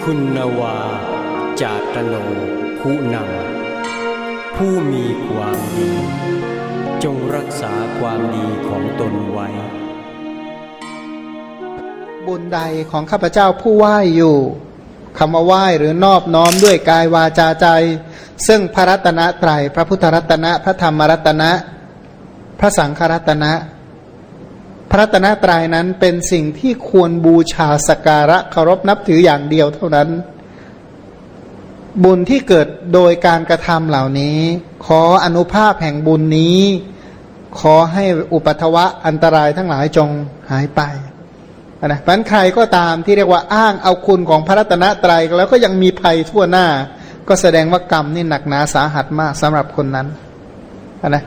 ຄຸນນະວາ ຈາຕະໂນ ຄຸນຳ ຜູ້ມີຄວາມດີ ຈົ່ງຮັກສາຄວາມດີຂອງຕົນໄວ້. ບຸນໃດຂອງຂ້າພະເຈົ້າຜູ້ໄຫວ້ຢູ່ ຄຳວ່າໄຫວ້ ຫຼື ນອບນ້ອມດ້ວຍກາຍ ວາຈາ ໃຈ ເຊິ່ງພະລັດຕະນະໄຕຣ ພະພຸດທະລັດຕະນະ ພະທຳມະລັດຕະນະ ພະສັງຄະລັດຕະນະ. ພະລັດຕະນະໄຕຣນັ້ນເປັນສິ່ງທີ່ຄວນບູຊາສັກກາລະເຄົາລົບນັບຖືຢ່າງດຽວເທົ່ານັ້ນ. ບຸນທີ່ເກີດໂດຍການກະທຳເຫຼົ່ານີ້ ຂໍອະນຸພາບແຫ່ງບຸນນີ້ ຂໍໃຫ້ອຸປັດທະວະອັນຕະລາຍທັງຫຼາຍຈົ່ງຫາຍໄປ. ນະ ມັນໃຄກໍຕາມທີ່ເອີ້ນວ່າອ້າງເອົາຄຸນຂອງພະລັດຕະນະໄຕຣ ແລ້ວກໍຍັງມີໄພທົ່ວໜ້າ ກໍສະແດງວ່າກຳນີ້ໜັກໜາສາຫັດມາກສຳລັບຄົນນັ້ນ. ນະ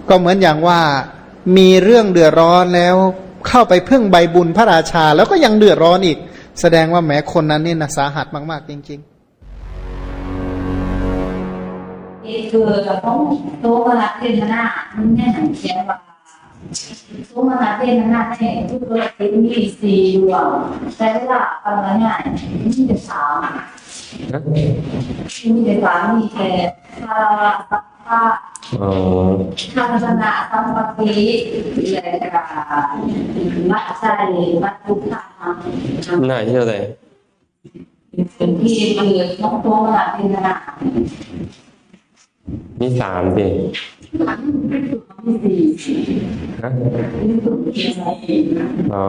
ກໍເໝືອນຢ່າງວ່າມີເລື່ອງເດືອດຮ້ອນແລ້ວ ເຂົ້າໄປເພິ່ງໃບບຸນພະລາຊາ ແລ້ວກໍຍັງເດືອດຮ້ອນອີກ ສະແດງວ່າແໝຄົນນັ້ນນີ້ນະສາຫັດມາກໆ ຈິງໆ. ເອ ຄືຂອງໂສມະນັດເວທະນາ ມັນຍັງຂຽນວ່າ ໂສມະນັດເວທະນາໃນທຸກປະເພດມີສີ່ດວງ ແຕ່ເວລາປັນບາຍາຍມີແຕ່ສາມ ຮະ? ມີແຕ່ສາມ ມີແຕ່ຄາລະວະ ສັກກະ ອໍ ທັດສະນະ ສຳປະຕິ ແລະກະ ວັດໃຈ ວັດຖຸທານ ໜ້າທີ່ເທົ່າໃດ? ເປັນທີ່ເກີດຂອງໂສມະນັດເວທະນາ ມີສາມຕິ? ມີສີ່ ຮະ? ອໍ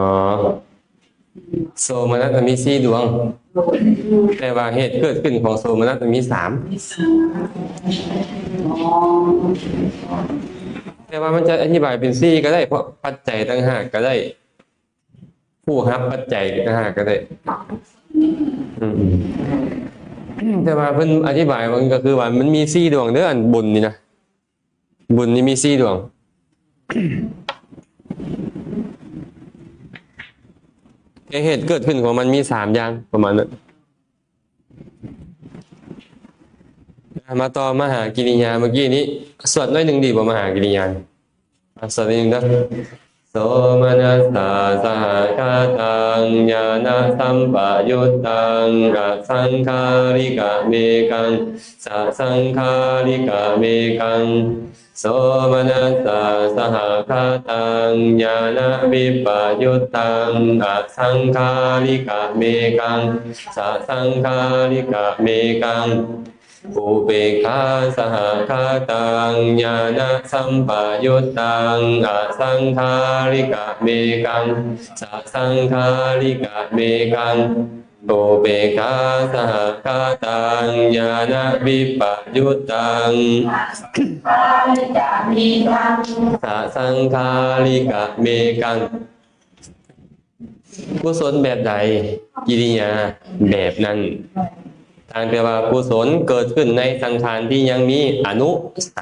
ໂສມະນັດມີສີ່ດວງ ແຕ່ວ່າເຫດເກີດຂຶ້ນຂອງໂສມະນັດມີສາມ. ແຕ່ວ່າມັນຈະອະທິບາຍເປັນສີ່ກໍໄດ້ ເພາະປັດໄຈຕ່າງຫາກກໍໄດ້ ຜູ້ຮັບປັດໄຈຕ່າງຫາກກໍໄດ້. ອືມ ແຕ່ວ່າເພິ່ນອະທິບາຍມັນກໍຄືວ່າມັນມີສີ່ດວງເດີ້ ອັນບຸນນີ້ນະ ບຸນນີ້ມີສີ່ດວງ ແຕ່ເຫດເກີດຂຶ້ນຂອງມັນມີສາມຢ່າງ ປະມານນັ້ນ. ມາຕໍ່ມະຫາກິລິຍາ ເມື່ອກີ້ນີ້ ສວດໜ້ອຍໜຶ່ງດີບໍ່ ມະຫາກິລິຍາ? ອ່ະ ສວດໜ້ອຍໜຶ່ງເດີ້. ໂສມະນັດສະສະຫະຄະຕັງ ຍານະສຳປະຍຸດຕັງ ອະສັງຂາລິກະເມກັງ ສະສັງຂາລິກະເມກັງ ໂສມະນັດສະສະຫະຄະຕັງ ຍານະວິປະຍຸດຕັງ ອະສັງຂາລິກະເມກັງ ສະສັງຂາລິກະເມກັງ ອຸເປກຂາສະຫະຄະຕັງ ຍານະສຳປະຍຸດຕັງ ອະສັງຂາລິກະເມກັງ ສະສັງຂາລິກະເມກັງ ອຸເປກຂາສະຫະຄະຕັງ ຍານະວິປະຍຸດຕັງ ສະສັງຂາລິກະເມກັງ. ກຸສົນແບບໃດ ກິລິຍາແບບນັ້ນ. ຕ່າງແຕ່ວ່າກຸສົນເກີດຂຶ້ນໃນສັງຂານທີ່ຍັງມີອະນຸໄສ.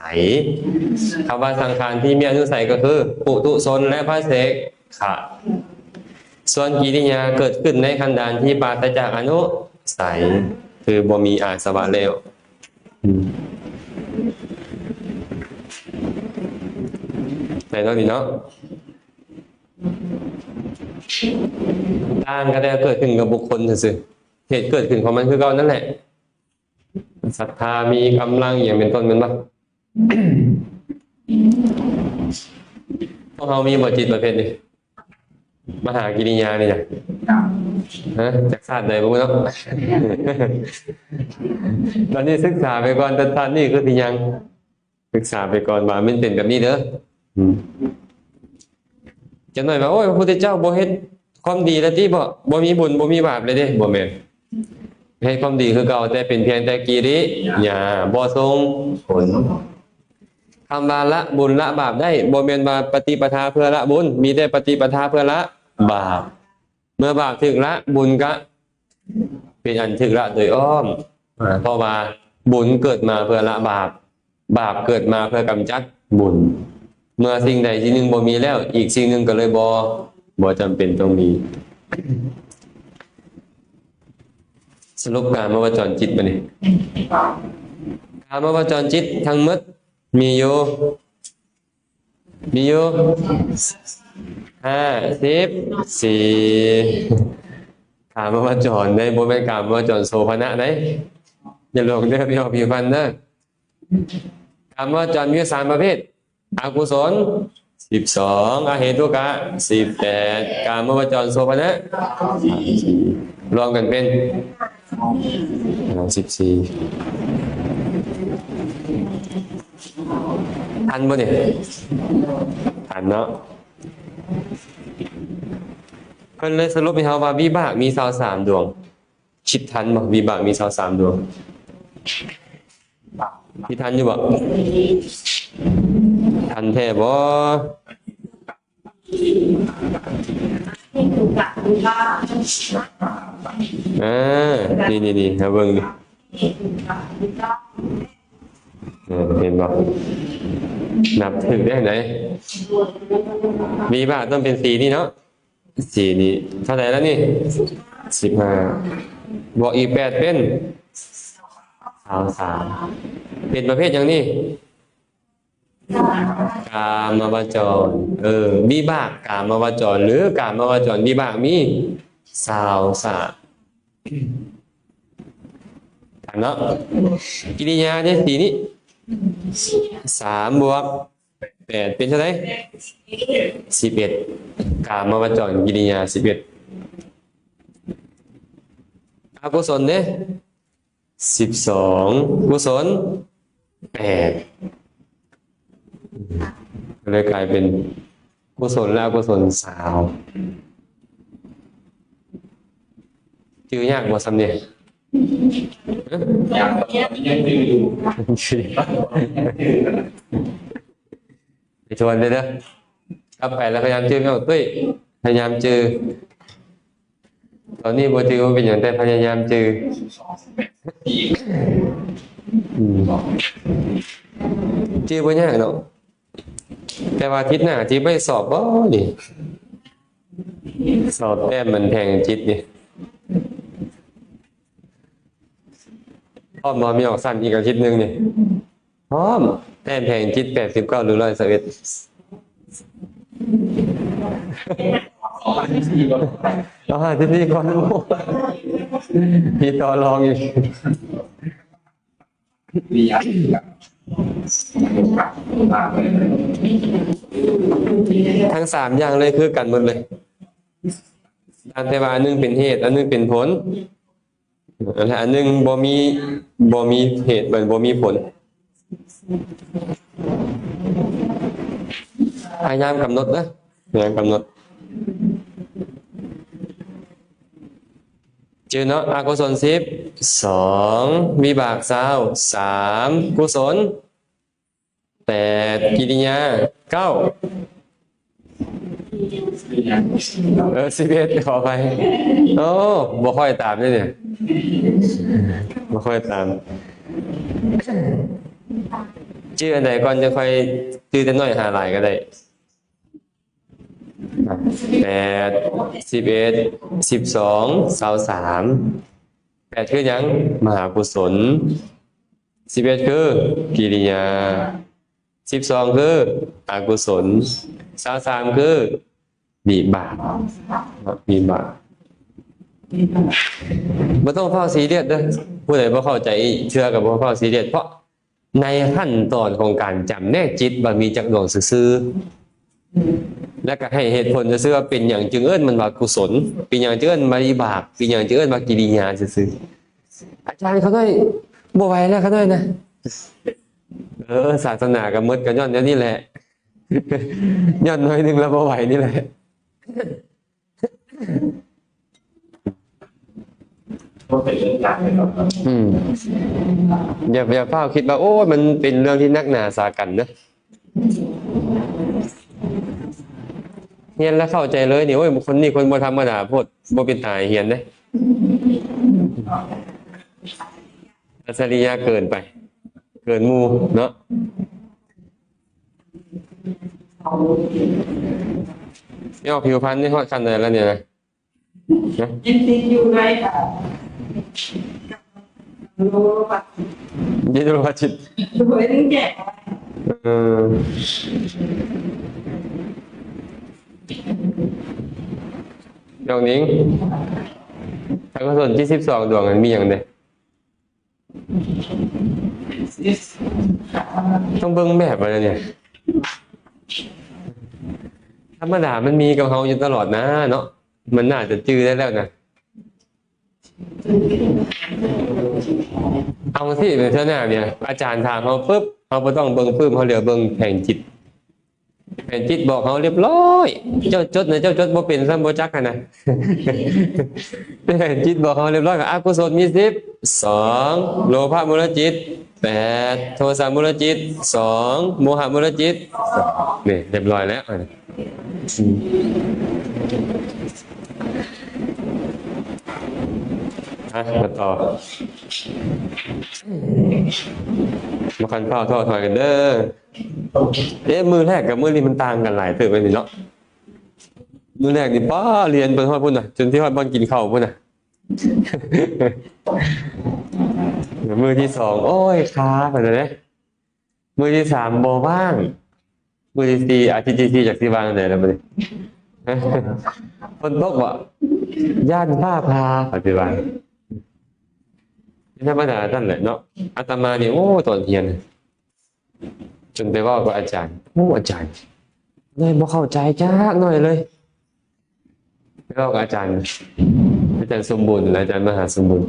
ຄຳວ່າສັງຂານທີ່ມີອະນຸໄສກໍຄື ປຸຖຸຊົນ ແລະ ພະເສຂະ. ສ່ວນກິລິຍາເກີດຂຶ້ນໃນຂັນດານທີ່ປາສະຈາກອະນຸໄສ ຄືບໍ່ມີອາສະວະແລ້ວ. ອືມ ໄດ້ເນາະ ນີ້ເນາະ. ຕ່າງກັນແຕ່ເກີດຂຶ້ນກັບບຸກຄົນຊື່ໆ ເຫດເກີດຂຶ້ນຂອງມັນຄືເກົ່ານັ້ນແຫຼະ. ສັດທາມີກຳລັງອີ່ຫຍັງເປັນຕົ້ນ ແມ່ນບໍ່? ພວກເຮົາມີບໍ່ຈິດປະເພດນີ້? ມະຫາກິລິຍານີ້ນະ ຮະ? ຈາກຊາດໃດບໍ່ຮູ້ເນາະ. ຕອນນີ້ສຶກສາໄປກ່ອນ ແຕ່ຊາດນີ້ຄືຊິຍັງ. ສຶກສາໄປກ່ອນວ່າມັນເປັນແບບນີ້ເດີ. ອືມ ຈັກໜ້ອຍວ່າ ໂອ້ຍ ພະພຸດທະເຈົ້າບໍ່ເຮັດຄວາມດີແລ້ວຕິ ບໍ່ ບໍ່ມີບຸນ ບໍ່ມີບາບແລ້ວເດ້. ບໍ່ແມ່ນ, ເຮັດຄວາມດີຄືເກົ່າ ແຕ່ເປັນພຽງແຕ່ກິລິຍາ ບໍ່ສົ່ງຜົນ. ຄຳວ່າລະບຸນລະບາບໄດ້ ບໍ່ແມ່ນວ່າປະຕິປະທາເພື່ອລະບຸນ, ມີແຕ່ປະຕິປະທາເພື່ອລະບາບ. ເມື່ອບາບຖືກລະ ບຸນກະເປັນອັນຖືກລະໂດຍອ້ອມ, ເພາະວ່າບຸນເກີດມາເພື່ອລະບາບ, ບາບເກີດມາເພື່ອກຳຈັດບຸນ. ເມື່ອສິ່ງໃດສິ່ງໜຶ່ງບໍ່ມີແລ້ວ, ອີກສິ່ງໜຶ່ງກໍເລີຍບໍ່ ບໍ່ຈຳເປັນຕ້ອງມີ. ສະຫຼຸບກາມະວະຈອນຈິດບາດນີ້. ກາມະວະຈອນຈິດທັງໝົດມີຢູ່ ມີຢູ່ ຫ້າສິບສີ່. ກາມະວະຈອນເດ້ ບໍ່ແມ່ນກາມະວະຈອນໂສພະນະເດ້. ຢ່າຫຼົງເດີ ພີ່ນ້ອງຜິວພັນເດີ. ກາມະວະຈອນມີຢູ່ສາມປະເພດ. ອະກຸສົນ ສິບສອງ, ອະເຫຕຸກະ ສິບແປດ, ກາມະວະຈອນໂສພະນະ ລວມກັນເປັນ ສິບສີ່. ທັນບໍ່ນີ້? ທັນເນາະ. ເພິ່ນເລີຍສະຫຼຸບໃຫ້ເຮົາວ່າ ວິບາກມີຊາວສາມດວງ. ຄິດທັນບໍ່? ວິບາກມີຊາວສາມດວງ. ຄິດທັນຢູ່ບໍ່? ທັນແທ້ບໍ່? ເອີ ນີ້ໆໆ ມາເບິ່ງນີ້ ເອີ ເຫັນບໍ່? ນັບຖືກໄດ້ໃດ? ວິບາກຕ້ອງເປັນສີນີ້ເນາະ. ສີ່ນີ້ເທົ່າໃດລະນີ້? ສິບຫ້າ ບວກອີກແປດເປັນ ຊາວສາມ. ເປັນປະເພດຫຍັງນີ້? ກາມະວະຈອນ. ເອີ ວິບາກກາມະວະຈອນ ຫຼື ກາມະວະຈອນວິບາກມີ ຊາວສາມ ເນາະ. ກິລິຍາເດ້ ສີ່ນີ້ ສາມບວກ ແປດເປັນເທົ່າໃດ? ສິບເອັດ. ກາມະວະຈອນກິລິຍາ ສິບເອັດ. ອະກຸສົນເດ້ ສິບສອງ. ກຸສົນ ແປດ. ກໍເລີຍກາຍເປັນ ກຸສົນ ແລະ ອະກຸສົນ ຊາວ. ຈື່ຍາກບໍ່ຊ່ຳນີ້? ຍາກ ຍັງຈື່ຢູ່. ໄປທວນເດີ ເດີ ກັບໄປແລ້ວພະຍາຍາມຈື່ ນ້ອງຕຸ້ຍ ພະຍາຍາມຈື່. ຕອນນີ້ບໍ່ຈື່ບໍ່ເປັນຫຍັງ ແຕ່ພະຍາຍາມຈື່. ອືມ ຈື່ບໍ່ຍາກເນາະ. ແຕ່ວ່າທິດໜ້າຊິໄປສອບບໍ່ນີ້? ສອບແຕ້ມມັນແພງຈິດນີ້. ພ້ອມບໍ່? ມີອອກຊັ້ນອີກອາທິດໜຶ່ງນີ້. ພ້ອມ. ແຕ້ມແພງຈິດ ແປດສິບເກົ້າ ຫຼື ຮ້ອຍຊາວເອັດ. ເອົາຫ້າສິບສີ່ກ່ອນ. ມີຕໍ່ລອງອີກ. ທັງສາມຢ່າງເລີຍ ຄືກັນໝົດເລີຍ. ຕ່າງແຕ່ວ່າອັນໜຶ່ງເປັນເຫດ ອັນໜຶ່ງເປັນຜົນ ແລະ ອັນໜຶ່ງບໍ່ມີ ບໍ່ມີເຫດ ບໍ່ມີຜົນ. ພະຍາຍາມກຳນົດເດີ ພະຍາຍາມກຳນົດ. ຈື່ເນາະ ອະກຸສົນ ສິບສອງ, ວິບາກ ຊາວສາມ, ກຸສົນ ແປດ, ກິລິຍາ ເກົ້າ. ເອີ ສິບເອັດ ຂໍອະໄພ. ໂອ້ ບໍ່ຄ່ອຍຕາມເດ້ນີ້ ບໍ່ຄ່ອຍຕາມ. ຈື່ອັນໃດກ່ອນ ຈັ່ງຄ່ອຍຈື່ແຕ່ໜ້ອຍຫາຫຼາຍກໍໄດ້. ແປດ, ສິບເອັດ, ສິບສອງ, ຊາວສາມ. ແປດຄືຫຍັງ? ມະຫາກຸສົນ. ສິບເອັດຄືກິລິຍາ, ສິບສອງຄືອະກຸສົນ, ຊາວສາມຄືວິບາກ, ວິບາກ. ບໍ່ຕ້ອງຟ້າວຊີຣຽສເດີ, ຜູ້ໃດບໍ່ເຂົ້າໃຈເທື່ອກໍບໍ່ຟ້າວຊີຣຽສ, ເພາະໃນຂັ້ນຕອນຂອງການຈຳແນກຈິດວ່າມີຈັກດວງຊື່ໆ ແລ້ວກໍໃຫ້ເຫດຜົນຊື່ໆ ວ່າເປັນຫຍັງຈຶ່ງເອີ້ນມັນວ່າກຸສົນ, ເປັນຫຍັງຈຶ່ງເອີ້ນວ່າວິບາກ, ເປັນຫຍັງຈຶ່ງເອີ້ນວ່າກິລິຍາຊື່ໆ. ອາຈານ ຂ້ານ້ອຍບໍ່ໄຫວແລ້ວ ຂ້ານ້ອຍນະ. ເອີ ສາສະໜາກໍໝົດກໍຍ້ອນແນວນີ້ແຫຼະ, ຍ້ອນໜ້ອຍໜຶ່ງແລ້ວບໍ່ໄຫວນີ້ແຫຼະ. ອືມ ຢ່າ ຢ່າຟ້າວຄິດວ່າ ໂອ້ຍ ມັນເປັນເລື່ອງທີ່ໜັກໜາສາກັນເດີ. ຮຽນແລ້ວເຂົ້າໃຈເລີຍນີ້, ໂອ້ຍ ຄົນນີ້ຄົນບໍ່ທຳມະດາໂພດ, ບໍ່ເປັນຕາໃຫ້ຮຽນເດ້. ອັດສະລິຍະເກີນໄປ, ເກີນໝູ່ເນາະ. ຍອດຜິວພັນນີ້ຮອດຂັ້ນໃດແລ້ວນີ້ນະ? ຍັງຕິດຢູ່ໃນ ເອີ ໂລ ຍິດໂລພະຈິດ ໂດຍໜຶ່ງແຍກ ເອີ ນ້ອງໜິງ. ອະກຸສົນຈິດສິບສອງດວງນັ້ນມີຫຍັງແດ່? ຕ້ອງເບິ່ງແບບວ່າແນວນີ້ ທຳມະດາມັນມີກັບເຮົາຢູ່ຕະຫຼອດນະເນາະ ມັນໜ້າຈະຈື່ໄດ້ແລ້ວນະ. ເອົາຊີ້ ເທື່ອໜ້ານີ້ ອາຈານຖາມເຮົາປຶບ ເຮົາບໍ່ຕ້ອງເບິ່ງປຶບ ເຮົາຫຼຽວເບິ່ງແຜນຈິດ ແຜນຈິດບອກເຮົາລຽບລ້ອຍ. ເຈົ້າຈົດນະ ເຈົ້າຈົດບໍ່ເປັນຊ້ຳ ບໍ່ຈັກຫັ້ນນະ. ແຜນຈິດບອກເຮົາລຽບລ້ອຍວ່າອະກຸສົນມີສິບ ສອງ ໂລພະມູນລະຈິດ ແປດ ໂທສະມູນລະຈິດ ສອງ ໂມຫະມູນລະຈິດ ນີ້ລຽບລ້ອຍແລ້ວ. ອືມ ອ່ະ ມາຕໍ່ ບໍ່ຄັນຟ້າວທໍ້ຖອຍກັນເດີ. ເອະ ມື້ແລກກັບມື້ນີ້ມັນຕ່າງກັນຫຼາຍເຕີບເລີຍເນາະ. ມື້ແລກນີ້ ປ້າ ລຽນໄປຮອດພຸ້ນນະ ຈົນຊິຮອດບ່ອນກິນເຂົ້າພຸ້ນນະ. ມື້ທີສອງ ໂອ້ຍ ຄາ ປານນັ້ນເດ້. ມື້ທີສາມບໍ່ວ່າງ. ມື້ທີສີ່ ອາທິດທີສີ່ ຈັກຊິວ່າງແນວໃດລະບາດນີ້. ຝົນຕົກບໍ່? ຢ້ານຟ້າຜ່າ ປະຕິບັດ. ທຳມະດາຊັ້ນແຫຼະເນາະ. ອາດຕະມານີ້ ໂອ້ ຕອນຮຽນ ຈົນໄປເວົ້າກັບອາຈານ ໂອ້ ອາຈານ ນ້ອຍບໍ່ເຂົ້າໃຈຈັກໜ້ອຍເລີຍ. ໄປເວົ້າກັບອາຈານ ອາຈານສົມບູນ ອາຈານມະຫາສົມບູນ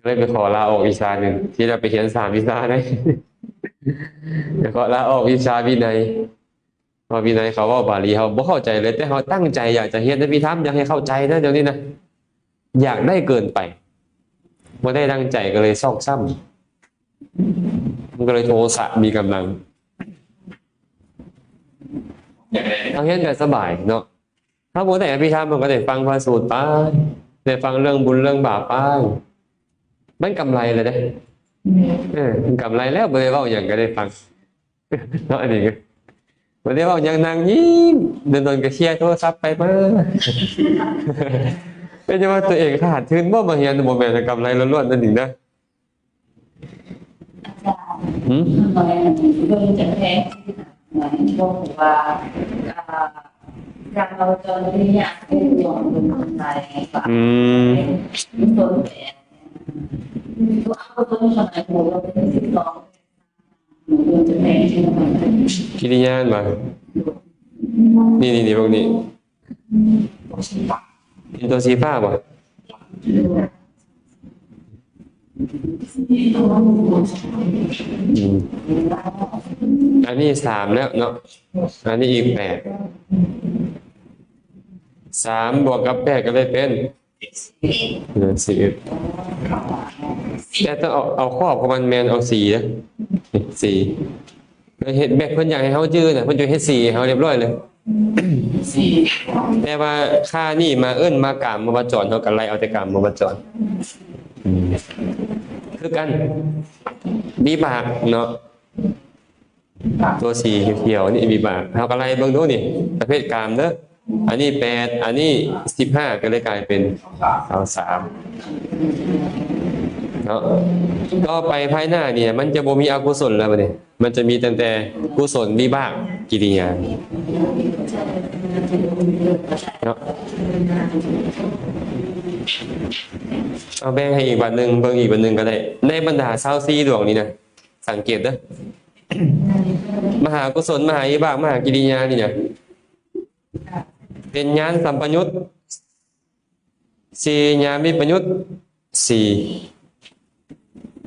ເລີຍໄປຂໍລາອອກວິຊາໜຶ່ງ ທີ່ໄດ້ໄປຮຽນສາມວິຊາໄດ໋ ໄປຂໍລາອອກວິຊາວິໄນ. ເພາະວິໄນເຂົາເວົ້າບາລີ ເຮົາບໍ່ເຂົ້າໃຈເລີຍ ແຕ່ເຮົາຕັ້ງໃຈຢາກຈະຮຽນອະພິທຳ ຢາກໃຫ້ເຂົ້າໃຈນະ ດຽວນີ້ນະ ຢາກໄດ້ເກີນໄປ ບໍ່ໄດ້ດັ່ງໃຈ ກໍເລີຍຊອກຊ້ຳ ມັນກໍເລີຍໂທສະມີກຳລັງ. ເຮົາຮຽນກໍສະບາຍເນາະ ເຮົາບໍ່ໄດ້ອະພິທຳ ເຮົາກໍໄດ້ຟັງພະສູດໄປ ໄດ້ຟັງເລື່ອງບຸນເລື່ອງບາບໄປ ມັນກຳໄລແລ້ວເດ້. ເອີ ມັນກຳໄລແລ້ວ ບໍ່ໄດ້ເວົ້າຫຍັງກໍໄດ້ຟັງ. ເນາະ ອັນນີ້ກໍບໍ່ໄດ້ເວົ້າຫຍັງ ນັ່ງຍິ້ມ ດົນໆກໍເຄຍໂທລະສັບໄປມາ. ເປັນຫຍັງວ່າຕົວເອງຂາດທຶນບໍ່ມາຮຽນ? ບໍ່ແມ່ນ ກຳໄລລ້ວນໆ ນັ້ນນີ້ນະ. ອາຈານ ຫືມ? ເບິ່ງຈາກແຜນທີ່ ໝາຍເຖິງວ່າ ອ່າ ການເວົ້າຈອນນີ້ຍາກ ເປັນຫຍັງເປັນຈັ່ງໃດ? ອືມ ມີຕົ້ນແບບ ຕົວອັກສອນສະໄໝໂຫ ເປັນສິບສອງ ກິລິຍານບໍ່? ນີ້ໆໆ ພວກນີ້ ເຫັນຕົວສີຟ້າບໍ່? ອືມ ອັນນີ້ສາມແລ້ວເນາະ ອັນນີ້ອີກແປດ ສາມບວກກັບແປດກໍໄດ້ເປັນ ເອີ ສິບເອັດ ແຕ່ຕ້ອງເອົາ ເອົາຂອບຂອງມັນແມ່ນເອົາສີ່ເດີ ສີ່ ເຮັດແບບເພິ່ນຢາກໃຫ້ເຮົາຈື່ນະ ເພິ່ນຈະເຮັດສີ່ໃຫ້ເຮົາລຽບລ້ອຍເລີຍ. ແຕ່ວ່າຄ່ານີ້ມາເອີ້ນມາກາມມະວະຈອນ ເຮົາກໍໄລ່ເອົາແຕ່ກາມມະວະຈອນ ອືມ ຄືກັນ ວິບາກເນາະ. ຕົວສີຂຽວໆນີ້ວິບາກ ເຮົາກໍໄລ່ເບິ່ງດູນີ້ ປະເພດກາມເດີ ອັນນີ້ແປດ ອັນນີ້ສິບຫ້າ ກໍເລີຍກາຍເປັນຊາວສາມເນາະ. ຕໍ່ໄປພາຍໜ້ານີ້ມັນຈະບໍ່ມີອະກຸສົນແລ້ວບັດນີ້ ມັນຈະມີຕັ້ງແຕ່ກຸສົນ ວິບາກ ກິລິຍາເນາະ. ເອົາແບ່ງໃຫ້ອີກບັດໜຶ່ງ ເບິ່ງອີກບັດໜຶ່ງກໍໄດ້ ໃນບັນດາຊາວສີ່ດວງນີ້ນະ ສັງເກດເດີ ມະຫາກຸສົນ ມະຫາວິບາກ ມະຫາກິລິຍານີ້ນະ ເປັນຍານສຳປະຍຸດ ສີ່ ຍານວິປະຍຸດ ສີ່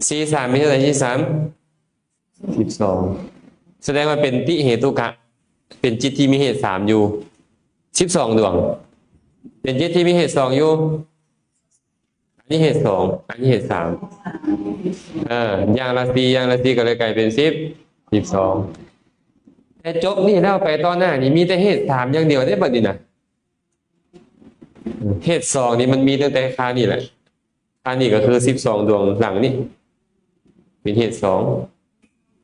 ສີ່ ສາມ ມີເທົ່າໃດ? ສີ່ ສາມ ສິບສອງ ສະແດງວ່າເປັນຕິເຫຕຸກະ ເປັນຈິດທີ່ມີເຫດສາມຢູ່ ສິບສອງດວງ ເປັນຈິດທີ່ມີເຫດສອງຢູ່ ອັນນີ້ເຫດສອງ ອັນນີ້ເຫດສາມ ເອີ ຢ່າງລະສີ່ ຢ່າງລະສີ່ ກໍເລີຍກາຍເປັນສິບ ສິບສອງ. ແຕ່ຈົບນີ້ແລ້ວໄປຕໍ່ໜ້ານີ້ ມີແຕ່ເຫດສາມຢ່າງດຽວເດ້ບັດນີ້ນະ. ເຫດສອງນີ້ມັນມີຕັ້ງແຕ່ຄານີ້ແຫຼະ ຄານີ້ກໍຄືສິບສອງດວງຫຼັງນີ້ ເປັນເຫດສອງ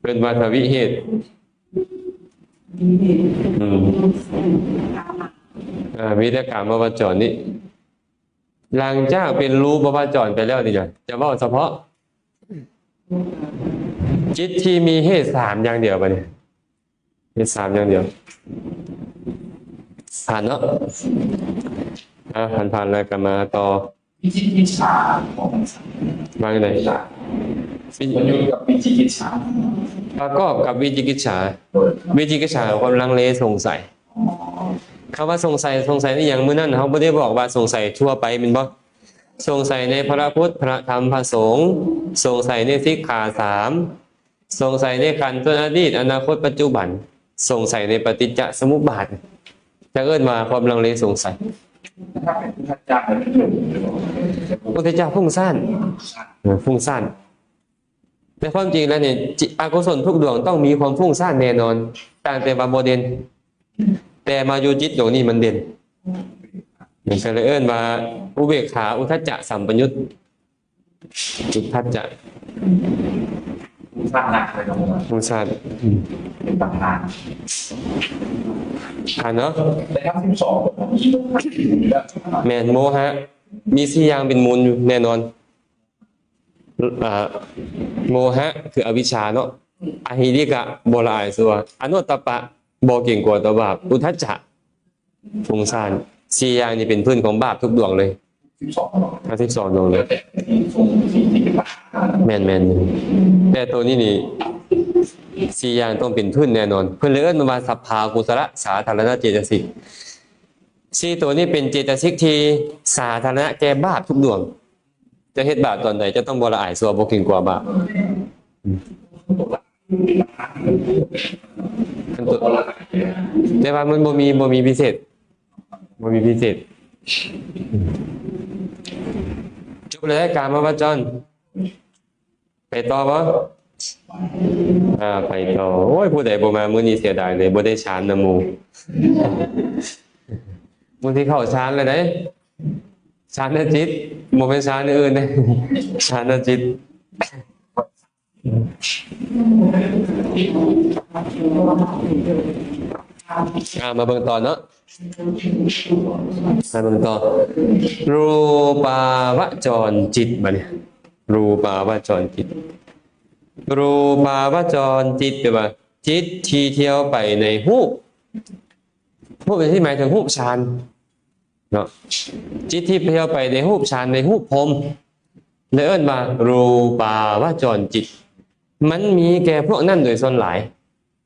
ເອີ້ນວ່າທະວິເຫດ ອືມ ເອີ ມີແຕ່ກາມະວະຈອນນີ້. ຫຼັງຈາກເປັນຮູບະວະຈອນໄປແລ້ວນີ້ນະ ຈະເວົ້າສະເພາະຈິດທີ່ມີເຫດສາມຢ່າງດຽວ ບັດນີ້ເຫດສາມຢ່າງດຽວ ຜ່ານເນາະ. ອ່າ ຜ່ານໆແລ້ວກໍມາຕໍ່ ວິຈິກິດສາຂອງ ວ່າຈັ່ງໃດ? ປະໂຍດກັບວິຈິກິດສາ ປະກອບກັບວິຈິກິດສາ. ວິຈິກິດສາ ຄວາມລັງເລສົງໄສ. ຄຳວ່າສົງໄສ ສົງໄສໃນຫຍັງ? ມື້ນັ້ນເຮົາບໍ່ໄດ້ບອກວ່າສົງໄສທົ່ວໄປແມ່ນບໍ່? ສົງໄສໃນພະພຸດ ພະທຳ ພະສົງ, ສົງໄສໃນສິກຂາສາມ, ສົງໄສໃນຂັນ ຕົ້ນ ອະດີດ ອະນາຄົດ ປັດຈຸບັນ, ສົງໄສໃນປະຕິດຈະສະມຸບບາດ ຈະເອີ້ນວ່າຄວາມລັງເລສົງໄສ. ຖ້າເປັນພຸດທະເຈົ້າ ພຸດທະເຈົ້າ ພຸ້ງສ້ານ ເອີ ຟຸ້ງສ້ານ. ແຕ່ຄວາມຈິງແລ້ວນີ້ ອະກຸສົນທຸກດວງຕ້ອງມີຄວາມຟຸ້ງສ້ານແນ່ນອນ, ຕ່າງແຕ່ວ່າບໍ່ເດັ່ນ, ແຕ່ມາຢູ່ຈິດດວງນີ້ມັນເດັ່ນ. ມັນກໍເລີຍເອີ້ນວ່າ ອຸເບກຂາ ອຸທົດຈະ ສຳປະຍຸດ. ອຸທົດຈະ ຟຸ້ງສ້ານໜັກເລີຍເນາະ ຟຸ້ງສ້ານ ເປັນບັນຫາ ອ່ານເນາະ. ແຕ່ທັງສິບສອງ ແມ່ນ ໂມຫະ ມີສີ່ຢ່າງເປັນມູນຢູ່ແນ່ນອນ. ອ່າ ໂມຫະ ຄືອະວິຊຊາເນາະ, ອະຫິລິກະ ບໍ່ລະອາຍຊົ່ວ, ອະໂນດຕະປະ ບໍ່ເກງກົວຕໍ່ບາບ, ອຸທົດຈະ ຟຸ້ງສ້ານ. ສີ່ຢ່າງນີ້ເປັນພື້ນຂອງບາບທຸກດວງເລີຍ ທັງສິບສອງດວງເລີຍ. ແມ່ນໆ ແຕ່ໂຕນີ້ນີ້ ສີ່ຢ່າງຕ້ອງເປັນພື້ນແນ່ນອນ. ເພິ່ນເລີຍເອີ້ນວ່າ ສັບພາກຸສະລະສາທາລະນະເຈຕະສິກ. ສີ່ໂຕນີ້ເປັນເຈຕະສິກທີ່ສາທາລະນະແກ່ບາບທຸກດວງ. ຈະເຮັດບາບຕອນໃດ ຈະຕ້ອງບໍ່ລະອາຍຊົ່ວ, ບໍ່ເກງກົວບາບ. ແຕ່ວ່າມັນບໍ່ມີ ບໍ່ມີພິເສດ ບໍ່ມີພິເສດ. ຈົບແລ້ວ ກາມະວະຈອນ. ໄປຕໍ່ບໍ່? ອ່າ ໄປຕໍ່. ໂອ້ຍ ຜູ້ໃດບໍ່ມາມື້ນີ້ເສຍດາຍເລີຍ, ບໍ່ໄດ້ຊານນຳໝູ່. ບາງທີເຂົ້າຊານແລ້ວເດ້, ຊານນະຈິດ, ບໍ່ແມ່ນຊານອື່ນເດ້, ຊານນະຈິດ. ອ່າ ມາເບິ່ງຕໍ່ເນາະ, ມາເບິ່ງຕໍ່ ຮູປາວະຈອນຈິດ. ບາດນີ້ ຮູປາວະຈອນຈິດ, ຮູປາວະຈອນຈິດ ແປວ່າ ຈິດທີ່ທ່ຽວໄປໃນຮູບ. ຮູບທີ່ໝາຍເຖິງຮູບຊານເນາະ, ຈິດທີ່ທ່ຽວໄປໃນຮູບຊານ ໃນຮູບພົມ ເລີຍເອີ້ນວ່າ ຮູປາວະຈອນຈິດ. ມັນມີແກ່ພວກນັ້ນໂດຍສ່ວນຫຼາຍ,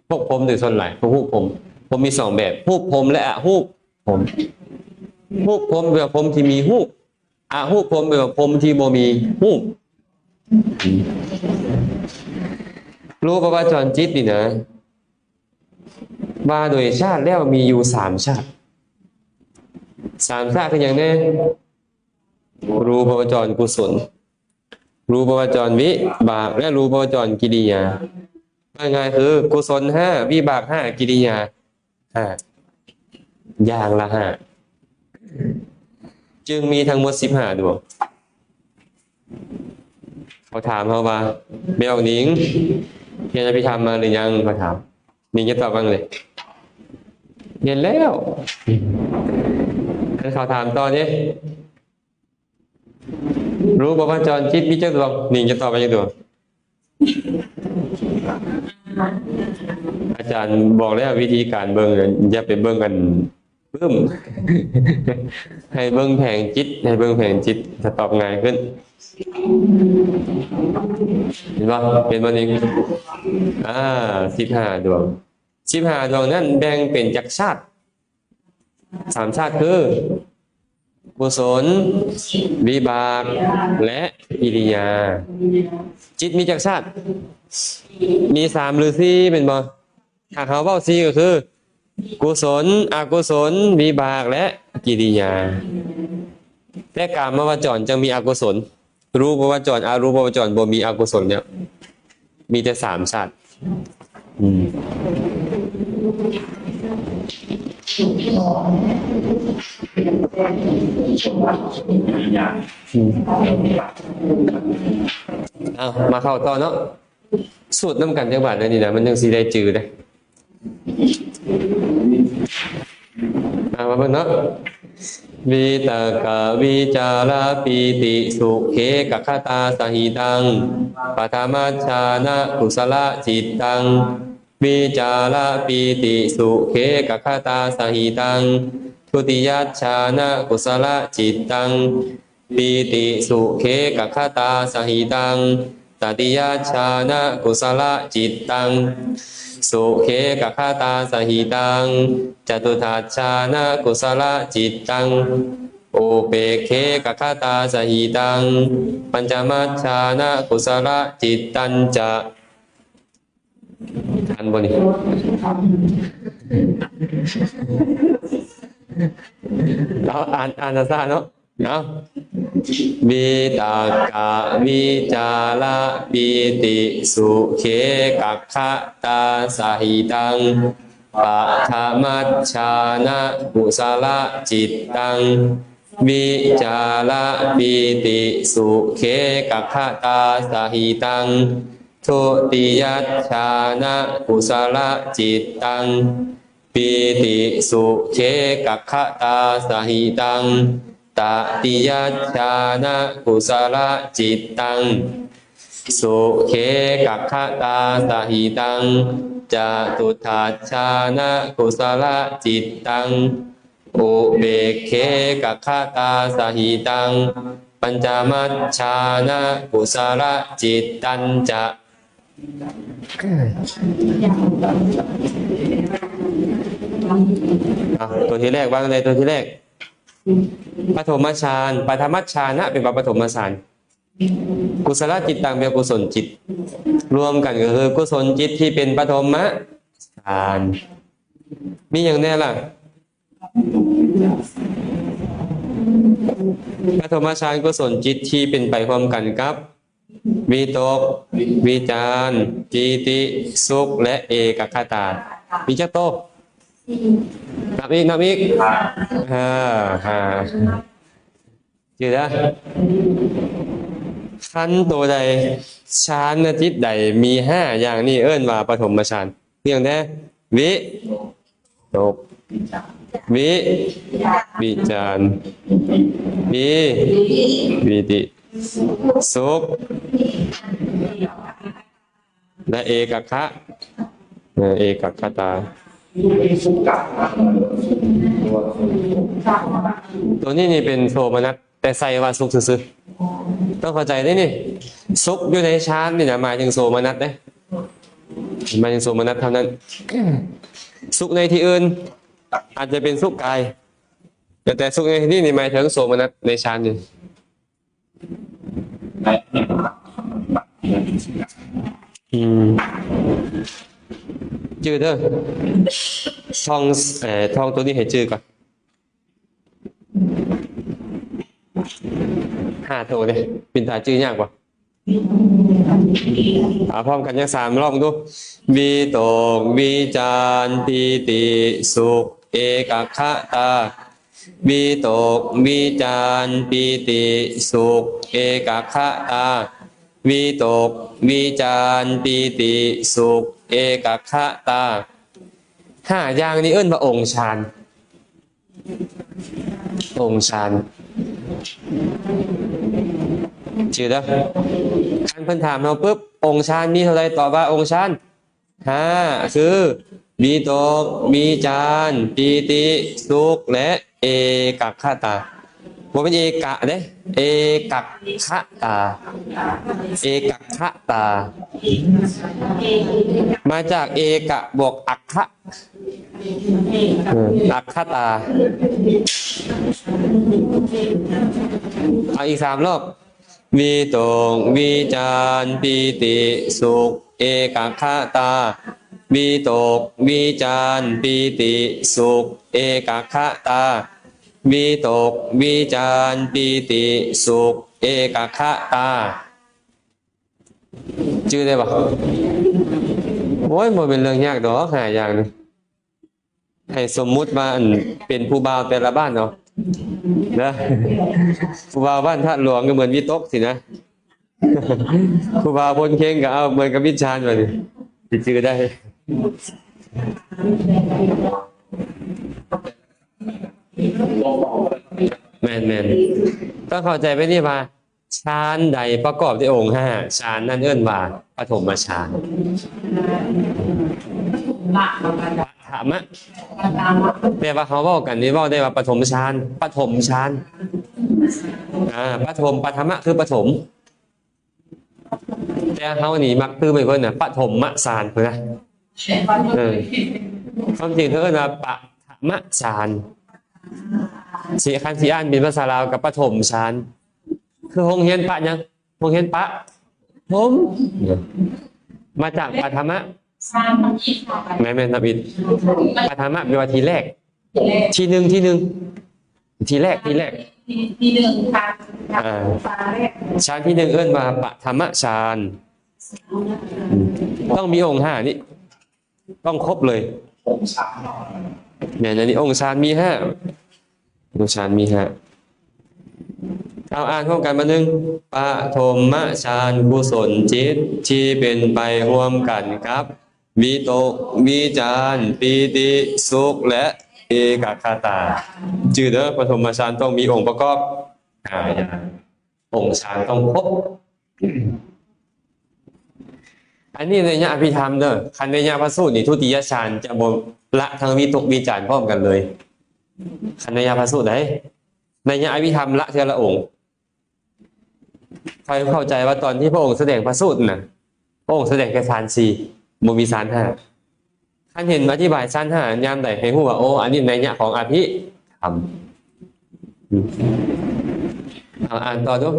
ພວກພົມໂດຍສ່ວນຫຼາຍ, ພວກຮູບພົມ. ພົມມີສອງແບບ, ຮູບພົມ ແລະ ອະຮູບພົມ. ຮູບພົມແປວ່າພົມທີ່ມີຮູບ, ອະຮູບພົມແປວ່າພົມທີ່ບໍ່ມີຮູບ. ຮູປາວະຈອນຈິດນີ້ນະ ວ່າໂດຍຊາດແລ້ວມີຢູ່ສາມຊາດ. ສາມຊາດຄືຫຍັງແດ່? ຮູປາວະຈອນກຸສົນ, ຮູປາວະຈອນວິບາກ ແລະ ຮູປາວະຈອນກິລິຍາ. ງ່າຍໆຄື ກຸສົນຫ້າ, ວິບາກຫ້າ, ກິລິຍາຫ້າ, ຢ່າງລະຫ້າ, ຈຶ່ງມີທັງໝົດສິບຫ້າດວງ. ເຂົາຖາມເຮົາວ່າ ແມ່ອອກນິງ ຮຽນອະພິທຳມາຫຼືຍັງ? ເຂົາຖາມ. ນິງຈະຕອບວ່າຈັ່ງໃດ? ຮຽນແລ້ວ. ຄັນເຂົາຖາມຕໍ່ເດ້ ຮູປາວະຈອນຈິດມີຈັກດວງ? ນິງຈະຕອບວ່າຈັກດວງ? ອາຈານບອກແລ້ວ ວິທີການເບິ່ງ ຢ່າໄປເບິ່ງອັນປຶ້ມ, ໃຫ້ເບິ່ງແຜງຈິດ, ໃຫ້ເບິ່ງແຜງຈິດ ຈະຕອບງ່າຍຂຶ້ນ. ເຫັນບໍ່? ເຫັນບໍ່ນີ້? ອ່າ ສິບຫ້າດວງ. ສິບຫ້າດວງນັ້ນແບ່ງເປັນຈັກຊາດ? ສາມຊາດຄື ກຸສົນ, ວິບາກ ແລະ ກິລິຍາ. ຈິດມີຈັກຊາດ? ມີສາມຫຼືສີ່ແມ່ນບໍ່? ຖ້າເຮົາເວົ້າສີ່ກໍຄື ກຸສົນ, ອະກຸສົນ, ວິບາກ ແລະ ກິລິຍາ. ແຕ່ກາມະວະຈອນຈັ່ງມີອະກຸສົນ. ຮູປະວະຈອນ ອະຮູປະວະຈອນບໍ່ມີອະກຸສົນແລ້ວ ມີແຕ່ສາມຊາດ. ອືມ ເອົາ ມາເຂົ້າຕໍ່ເນາະ ສູດນຳກັນຈັກບາດແນວນີ້ນະ ມັນຈັ່ງຊິໄດ້ຈື່ເດ້. ອ່າ ມາເບິ່ງເນາະ ວິຕະກະວິຈາລະປີຕິສຸເຂກະຄະຕາສະຫິຕັງ ປະທະມັດສານະກຸສະລະຈິດຕັງ ວິຈາລະປີຕິສຸເຂກະຄະຕາສະຫິຕັງ ทุติยฌานะกุศลจิตตัง ปีติสุเขกขัตตาสหิตัง ตติยฌานะกุศลจิตตัง สุเขกขัตตาสหิตัง จตุตถฌานะกุศลจิตตัง อุเปกเขกขัตตาสหิตัง ปัญจมัฌฌานะกุศลจิตตัญจะ ທັນບໍ່ນີ້? ເອົາ ອ່ານ ອ່ານຊ້າໆເນາະ. ເອົາ ວິຕກະວິຈາລະປີຕິສຸເຂກขัตตาสหิตัง ປະທะมัດຊານະกุສະລະຈິດຕັງ ວິຈາລະປີຕິສຸເຂກະຂະຕາສະຫິຕັງ ທຸຕິຍັດຊານະກຸສະລະຈິດຕັງ ປີຕິສຸເຂກະຂະຕາສະຫິຕັງ ຕະຕິຍັດຊານະກຸສະລະຈິດຕັງ ສຸເຂກະຂະຕາສະຫິຕັງ ຈະຕຸທັດຊານະກຸສະລະຈິດຕັງ ອຸເບກເຂກະຂະຕາສະຫິຕັງ ປັນຈະມັດຊານະກຸສະລະຈິດຕັນຈະ. ເອົາ ຕົວທີແລກ ວາງໃດຕົວທີແລກ? ປະຖົມມະຊານ ປະທະມັດຊານະ ເປັນວ່າປະຖົມມະຊານ ກຸສະລະຈິດຕັງ ເປັນກຸສົນຈິດ ລວມກັນກໍຄືກຸສົນຈິດທີ່ເປັນປະຖົມມະຊານ ມີຫຍັງແດ່ລະ? ປະຖົມມະຊານ ກຸສົນຈິດທີ່ເປັນໄປພ້ອມກັນກັບ ວິຕົກ ວິຈານ ປີຕິ ສຸກ ແລະ ເອກະຂະຕາ ມີຈັກໂຕ? ນັບອີກ ນັບອີກ ຫ້າ ຫ້າ ຈື່ເດີ ຄັນໂຕໃດ ຊານະຈິດໃດມີຫ້າຢ່າງນີ້ ເອີ້ນວ່າປະຖົມມະຊານ ເລື່ອງແທ້ ວິຕົກ ວິ ວິຈານ ປີ ປີຕິ ສຸກ ແລະ ເອກະຂະ ເອີ ເອກະຂະຕາ ຕົວນີ້ນີ້ເປັນໂສມະນັດ ແຕ່ໃສ່ວ່າສຸກຊື່ໆ ຕ້ອງເຂົ້າໃຈເດ້ນີ້ ສຸກຢູ່ໃນຊານນີ້ນະ ໝາຍເຖິງໂສມະນັດເດ້ ໝາຍເຖິງໂສມະນັດເທົ່ານັ້ນ ສຸກໃນທີ່ອື່ນ ອາດຈະເປັນສຸກກາຍ ແຕ່ ແຕ່ສຸກໃນທີ່ນີ້ນີ້ ໝາຍເຖິງໂສມະນັດໃນຊານນີ້ ອືມ ຈື່ເດີ ທ່ອງ ເອີ ທ່ອງຕົວນີ້ໃຫ້ຈື່ກ່ອນ ຫ້າໂຕເດ້ ເປັນຕາຈື່ຍາກບໍ່? ເອົາພ້ອມກັນຈັກສາມລອບເບິ່ງດູ ວິຕົກ ວິຈານ ປີຕິ ສຸກ ເອກະຂະຕາ ວິຕົກ ວິຈານ ປີຕິ ສຸກ ເອກະຂະຕາ ວິຕົກ ວິຈານ ປີຕິ ສຸກ ເອກະຂະຕາ ຫ້າຢ່າງນີ້ເອີ້ນວ່າອົງຊານ ອົງຊານ ຈື່ເດີ ຄັນເພິ່ນຖາມເຮົາປຶບ ອົງຊານມີເທົ່າໃດ? ຕອບວ່າອົງຊານຫ້າ ຄື ວິຕົກ ວິຈານ ປີຕິ ສຸກ ແລະ ເອກະຂະຕາ ບໍ່ແມ່ນເອກະເດ້ ເອກະຂະຕາ ເອກະຂະຕາ ມາຈາກເອກະບວກອັກຂະ ເອີ ອັກຂະຕາ ເອົາອີກສາມລອບ ວິຕົກ ວິຈານ ປີຕິ ສຸກ ເອກະຂະຕາ ວິຕົກ ວິຈານ ປີຕິ ສຸກ ເອກະຂະຕາ ວິຕົກ ວິຈານ ປີຕິ ສຸກ ເອກະຂະຕາ ຈື່ໄດ້ບໍ່? ໂອ້ຍ ບໍ່ແມ່ນເລື່ອງຍາກດອກ ຫ້າຢ່າງນີ້ ໃຫ້ສົມມຸດວ່າ ອັນ ເປັນຜູ້ບ່າວແຕ່ລະບ້ານເນາະ ເດີ ຜູ້ບ່າວບ້ານທາດຫຼວງກໍເໝືອນວິຕົກຊີ້ນະ ຜູ້ບ່າວໂພນເຄັງກໍເອົາເໝືອນກັບວິຈານ ບາດນີ້ຊິຈື່ໄດ້ ແມ່ນໆ ຕ້ອງເຂົ້າໃຈແບບນີ້ວ່າ ຊານໃດປະກອບດ້ວຍອົງຫ້າ ຊານນັ້ນເອີ້ນວ່າປະຖົມມະຊານ ປະ ຖະມະ ແຕ່ວ່າເຮົາເວົ້າກັນນີ້ເວົ້າໄດ້ວ່າປະຖົມຊານ ປະຖົມຊານ ອາ ປະຖົມ ປະຖະມະຄືປະຖົມ ແຕ່ເຮົານີ້ມັກຕື່ມໃຫ້ເພິ່ນນະ ປະຖົມມະຊານເພິ່ນນະ ເອີ ຄວາມຈິງເພິ່ນເອີ້ນວ່າປະຖະມະຊານ ຊິ ຄັນຊິອ່ານເປັນພາສາລາວກໍປະຖົມຊານ ຄືໂຮງຮຽນປະຫຍັງ? ໂຮງຮຽນປະຖົມ ມາຈາກປະຖະມະ ແມ່ນໆ ທຳອິດ ປະຖະມະແປວ່າທີແລກ ທີໜຶ່ງ ທີໜຶ່ງ ທີແລກ ທີແລກ ທີ ທີໜຶ່ງ ຊານ ເອີ ຊານແລກ ຊານທີໜຶ່ງເອີ້ນວ່າປະຖະມະຊານ ອືມ ຕ້ອງມີອົງຫ້ານີ້ ຕ້ອງຄົບເລີຍ ອົງຊານ ແມ່ນ ອັນນີ້ອົງຊານມີຫ້າ ອົງຊານມີຫ້າ ເອົາ ອ່ານພ້ອມກັນບາດໜຶ່ງ ປະຖົມມະຊານກຸສົນຈິດ ທີ່ເປັນໄປຮ່ວມກັນກັບ ວິຕົກ ວິຈານ ປີຕິ ສຸກ ແລະ ເອກັກຂະຕາ ຈື່ເດີ ປະຖົມມະຊານຕ້ອງມີອົງປະກອບຫ້າຢ່າງ ອົງຊານຕ້ອງຄົບ ອັນນີ້ໄນຍະອະພິທຳເດີ ຄັນໄນຍະພະສູດນີ້ ທຸຕິຍະຊານຈະບໍ່ລະທັງວິຕົກ ວິຈານພ້ອມກັນເລີຍ ຄັນໄນຍະພະສູດໃດ ໄນຍະອະພິທຳລະເທື່ອລະອົງ ຂ້ອຍເຂົ້າໃຈວ່າຕອນທີ່ພະອົງສະແດງພະສູດນະ ພະອົງສະແດງແຕ່ຊານສີ່ ບໍ່ມີຊານຫ້າ ຄັນເຫັນອະທິບາຍຊານຫ້າຍາມໃດ ໃຫ້ຮູ້ວ່າ ໂອ້ ອັນນີ້ໄນຍະຂອງອະພິທຳ ເອົາ ອ່ານຕໍ່ດູ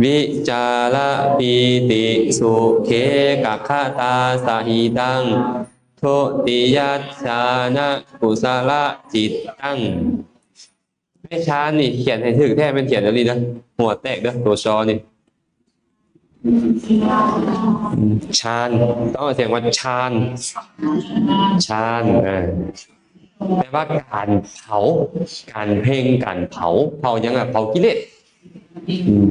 ວິຈາລະປີຕິສຸເຂກັກຂະຕາສະຫິຕັງ ທຸຕິຍະຊານະກຸສະລະຈິດຕັງ ໃນຊານນີ້ຂຽນໃຫ້ຖືກແທ້ ແມ່ນຂຽນແນວນີ້ເດີ ຫົວແຕກເດີ ໂຕຊໍນີ້ ອືມ ຊານ ຕ້ອງອອກສຽງວ່າຊານ ຊານ ເອີ ແປວ່າການເຜົາ ການເພັ່ງ ການເຜົາ ເຜົາຫຍັງອະ? ເຜົາກິເລດ ອືມ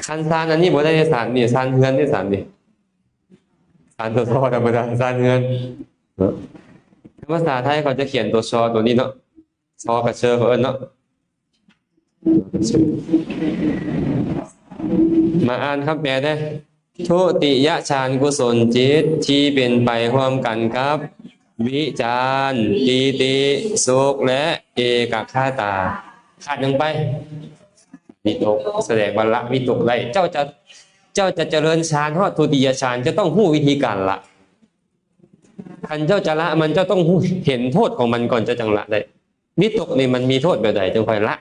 ຄັນຊານອັນນີ້ບໍ່ໄດ້ ຊານນີ້ ຊານເຮືອນເດ້ ຊານນີ້ ຊານໂຕຊໍທຳມະດາ ຊານເຮືອນເນາະ ພາສາໄທເຂົາຈະຂຽນໂຕຊໍໂຕນີ້ເນາະ ຊໍກະເຊີເຂົາເອີ້ນເນາະ ມາອ່ານຄຳແປເດີ້ ທຸຕິຍະຊານກຸສົນຈິດ ທີ່ເປັນໄປຮ່ວມກັນກັບ ວິຈານ ປີຕິ ສຸກ ແລະ ເອກັກຂະຕາ ຂາດຫຍັງໄປ? ວິຕົກ ສະແດງວ່າລະວິຕົກໄດ້ ເຈົ້າຈະ ເຈົ້າຈະຈະເລີນຊານຮອດທຸຕິຍະຊານ ເຈົ້າຕ້ອງຮູ້ວິທີການລະ ຄັນເຈົ້າຈະລະມັນ ເຈົ້າຕ້ອງຮູ້ ເຫັນໂທດຂອງມັນກ່ອນ ເຈົ້າຈັ່ງລະໄດ້ ວິຕົກນີ້ມັນມີໂທດແບບໃດ ຈັ່ງຄ່ອຍລະ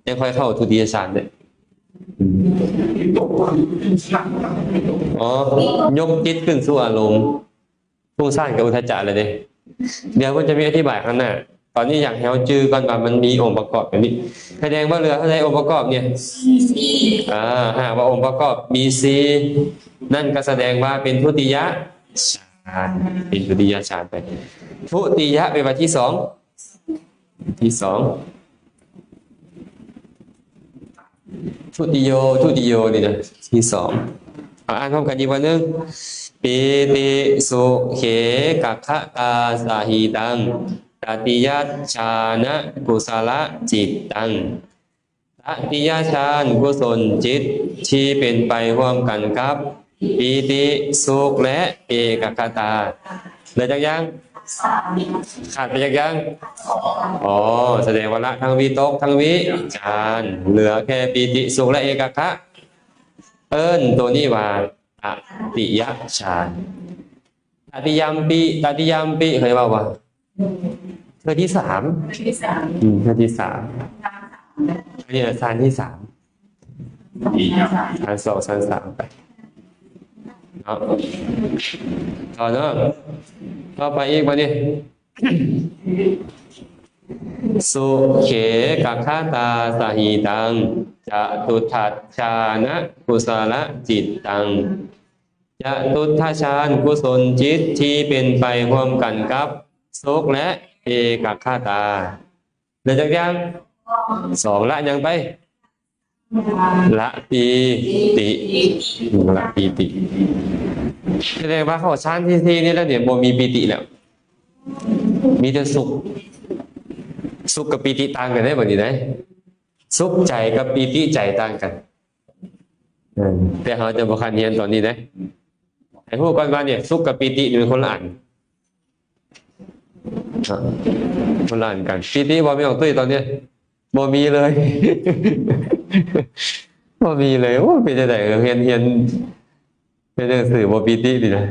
ຈັ່ງຄ່ອຍເຂົ້າທຸຕິຍະຊານເດ້ ອືມ ອໍ ຍົກຈິດຂຶ້ນສູ່ອາລົມ ຟຸ້ງສ້ານກັບອຸດທະຈະແລ້ວເດ້ ດຽວເພິ່ນຈະມີອະທິບາຍຂ້າງໜ້າ ຕອນນີ້ຢາກໃຫ້ເຮົາຈື່ກ່ອນວ່າມັນມີອົງປະກອບແບບນີ້ ສະແດງວ່າເຫຼືອເທົ່າໃດອົງປະກອບນີ້ ອ່າ ຫາກວ່າອົງປະກອບມີສີ່ ນັ້ນກໍສະແດງວ່າເປັນທຸຕິຍະຊານ ເປັນທຸຕິຍະຊານໄປ ທຸຕິຍະແປວ່າທີສອງ ທີສອງ ທຸຕິໂຍ ທຸຕິໂຍນີ້ນະ ທີສອງ ເອົາ ອ່ານພ້ອມກັນອີກບາດໜຶ່ງ ປີຕິສຸເຂກັກຂະຕາສະຫິຕັງ ຕະຕິຍະຊານະກຸສະລະຈິດຕັງ ຕະຕິຍະຊານກຸສົນຈິດ ທີ່ເປັນໄປຮ່ວມກັນກັບ ປີຕິ ສຸກ ແລະ ເອກັກຂະຕາ ເຫຼືອຈັກຢ່າງ? ຂາດໄປຈັກຢ່າງ? ອໍ ສະແດງວ່າລະທັງວິຕົກ ທັງວິຈານ ເຫຼືອແຄ່ປີຕິ ສຸກ ແລະ ເອກັກຂະ ເອີ້ນໂຕນີ້ວ່າຕະຕິຍະຊານ. ຕະຕິຍຳປິ ຕະຕິຍຳປິ ເຄີຍເວົ້າບໍ່? ເທື່ອທີສາມ ເທື່ອທີສາມ ອືມ ເທື່ອທີສາມ ອັນນີ້ລະຊານທີສາມ ຊານສອງ ຊານສາມໄປເນາະ ຕໍ່ເນາະ ຕໍ່ໄປອີກບາດນີ້ ສຸເຂກັກຂະຕາສະຫິຕັງ ຈະຕຸດທັດສານະກຸສະລະຈິດຕັງ ຈະຕຸດທະຊານກຸສົນຈິດທີ່ເປັນໄປຮ່ວມກັນກັບສຸກ ແລະ ເອກັກຂະຕາ ເຫຼືອຈັກຢ່າງ? ສອງ ລະຫຍັງໄປ? ລະປີຕິ ລະປີຕິ ສະແດງວ່າເຂົ້າຊານທີສີ່ນີ້ແລ້ວນີ້ ບໍ່ມີປີຕິແລ້ວ ມີແຕ່ສຸກ ສຸກກັບປີຕິຕ່າງກັນເດ້ ບັດນີ້ເດ້ ສຸກໃຈກັບປີຕິໃຈຕ່າງກັນ. ເອີ ແຕ່ເຮົາຈະບໍ່ຄັນຮຽນຕອນນີ້ເດ້ ໃຫ້ຮູ້ກ່ອນວ່ານີ້ ສຸກກັບປີຕິນີ້ມັນຄົນລະອັນ. ຄົນລະອັນກັນ. ປີຕິບໍ່ມີອອກຕຸ້ຍຕອນນີ້? ບໍ່ມີເລີຍ ບໍ່ມີເລີຍ. ໂອ້ ເປັນຈັ່ງໃດ ຮຽນ ຮຽນ ຮຽນໜັງສືບໍ່ປີຕິນີ້ນະ.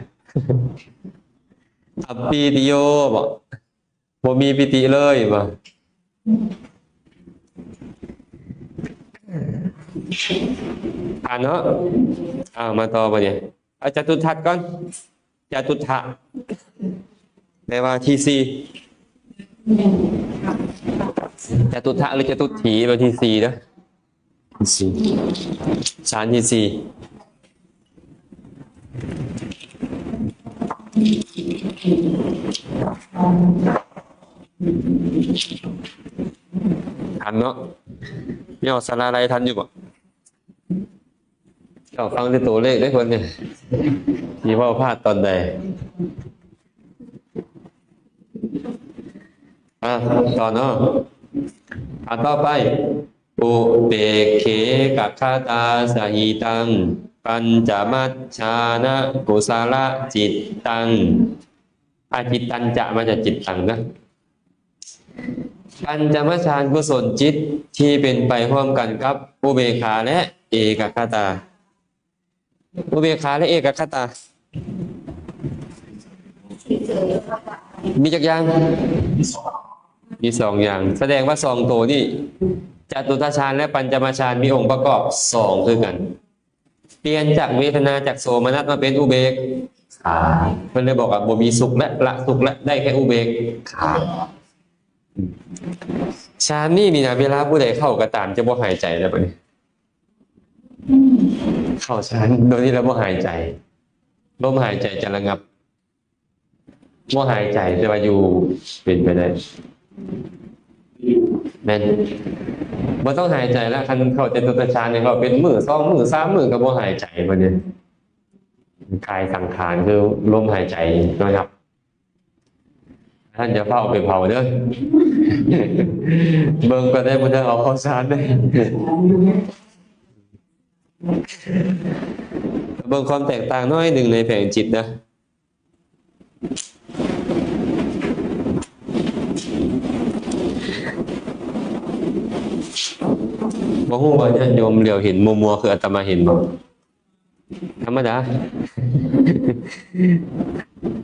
ອັບປີຕິໂຍບໍ? ບໍ່ມີປີຕິເລີຍບໍ? ຜ່ານເນາະ. ເອົາ ມາຕໍ່ບາດນີ້ ເອົາຈະຕຸດທັດກ່ອນ. ຈະຕຸຖະ ແປວ່າທີສີ່. ຈະຕຸຖະ ຫຼື ຈະຕຸດຖີ ແປວ່າທີສີ່ເດີ. ທີສີ່ ຊານທີສີ່. ທັນເນາະ? ມີອອກສາລາໄລທັນຢູ່ບໍ່? ເຈົ້າຟັງແຕ່ຕົວເລກເດ້ເພິ່ນນີ້ ຊິເວົ້າພາດຕອນໃດ? ອ່ະ ຕໍ່ເນາະ. ອ່ະ ຕໍ່ໄປ ອຸເປກເຂກະຄະຕາສະຫິຕັງ ປັນຈະມັດຊານະກຸສະລະຈິດຕັງ. ອາ ຈິດຕັນຈະ ມາຈາກຈິດຕັງນະ. ປັນຈະມະຊານກຸສົນຈິດທີ່ເປັນໄປພ້ອມກັນກັບອຸເບກຂາ ແລະ ເອກະຄະຕາ. ອຸເບກຂາ ແລະ ເອກະຄະຕາ ມີຈັກຢ່າງ? ມີສອງຢ່າງ. ສະແດງວ່າສອງໂຕນີ້ ຈະຕຸຕະຊານ ແລະ ປັນຈະມະຊານ ມີອົງປະກອບສອງຄືກັນ. ປ່ຽນຈາກເວທະນາຈາກໂສມະນັດມາເປັນອຸເບກຂາ. ເພິ່ນເລີຍບອກວ່າບໍ່ມີສຸກແລະ ລະສຸກແລະ ໄດ້ແຄ່ອຸເບກຂາ. ຊານນີ້ນີ້ນະ ເວລາຜູ້ໃດເຂົ້າກໍຕາມ ຈະບໍ່ຫາຍໃຈແລ້ວບັດນີ້. ເຂົ້າຊານໂດຍທີ່ລະບໍ່ຫາຍໃຈ. ລົມຫາຍໃຈຈະລະງັບ. ບໍ່ຫາຍໃຈ ແຕ່ວ່າຢູ່ ເປັນໄປໄດ້. ແມ່ນ. ບໍ່ຕ້ອງຫາຍໃຈລະ. ຄັນເຂົ້າຈະຕຸຕະຊານນີ້ ເຂົ້າເປັນມື້ ສອງມື້ ສາມມື້ ກໍບໍ່ຫາຍໃຈບັດນີ້. ກາຍສັງຂານຄືລົມຫາຍໃຈລະງັບ. ທ່ານຢ່າຟ້າວໄປເຜົາເດີ. ເບິ່ງກ່ອນໄດ້ ບໍ່ໄດ້ເອົາເຂົ້າຊານເດ້. ເບິ່ງຄວາມແຕກຕ່າງໜ້ອຍໜຶ່ງໃນແຜງຈິດນະ. ບໍ່ຮູ້ວ່າຍາດໂຍມຫຼຽວເຫັນມົວໆ ຄືອາດຕະມາເຫັນບໍ່? ທຳມະດາ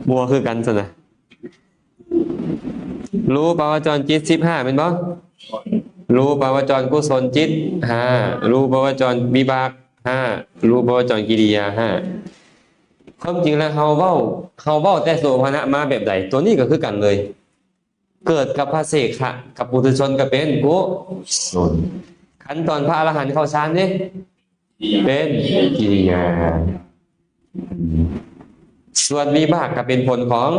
ມົວຄືກັນຊັ້ນນະ. ຮູບປະວະຈອນຈິດສິບຫ້າແມ່ນບໍ່? ຮູບປະວະຈອນກຸສົນຈິດຫ້າ, ຮູບປະວະຈອນວິບາກຫ້າ, ຮູບປະວະຈອນກິລິຍາຫ້າ. ຄວາມຈິງແລ້ວເຮົາເວົ້າ, ເຮົາເວົ້າແຕ່ໂສພະນະມາແບບໃດ, ໂຕນີ້ກໍຄືກັນເລີຍ. ເກີດກັບພະເສຂະ ກັບປຸຖຸຊົນກໍເປັນກຸສົນ. ຄັນຕອນພະອະລະຫັນເຂົ້າຊານເດ້ ເປັນກິລິຍາ. ສ່ວນວິບາກກໍເປັນຜົນຂອງ,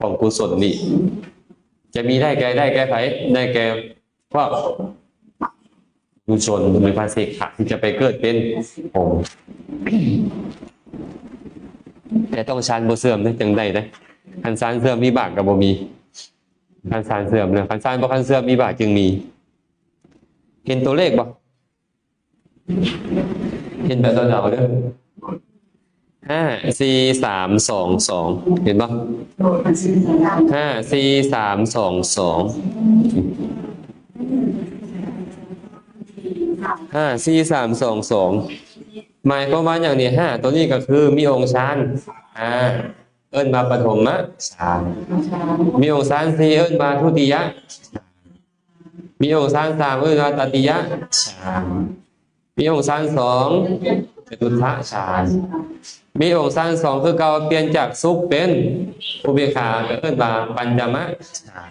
ຂອງກຸສົນນີ້. ຈະມີໄດ້ແກ່, ໄດ້ແກ່ໃຜ? ໄດ້ແກ່ພວກກຸສົນ ຫຼື ພະເສຂະ ທີ່ຈະໄປເກີດເປັນພົມ. ແຕ່ຕ້ອງຊານບໍ່ເສື່ອມເດ້ ຈັ່ງໄດ້ເດ້. ຄັນຊານເສື່ອມ ວິບາກກໍບໍ່ມີ. ຄັນຊານເສື່ອມນະ, ຄັນຊານບໍ່ທັນເສື່ອມ ວິບາກຈຶ່ງມີ. ເຫັນຕົວເລກບໍ່? ເຫັນແບບເດົາໆເດີ. ຫ້າ ສີ່ ສາມ ສອງ ສອງ ເຫັນບໍ່? ຫ້າ ສີ່ ສາມ ສອງ ສອງ ຫ້າ ສີ່ ສາມ ສອງ ສອງ ໝາຍຄວາມວ່າຫຍັງນີ້? ຫ້າ ຕົວນີ້ກໍຄືມີອົງຊານ ອ່າ ເອີ້ນວ່າປະຖົມມະຊານ. ມີອົງຊານສີ່ ເອີ້ນວ່າທຸຕິຍະ. ມີອົງຊານສາມ ເອີ້ນວ່າຕະຕິຍະຊານ. ມີອົງຊານສອງ ຈະຕຸດທະຊານ. ມີອົງຊານສອງຄືເກົ່າ, ປ່ຽນຈາກສຸກເປັນອຸເບກຂາ ກໍເອີ້ນວ່າປັນຈະມະຊານ.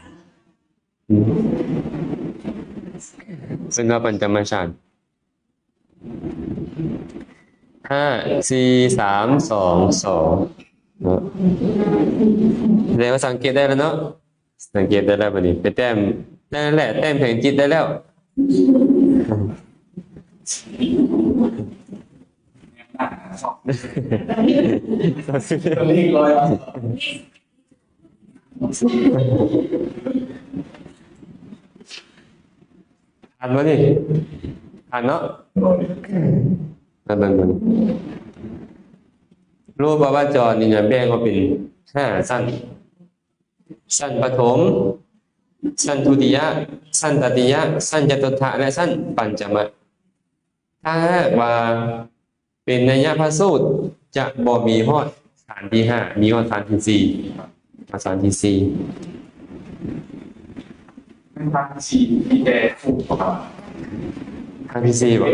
ເອີ້ນວ່າປັນຈະມະຊານ. ຫ້າ ສີ່ ສາມ ສອງ ສອງ ເນາະ. ແລ້ວສັງເກດໄດ້ແລ້ວເນາະ. ສັງເກດໄດ້ແລ້ວບັດນີ້ ໄປແຕ້ມ ນັ້ນແຫຼະ ແຕ້ມແຜງຈິດໄດ້ແລ້ວ. ຜ່ານບໍ່ນີ້? ຜ່ານເນາະ. ມາເບິ່ງເບິ່ງ ຮູບປະວະຈອນນີ້ນະ ແບ່ງອອກເປັນຫ້າຊັ້ນ. ຊັ້ນປະຖົມ, ຊັ້ນທຸຕິຍະ, ຊັ້ນຕະຕິຍະ, ຊັ້ນຈະຕຸດທະ ແລະ ຊັ້ນປັນຈະມະ. ຖ້າຫາກວ່າເປັນໄນຍະພະສູດ ຈະບໍ່ມີຮອດ ສານທີຫ້າ ມີຮອດສານທີສີ່ ສານທີສີ່ ເປັນສານທີສີ່ທີ່ແຕ່ ສານທີສີ່ບໍ່?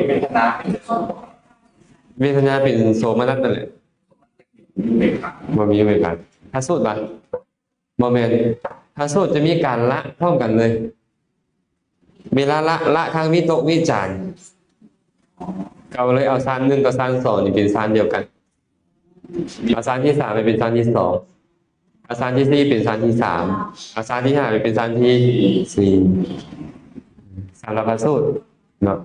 ເວທະນາເປັນໂສມະນັດນັ້ນແຫຼະ ບໍ່ມີເວທະນາ ພະສູດບໍ່? ບໍ່ແມ່ນ ພະສູດຈະມີການລະພ້ອມກັນເລີຍ ເວລາລະ ລະທັງວິຕົກວິຈານ ກໍເລີຍເອົາຊານໜຶ່ງກັບຊານສອງນີ້ເປັນຊານດຽວກັນ ເອົາຊານທີສາມໄປເປັນຊານທີສອງ ເອົາຊານທີສີ່ເປັນຊານທີສາມ ເອົາຊານທີຫ້າໄປເປັນຊານທີສີ່ ສຳລັບພະສູດເນາະ.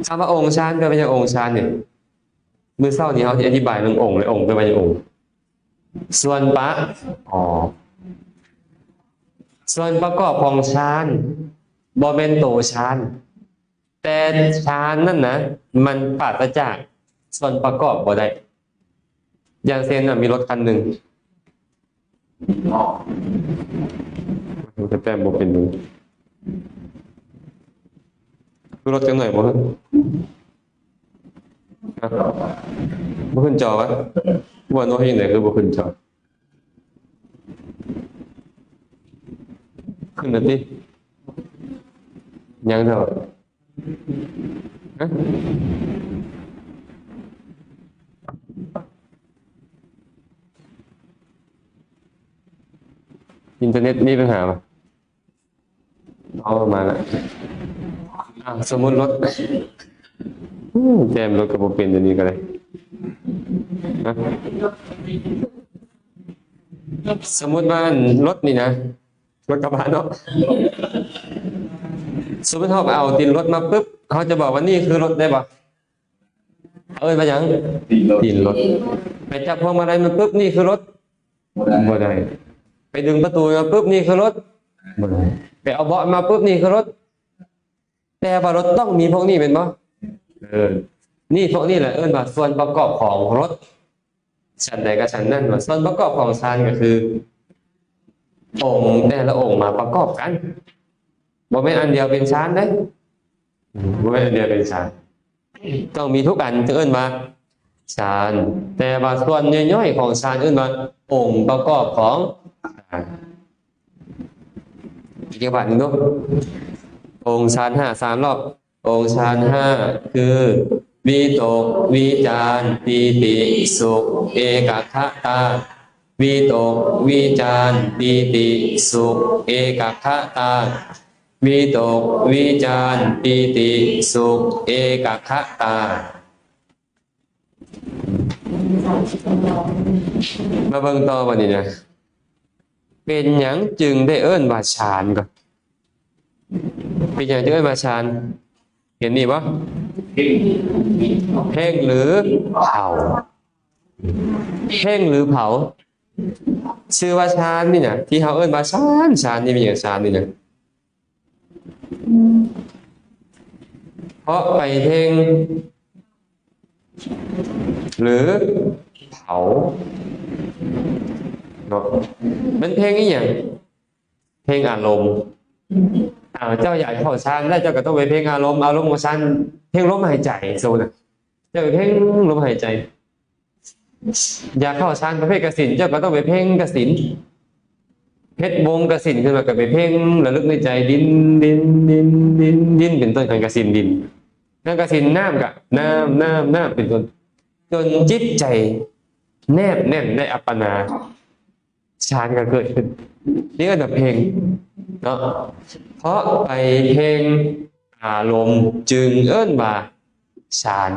ຄຳວ່າອົງຊານ ແປວ່າຫຍັງ? ອົງຊານນີ້ ມື້ເຊົ້ານີ້ເຮົາຊິອະທິບາຍເລື່ອງອົງເລີຍ ອົງແປວ່າຫຍັງ? ອົງ ສ່ວນປະ ອໍ ສ່ວນປະກອບຂອງຊານ ບໍ່ແມ່ນໂຕຊານ ແຕ່ຊານນັ້ນນະ ມັນປາສະຈາກສ່ວນປະກອບບໍ່ໄດ້. ຢ່າງເຊັ່ນນະ ມີລົດຄັນໜຶ່ງ ມັນກະແຕ້ມບໍ່ເປັນ ຄືລົດຈັກໜ່ອຍບໍ່? ຮະ? ບໍ່ຂຶ້ນຈໍວະ? ວ່າໂນເຮັດຈັ່ງໃດຄືບໍ່ຂຶ້ນຈໍ? ຂຶ້ນແລ້ວຕິ? ຍັງເທື່ອ? ຮະ? ອິນເຕີເນັດມີບັນຫາບໍ່? ເອົາ ມາລະ. ອ່າ ສົມມຸດລົດ ອືມ ແຕ້ມລົດກໍບໍ່ເປັນ ດຽວນີ້ກໍໄດ້. ຮະ? ສົມມຸດວ່າ ອັນ ລົດນີ້ນະ ລົດກະບະເນາະ ສົມມຸດເຮົາເອົາຕີນລົດມາປຶບ ເຮົາຈະບອກວ່ານີ້ຄືລົດໄດ້ບໍ່? ເອີ້ນວ່າຫຍັງ? ຕີນລົດ ຕີນລົດ. ໄປຈັບພວງມາໄລມາປຶບ ນີ້ຄືລົດ? ບໍ່ໄດ້ ບໍ່ໄດ້. ໄປດຶງປະຕູມາປຶບ ນີ້ຄືລົດ? ບໍ່ໄດ້. ໄປເອົາເບາະມາປຶບ ນີ້ຄືລົດ? ແຕ່ວ່າລົດຕ້ອງມີພວກນີ້ແມ່ນບໍ່? ເອີ ນີ້ ພວກນີ້ແຫຼະເອີ້ນວ່າສ່ວນປະກອບຂອງລົດ. ສັນໃດກໍສັນນັ້ນ ວ່າສ່ວນປະກອບຂອງຊານກໍຄືອົງແຕ່ລະອົງມາປະກອບກັນ ບໍ່ແມ່ນອັນດຽວເປັນຊານເດ້ ບໍ່ແມ່ນອັນດຽວເປັນຊານ. ຕ້ອງມີທຸກອັນ ຈຶ່ງເອີ້ນວ່າຊານ. ແຕ່ວ່າສ່ວນຍ່ອຍໆຂອງຊານເອີ້ນວ່າອົງປະກອບຂອງຊານ. ອີກບາດໜຶ່ງເນາະ ອົງຊານຫ້າ ສາມລອບ. ອົງຊານຫ້າຄື ວິຕົກ ວິຈານ ປີຕິ ສຸກ ເອກະຄະຕາ. ວິຕົກ ວິຈານ ປີຕິ ສຸກ ເອກະຄະຕາ. ວິຕົກ ວິຈານ ປີຕິ ສຸກ ເອກະຄະຕາ. ມາເບິ່ງຕໍ່ບາດນີ້ນະ ເປັນຫຍັງຈຶ່ງໄດ້ເອີ້ນວ່າຊານກ່ອນ? ເປັນຫຍັງຈຶ່ງເອີ້ນວ່າຊານ? ເຫັນນີ້ບໍ່? ເພັ່ງ ເພັ່ງຫຼືເຜົາ? ເພັ່ງຫຼືເຜົາ? ຊື່ວ່າຊານນີ້ນະ ທີ່ເຮົາເອີ້ນວ່າຊານ ຊານນີ້ເປັນຫຍັງ? ຊານນີ້ນະ ເພາະໄປເພັ່ງ ຫຼື ເຜົາເນາະ. ມັນເພັ່ງອີ່ຫຍັງ? ເພັ່ງອາລົມ. ອ້າວ ເຈົ້າຢາກເຂົ້າຊານໄດ້ ເຈົ້າກໍຕ້ອງໄປເພັ່ງອາລົມ ອາລົມຂອງຊານ ເພັ່ງລົມຫາຍໃຈ ສົມມຸດນະ ເຈົ້າໄປເພັ່ງລົມຫາຍໃຈ. ຢາກເຂົ້າຊານປະເພດກະສິນ ເຈົ້າກໍຕ້ອງໄປເພັ່ງກະສິນ ເຮັດວົງກະສິນຂຶ້ນມາ ກໍໄປເພັ່ງລະລຶກໃນໃຈ ດິນ ດິນ ດິນ ດິນ ດິນ ເປັນຕົ້ນ ຄັນກະສິນດິນ ຄັນກະສິນນ້ຳ ກໍນ້ຳ ນ້ຳ ນ້ຳ ເປັນຕົ້ນ ຈົນຈິດໃຈແນບແໜ້ນໄດ້ອັບປະນາ ຊານກໍເກີດຂຶ້ນ. ນີ້ເອີ້ນວ່າເພັ່ງເນາະ ເພາະໄປເພັ່ງອາລົມ ຈຶ່ງເອີ້ນວ່າຊານ.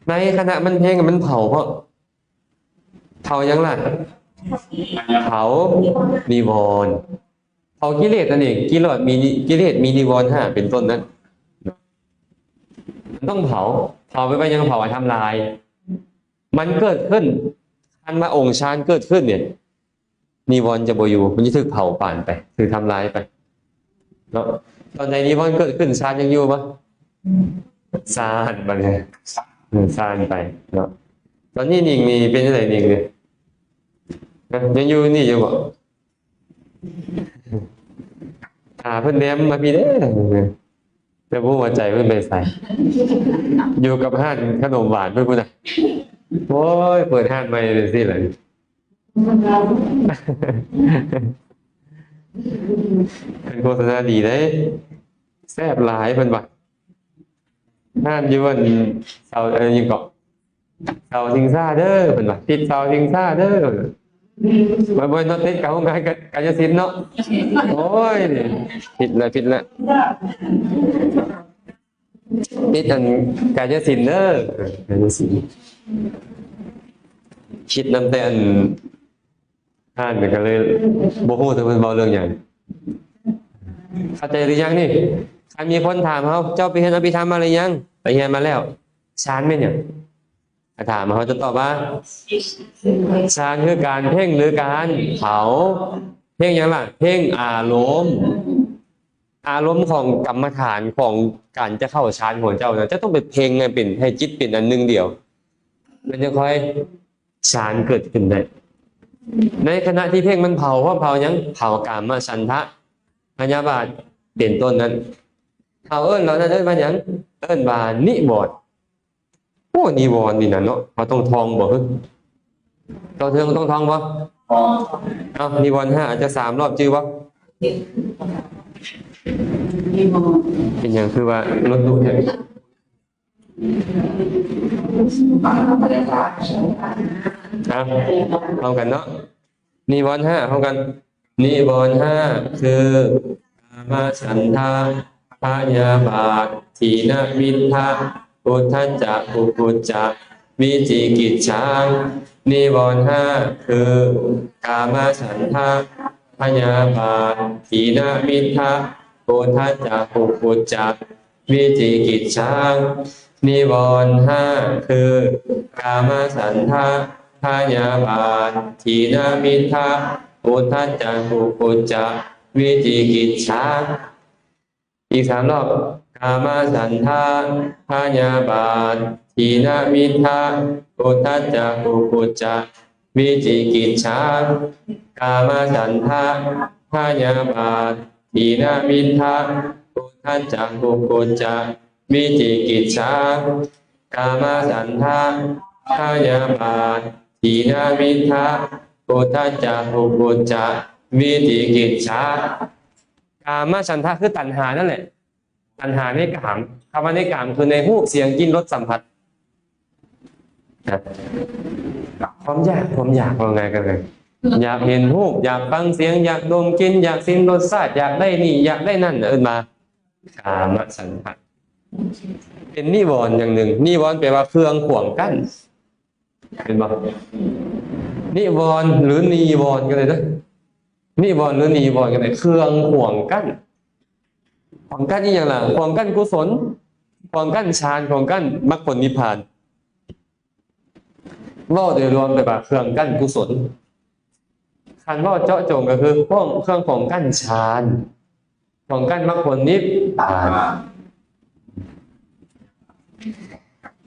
ໃນຂະນະມັນເພັ່ງ ມັນເຜົາ ເພາະເຜົາຫຍັງລະ? ເຜົານິວອນ ເຜົາກິເລດນັ້ນເອງ. ກິເລດມີ ກິເລດມີນິວອນຫ້າເປັນຕົ້ນນັ້ນ ມັນຕ້ອງເຜົາ. ເຜົາແປວ່າຫຍັງ? ເຜົາວ່າທຳລາຍ. ມັນເກີດຂຶ້ນ ຄັນວ່າອົງຊານເກີດຂຶ້ນນີ້ ນິວອນຈະບໍ່ຢູ່ ມັນຈະຖືກເຜົາປານໄປ ຖືກທຳລາຍໄປເນາະ. ຕອນໃດນິວອນເກີດຂຶ້ນ ຊານຍັງຢູ່ບໍ່? ຊານ ບັດນີ້ ເອີ ຊານໄປເນາະ. ຕອນນີ້ນິງນີ້ເປັນຈັ່ງໃດນິງນີ້? ຮະ? ຍັງຢູ່ນີ້ຢູ່ບໍ່? ຕາເພິ່ນແນມມາພີ້ເດ້. ແຕ່ບໍ່ຮູ້ວ່າໃຈເພິ່ນໄປໃສ. ຢູ່ກັບຮ້ານຂະໜົມຫວານເພິ່ນພຸ້ນນະ. ໂອ້ຍ ເປີດຮ້ານໃໝ່ເປັນຊີ້ແຫຼະ. ເພິ່ນໂຄສະນາດີເດ້. ແຊບຫຼາຍເພິ່ນວ່າ. ຮ້ານຢູ່ອັນເສົາ ເອີ ຫຍັງເກາະ ເສົາຊິງຊາເດີ ເພິ່ນວ່າ ຕິດເສົາຊິງຊາເດີ. ບໍ່ ບໍ່ເນາະ ຕິດກັບໂຮງງານກາຍະສິນເນາະ. ໂອ້ຍ ຜິດແລ້ວ ຜິດແລ້ວ ຕິດອັນກາຍະສິນເດີ ກາຍະສິນ. ຄິດນຳແຕ່ອັນ ອ່ານກໍເລີຍບໍ່ຮູ້ວ່າເພິ່ນເວົ້າເລື່ອງຫຍັງ. ເຂົ້າໃຈຫຼືຍັງນີ້? ຄັນມີຄົນຖາມເຮົາ ເຈົ້າໄປຮຽນອະພິທຳມາຫຼືຍັງ? ໄປຮຽນມາແລ້ວ. ຊານແມ່ນຫຍັງ? ຖ້າຖາມ ເຮົາຈະຕອບວ່າ ຊານຄືການເພັ່ງ ຫຼື ການເຜົາ. ເພັ່ງຫຍັງລະ? ເພັ່ງອາລົມ. ອາລົມຂອງກຳມະຖານ ຂອງການຈະເຂົ້າຊານຂອງເຈົ້ານະ ເຈົ້າຕ້ອງໄປເພັ່ງໃຫ້ເປັນ ໃຫ້ຈິດເປັນອັນໜຶ່ງດຽວ ມັນຈະຄ່ອຍ ຊານເກີດຂຶ້ນໄດ້. ໃນຂະນະທີ່ເພັ່ງມັນເຜົາ ເຮົາເຜົາຫຍັງ? ເຜົາກາມະສັນທະ ພະຍາບາດ ເປັນຕົ້ນນັ້ນ. ເຮົາເອີ້ນເຫຼົ່ານັ້ນເອີ້ນວ່າຫຍັງ? ເອີ້ນວ່ານິວອນ. ໂອ້ ນິວອນນີ້ນະເນາະ ເຮົາຕ້ອງທ່ອງບໍ່? ເຮົາຕ້ອງ ຕ້ອງທ່ອງບໍ່? ເອົາ ນິວອນຫ້າ ອາດຈະສາມຮອບ ຈື່ບໍ່? ເປັນຫຍັງຄືວ່າລົດດຸແທ້? ເອົາ ພ້ອມກັນເນາະ ນິວອນຫ້າ ພ້ອມກັນ. ນິວອນຫ້າຄື ກາມະສັນທະ ພະຍາບາດ ທີນະມິດຖະ ອຸດທັດຈະ ກຸກຸດຈະ ວິຈິກິດສາ. ນິວອນຫ້າຄື ກາມະສັນທະ ພະຍາບາດ ທີນະມິດຖະ ອຸດທັດຈະ ກຸກຸດຈະ ວິຈິກິດສາ. ນິວອນຫ້າຄື ກາມະສັນທະ ພະຍາບາດ ທີນະມິດຖະ ອຸດທັດຈະ ກຸກຸດຈະ ວິຈິກິດສາ. ອີກສາມຮອບ ກາມະສັນທະ ພະຍາບາດ ທີນະມິດຖະ ອຸດທັດຈະ ກຸກຸດຈະ ວິຈິກິດສາ. ກາມະສັນທະ ພະຍາບາດ ທີນະມິດຖະ ອຸດທັດຈະ ກຸກຸດຈະ ວິຈິກິດສາ. ກາມະສັນທະ ພະຍາບາດ ທີນະມິດຖະ ອຸດທັດຈະ ກຸກຸດຈະ ວິຈິກິດສາ. ກາມະສັນທະຄືຕັນຫານັ້ນແຫຼະ ຕັນຫາໃນກາມ. ຄຳວ່າໃນກາມຄືໃນຮູບ ສຽງ ກິ່ນ ລົດ ສຳຜັດ. ຄວາມຢາກ ຄວາມຢາກ ເວົ້າງ່າຍກໍຄື ຢາກເຫັນຮູບ ຢາກຟັງສຽງ ຢາກດົມກິ່ນ ຢາກຊິມລົດຊາດ ຢາກໄດ້ນີ້ ຢາກໄດ້ນັ້ນ ເອີ້ນວ່າກາມະສັນທະ. ເປັນນິວອນຢ່າງໜຶ່ງ. ນິວອນແປວ່າເຄື່ອງຂວາງກັ້ນ ເຫັນບໍ່? ນິວອນ ຫຼື ນີວອນກໍໄດ້ເດີ. ນິວອນ ຫຼື ນີວອນກໍໄດ້ ເຄື່ອງຂວາງກັ້ນ. ຂວາງກັ້ນອີ່ຫຍັງລະ? ຂວາງກັ້ນກຸສົນ, ຂວາງກັ້ນຊານ, ຂວາງກັ້ນມັກຜົນນິບພານ. ເວົ້າໂດຍລວມແປວ່າເຄື່ອງກັ້ນກຸສົນ. ຄັນເວົ້າເຈາະຈົງກໍຄື ຂວາງ ເຄື່ອງຂວາງກັ້ນຊານ, ຂວາງກັ້ນມັກຜົນນິບພານ.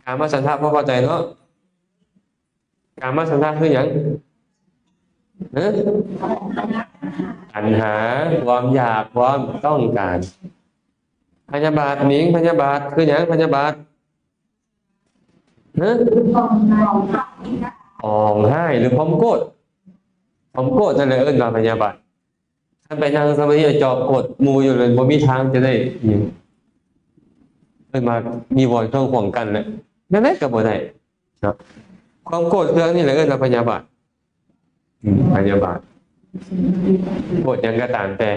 ກາມະສັນທະ ພໍເຂົ້າໃຈເນາະ? ກາມະສັນທະຄືຫຍັງ? ຮະ? ຕັນຫາ, ຄວາມຢາກ, ຄວາມຕ້ອງການ. ພະຍາບາດ, ໜິງ, ພະຍາບາດຄືຫຍັງ? ພະຍາບາດ ຮະ? ປອງຮ້າຍ ຫຼື ຄວາມໂກດ. ຄວາມໂກດນັ້ນແຫຼະເອີ້ນວ່າພະຍາບາດ. ຄັນໄປນັ່ງສະມາທິແລ້ວຈອບໂກດໝູ່ຢູ່ ແລ້ວບໍ່ມີທາງຈະໄດ້ຫຍັງ. ເອີ້ນວ່ານິວອນເຄື່ອງຂວາງກັ້ນແຫຼະ. ແນວໃດກໍບໍ່ໄດ້ເນາະ. ຄວາມໂກດເຄືອງນີ້ແຫຼະເອີ້ນວ່າພະຍາບາດ. ອືມ ພະຍາບາດ. ໂກດຫຍັງກໍຕາມແຕ່.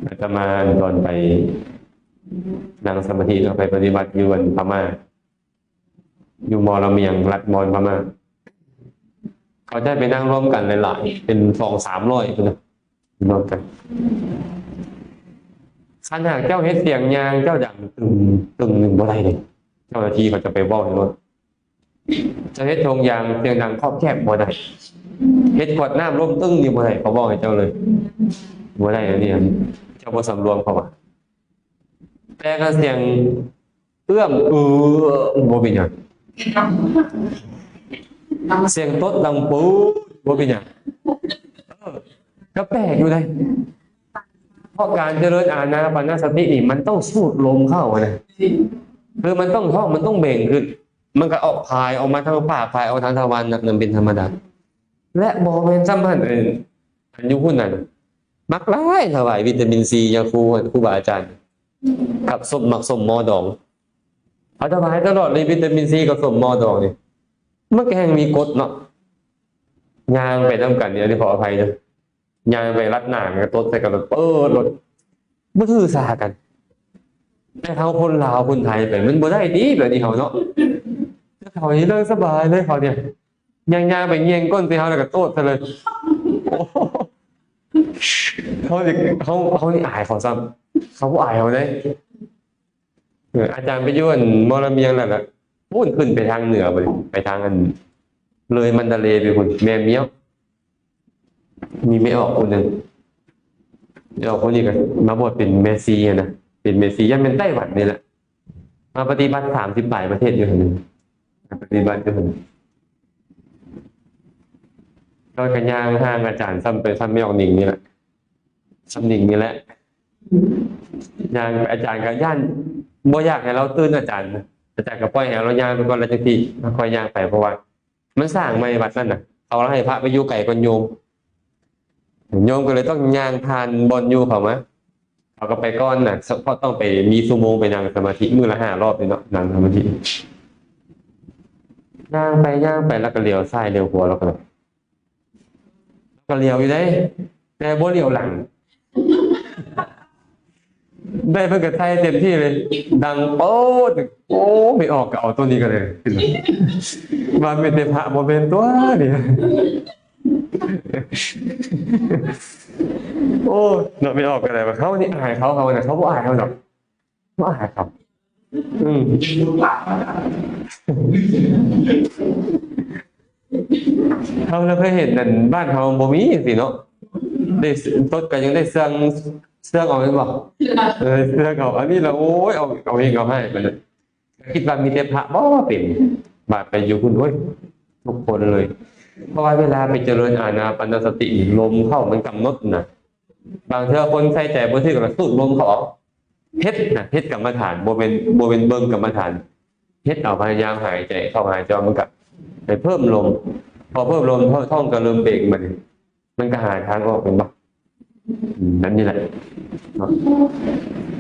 ອາດຕະມາຕອນໄປນັ່ງສະມາທິເນາະ ໄປປະຕິບັດຢູ່ອັນພະມ້າ ຢູ່ມໍລະມຽງ ລັດມອນພະມ້າ. ເຂົາຈະໃຫ້ໄປນັ່ງລວມກັນຫຼາຍໆ ເປັນສອງສາມຮ້ອຍພຸ້ນນະ ລວມກັນ. ຄັນຫາກເຈົ້າເຮັດສຽງຍ່າງເຈົ້າດັງຕຶງ ຕຶງໜຶ່ງບໍ່ໄດ້ເດ້. ເຈົ້າໜ້າທີ່ເຂົາຈະໄປເວົ້າໃຫ້ໂລດ. ເຈົ້າເຮັດທົ່ງຢາງສຽງດັງຄອບແຄບບໍ່ໄດ້. ເຮັດຂວດນ້ຳລົ້ມຕຶ້ງນີ້ບໍ່ໄດ້ ເຂົາເວົ້າໃຫ້ເຈົ້າເລີຍ. ບໍ່ໄດ້ອັນນີ້ ເຈົ້າບໍ່ສຳລວມ ເຂົາວ່າ. ແຕ່ຄັນສຽງເອື້ອມ ເອີ ບໍ່ເປັນຫຍັງ. ສຽງຕົດດັງປູດ ບໍ່ເປັນຫຍັງ. ເອີ ກໍແປກຢູ່ເດ້ ເພາະການຈະເລີນອານາປານະສະຕິນີ້ ມັນຕ້ອງສູດລົມເຂົ້ານະ ຄືມັນຕ້ອງທ້ອງ ມັນຕ້ອງເບັ່ງຂຶ້ນ ມັນກໍອອກ ພາຍອອກມາທາງປາກ ພາຍອອກທາງທະວານ ນັ້ນເປັນທຳມະດາ. ແລະ ບໍ່ແມ່ນສ່ຳນັ້ນ ເອີ ອັນຢູ່ພຸ້ນນັ້ນ ມັກຫຼາຍຖວາຍວິຕາມິນຊີ ຍາຄູ ຄູບາອາຈານ ກັບສົ້ມ ໝາກສົ້ມໝໍດອງ ເຂົາຖວາຍຕະຫຼອດເລີຍ ວິຕາມິນຊີກັບສົ້ມໝໍດອງນີ້. ມັນກໍແຮ່ງມີກົດເນາະ ຍ່າງໄປນຳກັນນີ້ ອັນນີ້ຂໍອະໄພເດີ ຍ່າງໄປລັດໜ້າ ມັນກໍຕົດໃສ່ກັນໂລດ ເປີດໂລດ ບໍ່ຖືສາກັນ. ແຕ່ເຮົາຄົນລາວຄົນໄທໄປ ມັນບໍ່ໄດ້ຕິ ແບບນີ້ເຮົາເນາະ ເຂົານີ້ເລີຍສະບາຍເລີຍ ເຂົານີ້ ຍ່າງໆໄປແຍ່ງກົ້ນໃສ່ເຮົາ ແລ້ວກໍໂຕດໃສ່ເລີຍ. ໂອ້ ເຮົານີ້ ເຮົາ ເຮົານີ້ອາຍເຂົາຊ້ຳ ເຂົາບໍ່ອາຍເຮົາເດ້. ເອີ ອາຈານໄປຢູ່ອັນມໍລະມຽງແລ້ວລະ ພຸ້ນຂຶ້ນໄປທາງເໜືອ ໄປ ໄປທາງອັນ ເລີຍມັນດາເລໄປພຸ້ນ ແມ່ມຽວ ມີແມ່ອອກຄົນໜຶ່ງ ແມ່ອອກຄົນນີ້ກໍມາບວດເປັນແມ່ຊີຫັ້ນນະ ເປັນແມ່ຊີ ຢ້ານແມ່ນໄຕ້ຫວັນນີ້ແຫຼະ ມາປະຕິບັດສາມສິບປາຍປະເທດຢູ່ຫັ້ນ ມາປະຕິບັດຢູ່ຫັ້ນ. ເຮົາກໍຍ່າງຫ່າງອາຈານຊ້ຳໄປ ຊ້ຳແມ່ອອກນິງນີ້ແຫຼະ ຊ້ຳນິງນີ້ແຫຼະ ຍ່າງ ອາຈານກໍຢ້ານບໍ່ຢາກໃຫ້ລາວຕື່ນອາຈານນະ ອາຈານກໍປ່ອຍໃຫ້ລາວຍ່າງໄປກ່ອນ ແລ້ວຈັ່ງຊິຄ່ອຍຍ່າງໄປ ເພາະວ່າ ມັນສ້າງໃໝ່ວັດນັ້ນນະ ເຂົາໃຫ້ພະໄປຢູ່ໄກກ່ອນໂຍມ ໂຍມກໍເລີຍຕ້ອງຍ່າງຜ່ານບ່ອນຢູ່ເຂົາມາ ເຂົາກໍໄປກ່ອນນະ ສະເພາະຕ້ອງໄປມີຊົ່ວໂມງໄປນັ່ງສະມາທິ ມື້ລະຫ້າຮອບເດ້ເນາະ ນັ່ງສະມາທິ ຍ່າງໄປຍ່າງໄປ ແລ້ວກໍຫຼຽວຊ້າຍຫຼຽວຂວາ ແລ້ວກໍ ກໍຫຼຽວຢູ່ເດ້ ແຕ່ບໍ່ຫຼຽວຫຼັງ ໄດ້ເພິ່ນກໍໃສ່ເຕັມທີ່ເລີຍ ດັງໂປດ ໂອ້ ໄມ່ອອກກໍເອົາໂຕນີ້ກໍໄດ້ ວ່າມີແຕ່ພະບໍ່ແມ່ນຕົວະນີ້. ໂອ້ ເນາະ ໄມ່ອອກກໍໄດ້ ວ່າເຮົານີ້ອາຍເຂົາ ເຮົານະ ເຂົາບໍ່ອາຍເຮົາດອກ. ວ່າຄັບ ອືມ ເຮົາລະເຄີຍເຫັນນັ້ນ ບ້ານເຮົາບໍ່ມີຈັ່ງຊີ້ເນາະ ໄດ້ຕົດກໍຍັງໄດ້ເຊື່ອງ ເຊື່ອງເອົາແມ່ນບໍ່? ເອີ ເຊື່ອງເອົາ ອັນນີ້ລະ ໂອ້ຍ ເອົາ ເອົາເຮງເອົາຮ້າຍປານນັ້ນ ຄິດວ່າມີແຕ່ພະບໍ່ເປັນ ບາດໄປຢູ່ພຸ້ນ ໂອ້ຍ ທຸກຄົນເລີຍ ເພາະວ່າເວລາໄປຈະເລີນອານາປານະສະຕິນີ້ ລົມເຂົ້າມັນກຳນົດນະ ບາງເທື່ອຄົນໃສ່ໃຈບໍ່ຖືກ ລະສູດລົມເຂົ້າອອກ. ເຮັດນະ ເຮັດກຳມະຖານ ບໍ່ແມ່ນ ບໍ່ແມ່ນເບິ່ງກຳມະຖານ ເຮັດເອົາ ພະຍາຍາມຫາຍໃຈເຂົ້າຫາຍໃຈອອກ ມັນກະໄປເພີ່ມລົມ ພໍເພີ່ມລົມ ທ້ອງ ທ້ອງກະເລີ່ມເບງ ບາດນີ້ມັນກະຫາທາງອອກ ແມ່ນບໍ່? ອືມ ອັນນີ້ແຫຼະເນາະ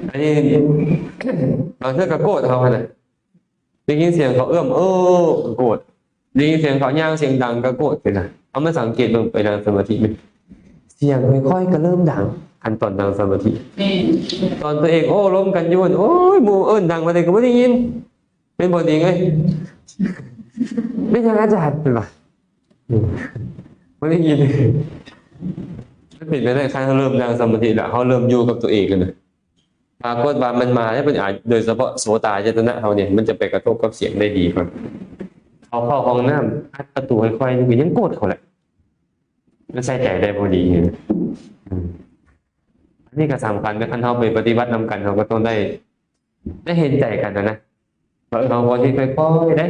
ອັນນີ້ບາງເທື່ອກະໂກດເຮົາຫັ້ນນະ ໄດ້ຍິນສຽງເຂົາເອື້ອມ ເອີ ກະໂກດ ໄດ້ຍິນສຽງເຂົາຍ່າງສຽງດັງກະໂກດ ເຫັນນະ ເຮົາມາສັງເກດເບິ່ງໄປນັ່ງສະມາທິ ສຽງຄ່ອຍໆກະເລີ່ມດັງ ຄັນຕອນນັ່ງສະມາທິ ແມ່ນ ຕອນຕົວເອງໂອ້ລົມກັນຢູ່ຫັ້ນ ໂອ້ຍ ໝູ່ເອີ້ນດັງປານໃດກະບໍ່ໄດ້ຍິນ ແມ່ນບໍ່ ຕິງເອີຍ? ແມ່ນຫຍັງອາຈານ ເພິ່ນວ່າ ອືມ ບໍ່ໄດ້ຍິນ ມັນເປັນໄປໄດ້ ຄັນເຮົາເລີ່ມນັ່ງສະມາທິແລ້ວ ເຮົາເລີ່ມຢູ່ກັບຕົວເອງຫັ້ນນະ ປາກົດວ່າມັນມາໃຫ້ເພິ່ນອາ ໂດຍສະເພາະໂສຕາຍະຕະນະເຮົານີ້ ມັນຈະໄປກະທົບກັບສຽງໄດ້ດີກ່ອນ ເຂົາເຂົ້າຫ້ອງນ້ຳ ອັດປະຕູຄ່ອຍໆ ມັນກະຍັງໂກດເຂົາແຫຼະ ມັນໃສ່ໃຈໄດ້ບໍ່ດີ ອືມ ອັນນີ້ກະສຳຄັນເດ້ ຄັນເຮົາໄປປະຕິບັດນຳກັນ ເຮົາກະຕ້ອງໄດ້ ໄດ້ເຫັນໃຈກັນຫັ້ນນະ ວ່າເຮົາຄວນຊິຄ່ອຍໆເດ້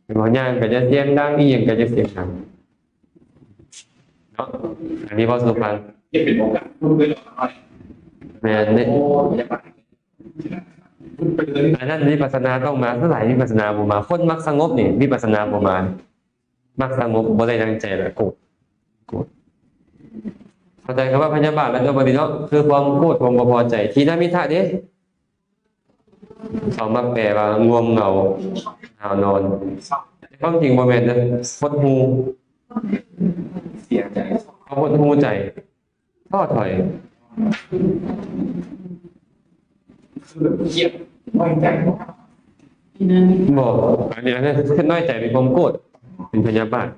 ເຮົາຍ່າງກະຢ່າສຽງດັງ ອີ່ຫຍັງກະຢ່າສຽງດັງເນາະ ອັນນີ້ເວົ້າສູ່ຟັງ ເຮັດເປັນໂອກາດ ແມ່ນເດ້ ອັນນັ້ນວິປັດສະນາຕ້ອງມາ ສ່ວນຫຼາຍວິປັດສະນາບໍ່ມາ ຄົນມັກສະຫງົບນີ້ວິປັດສະນາບໍ່ມາ ມັກສະຫງົບ ບໍ່ໄດ້ດັ່ງໃຈລະໂກດ ໂກດ ເຂົ້າໃຈຄຳວ່າພະຍາບາດແລ້ວເນາະ ບາດນີ້ເນາະ ຄືຄວາມໂກດ ຄວາມບໍ່ພໍໃຈ ທີນະມິທະເດ້ ເຂົາມັກແປວ່າງ່ວງເຫງົາ ຫາວນອນ ແຕ່ຄວາມຈິງບໍ່ແມ່ນເດີ ຫົດຫູ່ ເສຍໃຈ ຄວາມຫົດຫູ່ໃຈ ທໍ້ຖອຍ ຄືແບບຄຽດ ນ້ອຍໃຈ ບໍ່ ອັນນີ້ ອັນນັ້ນຄືນ້ອຍໃຈ ເປັນຄວາມໂກດ ເປັນພະຍາບາດ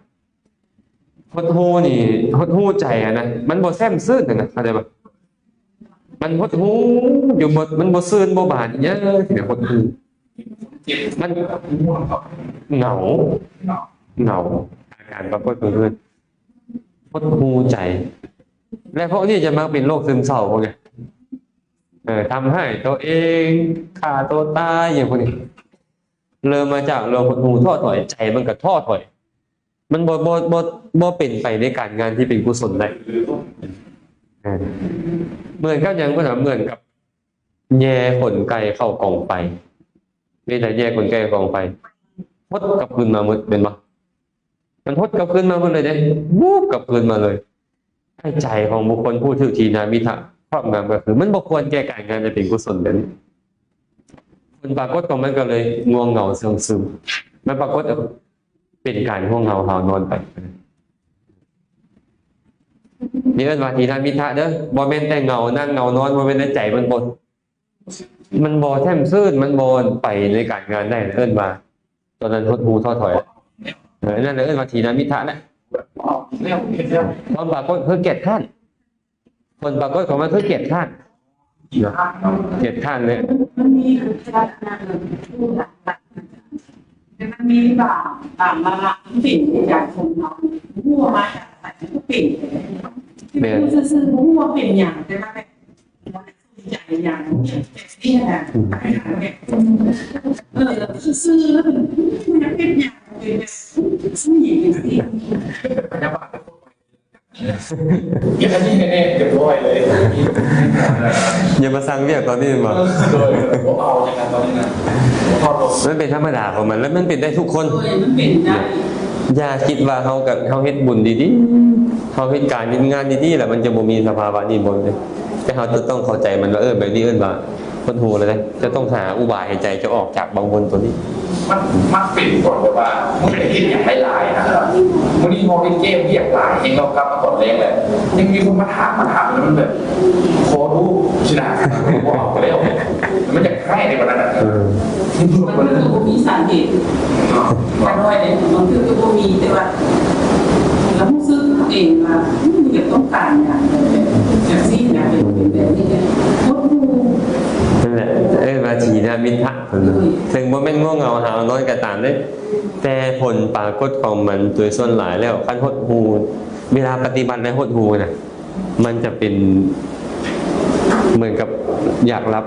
ຫົດຫູ່ນີ້ ຫົດຫູ່ໃຈຫັ້ນນະ ມັນບໍ່ແຊ່ມຊື່ນຫັ້ນນະ ເຂົ້າໃຈບໍ່? ມັນຫົດຫູ່ຢູ່ ບໍ່ ມັນບໍ່ຊື່ນບໍ່ບານອີ່ຫຍັງ ຊິໄປຫົດຫູ່ ມັນເຫງົາ ເຫງົາ ອາການປາກົດກໍຄືຫົດຫູ່ໃຈ ແລະ ພວກນີ້ຈະມັກເປັນໂລກຊຶມເສົ້າພວກນີ້ ເອີ ທຳຮ້າຍຕົວເອງ ຂ້າຕົວຕາຍ ອີ່ຫຍັງພວກນີ້. ເລີ່ມມາຈາກເລີ່ມຫົດຫູ້ທໍ້ຖອຍ, ໃຈມັນກໍທໍ້ຖອຍ, ມັນບໍ່ ບໍ່ ບໍ່ ບໍ່ເປັນໄປໃນການງານທີ່ເປັນກຸສົນໄດ້. ເອີ ເໝືອນກັບຫຍັງ? ເໝືອນກັບແຍ່ຂົນໄກ່ເຂົ້າກອງໄຟ. ເວລາແຍ່ຂົນໄກ່ເຂົ້າກອງໄຟ ຫົດກັບຄືນມາໝົດ ແມ່ນບໍ່? ມັນຫົດກັບຄືນມາໝົດເລີຍເດ້, ວູບກັບຄືນມາເລີຍ. ໃນໃຈຂອງບຸກຄົນຜູ້ຖືກຖີນາມິດຖະຄອບງຳ ກໍຄືມັນບໍ່ຄວນແກ່ການງານອັນເປັນກຸສົນແບບນີ້. ຜົນປາກົດຂອງມັນກໍເລີຍງ່ວງເຫງົາເຊື່ອງຊຶມ, ມັນປາກົດເປັນການງ່ວງເຫງົາຫາວນອນໄປ. ນີ້ເອີ້ນວ່າຖີນາມິດຖະເດີ້, ບໍ່ແມ່ນແຕ່ເຫງົານັ່ງເຫງົານອນ, ບໍ່ແມ່ນໃນໃຈມັນບໍ່ ມັນບໍ່ແຊ່ມຊື່ນ, ມັນບໍ່ໄປໃນການງານໄດ້, ເອີ້ນວ່າຕອນນັ້ນຫົດຫູ້ທໍ້ຖອຍ. ເອີ ນັ້ນແຫຼະເອີ້ນວ່າຖີນາມິດຖະແຫຼະ. ຄວາມປາກົດຄືກຽດຄ້ານ, ຜົນປາກົດຂອງມັນຄືກຽດຄ້ານ, ກຽດຄ້ານເລີຍ. ແຕ່ມັນມີບາງ ບາງລະລະທີ່ເປັນໃນໃຈຄົນເຮົາ, ຮູ້ວ່າມາຈາກໃສມັນກໍເປັນ. ແມ່ນ. ຮູ້ຊື່ໆ ຮູ້ວ່າເປັນຫຍັງ, ແຕ່ວ່າແບບ ໃຈຫຍັງແບບນີ້ນະ. ອືມ ເອີ ຊື່ໆ ແລ້ວມັນຢາກເຮັດຫຍັງ ເປັນແບບຜູ້ຍິງຈັ່ງຊີ້. ອັນນີ້ແນ່ໆ ຮຽບຮ້ອຍເລີຍ. ຢ່າມາສັ່ງວຽກຕອນນີ້ແມ່ນບໍ່? ໂດຍ ບໍ່ເອົາຈັ່ງນັ້ນຕອນນີ້ນະ. ມັນເປັນທຳມະດາຂອງມັນ ແລະ ມັນເປັນໄດ້ທຸກຄົນ. ໂດຍ ມັນເປັນໄດ້. ຢ່າຄິດວ່າເຮົາກະ ເຮົາເຮັດບຸນດີໆ ເຮົາເຮັດການເຮັດງານດີໆ ແລ້ວມັນຈະບໍ່ມີສະພາວະນີ້ ບໍ່ແມ່ນ. ແຕ່ເຮົາຈະຕ້ອງເຂົ້າໃຈມັນວ່າ ເອີ ແບບນີ້ເອີ້ນວ່າຫົດຫູ້ແລ້ວເດ້. ຈະຕ້ອງຫາອຸບາຍໃຫ້ໃຈຈະອອກຈາກບາງບົນໂຕນີ້. ມັນ ມັນເປັນກ່ອນແບບວ່າ ມື້ໄດ້ເຮັດຫຍັງຫຼາຍໆນະ, ມື້ນີ້ເຮົາໄດ້ແກ້ວຽກຫຼາຍແຮງ, ເຮົາກັບມາຕອນແລງແລ້ວ ຍັງມີຄົນມາຖາມ ມາຖາມ ແລ້ວມັນແບບ ຂໍດູຊິນະ ບໍ່ເອົາແລ້ວ. ມັນຢາກໃຫ້ໃນວັນນັ້ນນະ. ເອີ ມັນຄືບໍ່ມີສາເຫດເນາະ, ຂ້ານ້ອຍເດ້ ມັນຄືບໍ່ມີ, ແຕ່ວ່າ ລະຮູ້ສຶກເອງວ່າ ອືມ ຢາກຕ້ອງການຫຍັງ ຈັ່ງຊີ້ນະ, ເປັນ ເປັນແບບນີ້ແຫຼະ. ຫົດຫູ່ ນັ້ນແຫຼະ ເອີ້ນວ່າຖີນາມິດຖະ. ໂດຍ ເຖິງບໍ່ແມ່ນງ່ວງເຫງົາຫາວນອນກໍຕາມເດ້, ແຕ່ຜົນປາກົດຂອງມັນໂດຍສ່ວນຫຼາຍແລ້ວ ຄັນຫົດຫູ່ ເວລາປະຕິບັດແລ້ວຫົດຫູ່ນະ ມັນຈະເປັນເໝືອນກັບຢາກຫຼັບ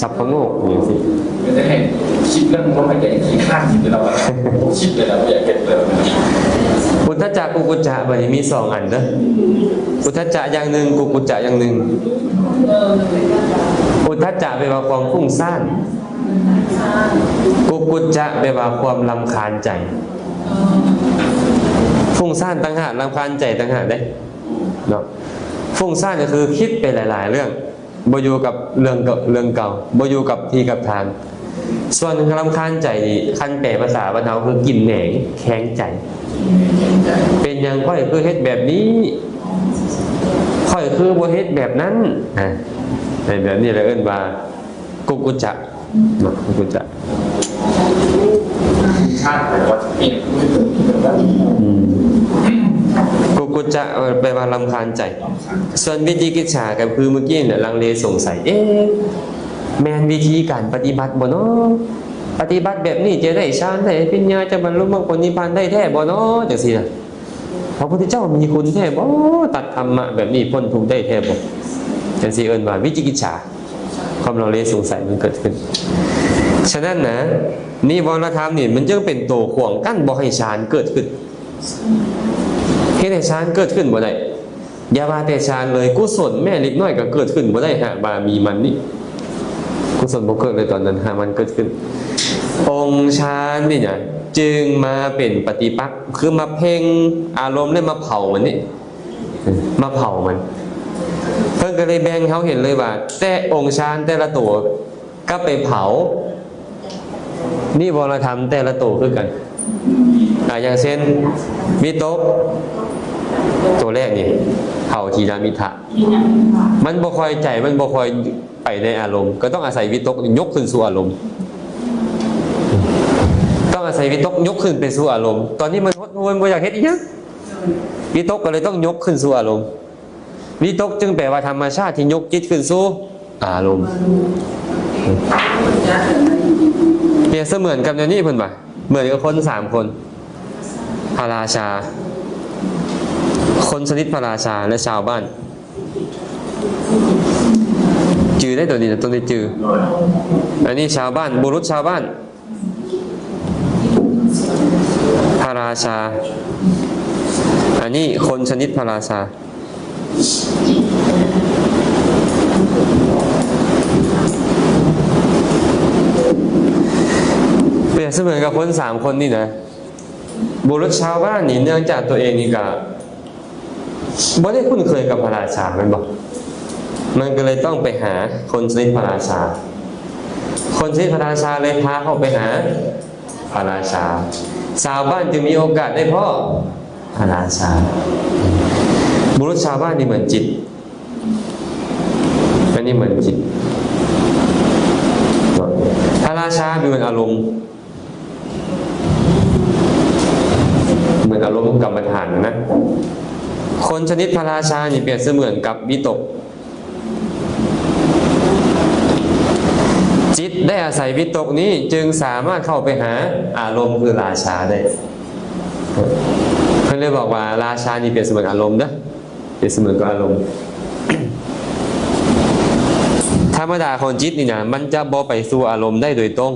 ສັບພະໂງກຈັ່ງຊີ້. ແຕ່ໃຫ້ຄິດເລື່ອງລົມຫາຍໃຈ ຂີ້ຄ້ານຄິດແລ້ວ ບໍ່ຄິດເລີຍນະ, ບໍ່ຢາກເຮັດເລີຍ. ອຸດທັດຈະ ກຸກຸດຈະ ບັດນີ້ມີສອງອັນເດີ້, ອຸດທັດຈະຢ່າງໜຶ່ງ ກຸກຸດຈະຢ່າງໜຶ່ງ. ອຸດທັດຈະແປວ່າຄວາມຟຸ້ງສ້ານ, ກຸກຸດຈະແປວ່າຄວາມລຳຄານໃຈ. ຟຸ້ງສ້ານຕ່າງຫາກ ລຳຄານໃຈຕ່າງຫາກເດ້. ເນາະ ຟຸ້ງສ້ານກໍຄືຄິດໄປຫຼາຍໆເລື່ອງ, ບໍ່ຢູ່ກັບເລື່ອງເກົ່າ ເລື່ອງເກົ່າ, ບໍ່ຢູ່ກັບທີ່ກັບທາງ. ສ່ວນລຳຄານໃຈນີ້ ຄັນແປພາສາບ້ານເຮົາຄືກິນແໜງແຂງໃຈ. ເປັນຫຍັງຂ້ອຍຄືເຮັດແບບນີ້? ຂ້ອຍຄືບໍ່ເຮັດແບບນັ້ນ? ອາ ເປັນແບບນີ້ແຫຼະ ເອີ້ນວ່າ ກຸກຸດຈະ ເນາະ ກຸກຸດຈະ. ອືມ ກຸກຸດຈະ ເອີ ແປວ່າລຳຄານໃຈ. ສ່ວນວິຈິກິດສາກໍຄືມື້ກີ້ນະ ລັງເລສົງໄສ ເອະ ແມ່ນວິທີການປະຕິບັດບໍ່ເນາະ? ປະຕິບັດແບບນີ້ຈະໄດ້ຊານ ໄດ້ປັນຍາ ຈະບັນລຸມັກຜົນນິບພານໄດ້ແທ້ບໍ່ເນາະ? ຈັ່ງຊີ້ນະ. ພະພຸດທະເຈົ້າມີຄຸນແທ້ບໍ່? ຕັດທຳມະແບບນີ້ພົ້ນທຸກໄດ້ແທ້ບໍ່? ຈັ່ງຊີ້ເອີ້ນວ່າວິຈິກິດສາ, ຄວາມລັງເລສົງໄສມັນເກີດຂຶ້ນ. ສະນັ້ນນະ ນິວອນລະທຳນີ້ມັນຈຶ່ງເປັນໂຕຂວາງກັ້ນບໍ່ໃຫ້ຊານເກີດຂຶ້ນ, ເຮັດໃຫ້ຊານເກີດຂຶ້ນບໍ່ໄດ້. ຢ່າວ່າແຕ່ຊານເລີຍ, ກຸສົນແມ້ເລັກນ້ອຍກໍເກີດຂຶ້ນບໍ່ໄດ້ ຫາກວ່າມີມັນນີ້. ກຸສົນບໍ່ເກີດເລີຍຕອນນັ້ນ ຫາກມັນເກີດຂຶ້ນ. ອົງຊານນີ້ນະ ຈຶ່ງມາເປັນປະຕິປັກ ຄືມາເພັ່ງອາລົມ ແລະ ມາເຜົາມັນນີ້ ມາເຜົາມັນ. ເພິ່ນກໍເລີຍແບ່ງໃຫ້ເຮົາເຫັນເລີຍວ່າ ແຕ່ອົງຊານແຕ່ລະໂຕກັບໄປເຜົານິວອນລະທຳແຕ່ລະໂຕຄືກັນ. ອາ ຢ່າງເຊັ່ນ ວິຕົກ ໂຕແລກນີ້ ເຜົາທີລະມິດທະ, ມັນບໍ່ຄ່ອຍ ໃຈມັນບໍ່ຄ່ອຍ ໄປໃນອາລົມ ກໍຕ້ອງອາໄສວິຕົກຍົກຂຶ້ນສູ່ອາລົມ, ຕ້ອງອາໄສວິຕົກຍົກຂຶ້ນໄປສູ່ອາລົມ. ຕອນນີ້ມັນຫົດຫູ່ ມັນບໍ່ຢາກເຮັດອີ່ຫຍັງ, ວິຕົກກໍເລີຍຕ້ອງຍົກຂຶ້ນສູ່ອາລົມ. ວິຕົກຈຶ່ງແປວ່າທຳມະຊາດທີ່ຍົກຈິດຂຶ້ນສູ່ອາລົມ. ປຽບສະເໝືອນກັບແນວນີ້ເພິ່ນວ່າ ເໝືອນກັບຄົນສາມຄົນ, ພະລາຊາ, ຄົນສະໜິດພະລາຊາ ແລະ ຊາວບ້ານ. ຈື່ໄດ້ໂຕນີ້ນະ, ໂຕນີ້ຈື່. ອັນນີ້ຊາວບ້ານ, ບຸລຸດຊາວບ້ານ. ະລາຊາ. ອັນນີ້ຄົນຊະນິດພະລາຊາ. ປຽບສະເໝືອນກັບຄົນສາມຄົນນີ້ນະ, ບຸລຸດຊາວບ້ານນີ້ ເນື່ອງຈາກຕົວເອງນີ້ກະບໍ່ໄດ້ຄຸ້ນເຄີຍກັບພະລາຊາແມ່ນບໍ່? ມັນກໍເລີຍຕ້ອງໄປຫາຄົນຊະນິດພະລາຊາ. ຄົນຊະນິດພະລາຊາເລີຍພາເຂົາໄປຫາ ພະລາຊາ. ຊາວບ້ານຈຶ່ງມີໂອກາດໄດ້ພໍ້ພະລາຊາ. ບຸລຸດຊາວບ້ານນີ້ເໝືອນຈິດ, ອັນນີ້ເໝືອນຈິດ. ພະລາຊາເໝືອນອາລົມ, ເໝືອນອາລົມກຳມະຖານນະ. ຄົນຊະນິດພະລາຊານີ້ປຽບສະເໝືອນກັບວິຕົກ. ຈິດໄດ້ອາໄສວິຕົກນີ້ຈຶ່ງສາມາດເຂົ້າໄປຫາອາລົມຄືລາຊາໄດ້. ເພິ່ນເລີຍບອກວ່າລາຊານີ້ປຽບສະເໝືອນອາລົມເດີ້, ປຽບສະເໝືອນກັບອາລົມ. ທຳມະດາຂອງຈິດນີ້ນະ ມັນຈະບໍ່ໄປສູ່ອາລົມໄດ້ໂດຍຕົງ,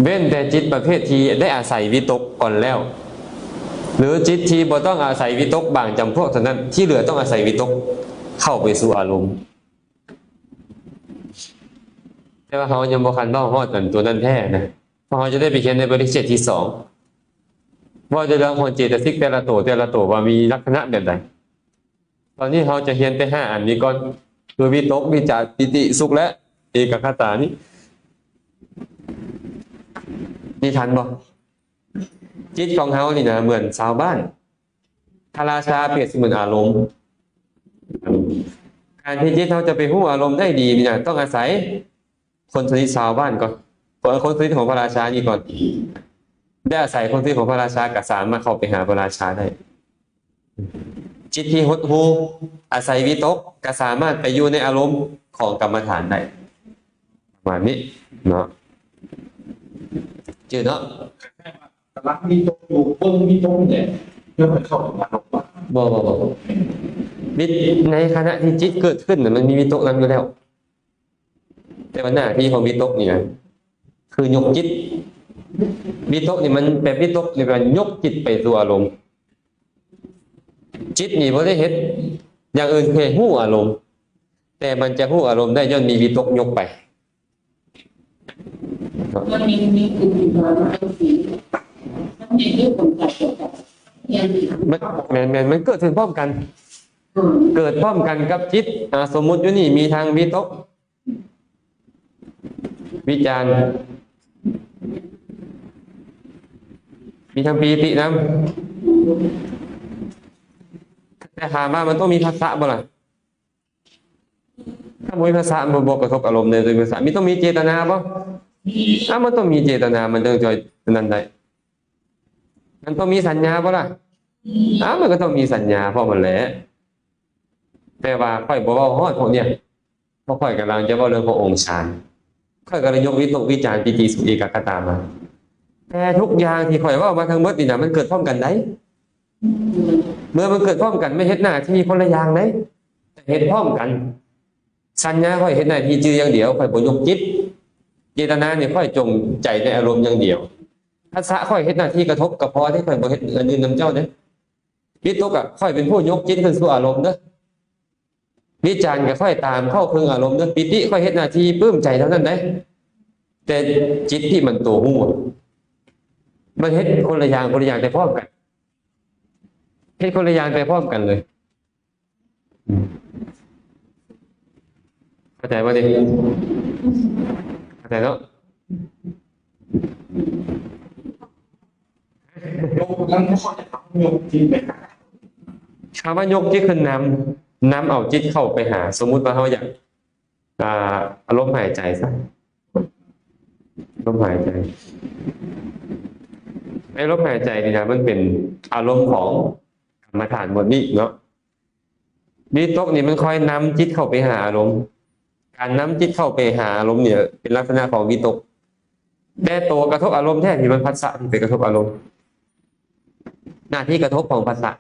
ເວັ້ນແຕ່ຈິດປະເພດທີ່ໄດ້ອາໄສວິຕົກກ່ອນແລ້ວ ຫຼື ຈິດທີ່ບໍ່ຕ້ອງອາໄສວິຕົກບາງຈຳພວກເທົ່ານັ້ນ, ທີ່ເຫຼືອຕ້ອງອາໄສວິຕົກເຂົ້າໄປສູ່ອາລົມ. ແຕ່ວ່າເຮົາຍັງບໍ່ທັນເວົ້າຮອດອັນຕົວນັ້ນແທ້ນະ, ເພາະເຮົາຈະໄດ້ໄປຮຽນໃນບົດທີເຈັດ ທີສອງ ເວົ້າໃນເລື່ອງຂອງເຈຕະສິກແຕ່ລະໂຕ ແຕ່ລະໂຕວ່າມີລັກສະນະແບບໃດ. ຕອນນີ້ເຮົາຈະຮຽນແຕ່ຫ້າອັນນີ້ກ່ອນ, ຄືວິຕົກ, ວິຈານ, ປີຕິສຸກ ແລະ ເອກະຄະຕານີ້. ນີ້ທັນບໍ່? ຈິດຂອງເຮົານີ້ນະເໝືອນຊາວບ້ານ, ພະລາຊາປຽບສະເໝືອນອາລົມ. ການທີ່ຈິດເຮົາຈະໄປຮູ້ອາລົມໄດ້ດີນີ້ນະ ຕ້ອງອາໄສຄົນຊະນິດຊາວບ້ານກ່ອນ, ເອີ ຄົນຊະນິດຂອງພະລາຊານີ້ກ່ອນ. ໄດ້ອາໄສຄົນຊະນິດຂອງພະລາຊາ ກໍສາມາດເຂົ້າໄປຫາພະລາຊາໄດ້. ຈິດທີ່ຫົດຫູ່ ອາໄສວິຕົກ ກໍສາມາດໄປຢູ່ໃນອາລົມຂອງກຳມະຖານໄດ້. ປະມານນີ້ເນາະ, ຈື່ເນາະ. ກຳລັງມີຕົກຢູ່ ເບິ່ງມີຕົກນີ້ແຫຼະ ຍັງບໍ່ເຂົ້າມາລົງວ່າ ບໍ່ ບໍ່ ບໍ່ ບໍ່. ວິ ໃນຂະນະທີ່ຈິດເກີດຂຶ້ນນະ ມັນມີວິຕົກນຳຢູ່ແລ້ວ, ແຕ່ວ່າໜ້າທີ່ຂອງວິຕົກນີ້ນະ ຄືຍົກຈິດ. ວິຕົກນີ້ມັນແບບ ວິຕົກນີ້ກໍຍົກຈິດໄປສູ່ອາລົມ. ຈິດນີ້ບໍ່ໄດ້ເຮັດຢ່າງອື່ນ ຄືໃຫ້ຮູ້ອາລົມ, ແຕ່ມັນຈະຮູ້ອາລົມໄດ້ຍ້ອນມີວິຕົກຍົກໄປ. ມັນມີ ມີຄືວ່າມັນເປັນສີ ມັນມີຢູ່ຂອງການເກີດກັບ ແມ່ນ ແມ່ນ ມັນເກີດຂຶ້ນພ້ອມກັນ ເກີດພ້ອມກັນກັບຈິດ. ອາ ສົມມຸດຢູ່ນີ້ມີທັງວິຕົກ ວິຈານ ມີທັງປີຕິນຳ. ແຕ່ຖາມວ່າມັນຕ້ອງມີພັດສະບໍ່ລະ? ຖ້າບໍ່ມີພັດສະ ມັນບໍ່ກະທົບອາລົມເດ້. ຕ້ອງມີພັດສະ ມີ ຕ້ອງມີເຈຕະນາບໍ່? ອາ ມັນຕ້ອງມີເຈຕະນາ ມັນຈຶ່ງຈະອັນນັ້ນໄດ້. ມັນຕ້ອງມີສັນຍາບໍ່ລະ? ອາ ມັນກໍຕ້ອງມີສັນຍາພ້ອມຫັ້ນແຫຼະ. ແຕ່ວ່າຂ້ອຍບໍ່ເວົ້າຮອດພວກນີ້ ເພາະຂ້ອຍກຳລັງຈະເວົ້າເລື່ອງຂອງອົງຊານ. ຂ້ອຍກໍເລີຍຍົກວິຕົກ ວິຈານ ປີຕິ ສຸກ ເອກະຄະຕາມາ. ແຕ່ທຸກຢ່າງທີ່ຂ້ອຍເວົ້າມາທັງໝົດນີ້ນະ ມັນເກີດພ້ອມກັນໄດ໋. ເມື່ອມັນເກີດພ້ອມກັນ ມັນເຮັດໜ້າທີ່ຄົນລະຢ່າງໄດ໋ ແຕ່ເຮັດພ້ອມກັນ. ສັນຍາຂ້ອຍເຮັດໜ້າທີ່ຈື່ຢ່າງດຽວ, ຂ້ອຍບໍ່ຍົກຈິດ. ເຈຕະນານີ້ຂ້ອຍຈົງໃຈໃນອາລົມຢ່າງດຽວ. ພັດສະຂ້ອຍເຮັດໜ້າທີ່ກະທົບກະພໍເດ້, ຂ້ອຍບໍ່ເຮັດອັນອື່ນນຳເຈົ້າເດ້. ວິຕົກອະ ຂ້ອຍເປັນຜູ້ຍົກຈິດຂຶ້ນສູ່ອາລົມເດີ້. ວິຈານກະຂ້ອຍຕາມເຂົ້າເຄິ່ງອາລົມເດີ້. ປີຕິຂ້ອຍເຮັດໜ້າທີ່ປຶ້ມໃຈເທົ່ານັ້ນເດ້. ແຕ່ຈິດທີ່ມັນໂຕຮູ້ ມັນເຮັດຄົນລະຢ່າງ, ຄົນລະຢ່າງແຕ່ພ້ອມກັນ. ເຮັດຄົນລະຢ່າງແຕ່ພ້ອມກັນເລີຍ. ເຂົ້າໃຈບໍ່ນີ້? ເຂົ້າໃຈເນາະ? ຍົກ ມັນບໍ່ຄ່ອຍຈະຕ້ອງຍົກຈິດໄປຫາ ຄຳວ່າຍົກຈິດຄືນຳ, ນຳເອົາຈິດເຂົ້າໄປຫາ. ສົມມຸດວ່າເຮົາຢາກ ອ່າ ອາລົມຫາຍໃຈຊະ, ລົມຫາຍໃຈ. ໃນລົມຫາຍໃຈນີ້ນະ ມັນເປັນອາລົມຂອງກຳມະຖານໝົດນີ້ເນາະ. ວິຕົກນີ້ມັນຄອຍນຳຈິດເຂົ້າໄປຫາອາລົມ. ການນຳຈິດເຂົ້າໄປຫາອາລົມນີ້ເປັນລັກສະນະຂອງວິຕົກ. ແຕ່ໂຕກະທົບອາລົມແທ້ນີ້ມັນພັດສະທີ່ໄປກະທົບອາລົມ. ໜ້າທີ່ກະທົບຂອງພັດສະ,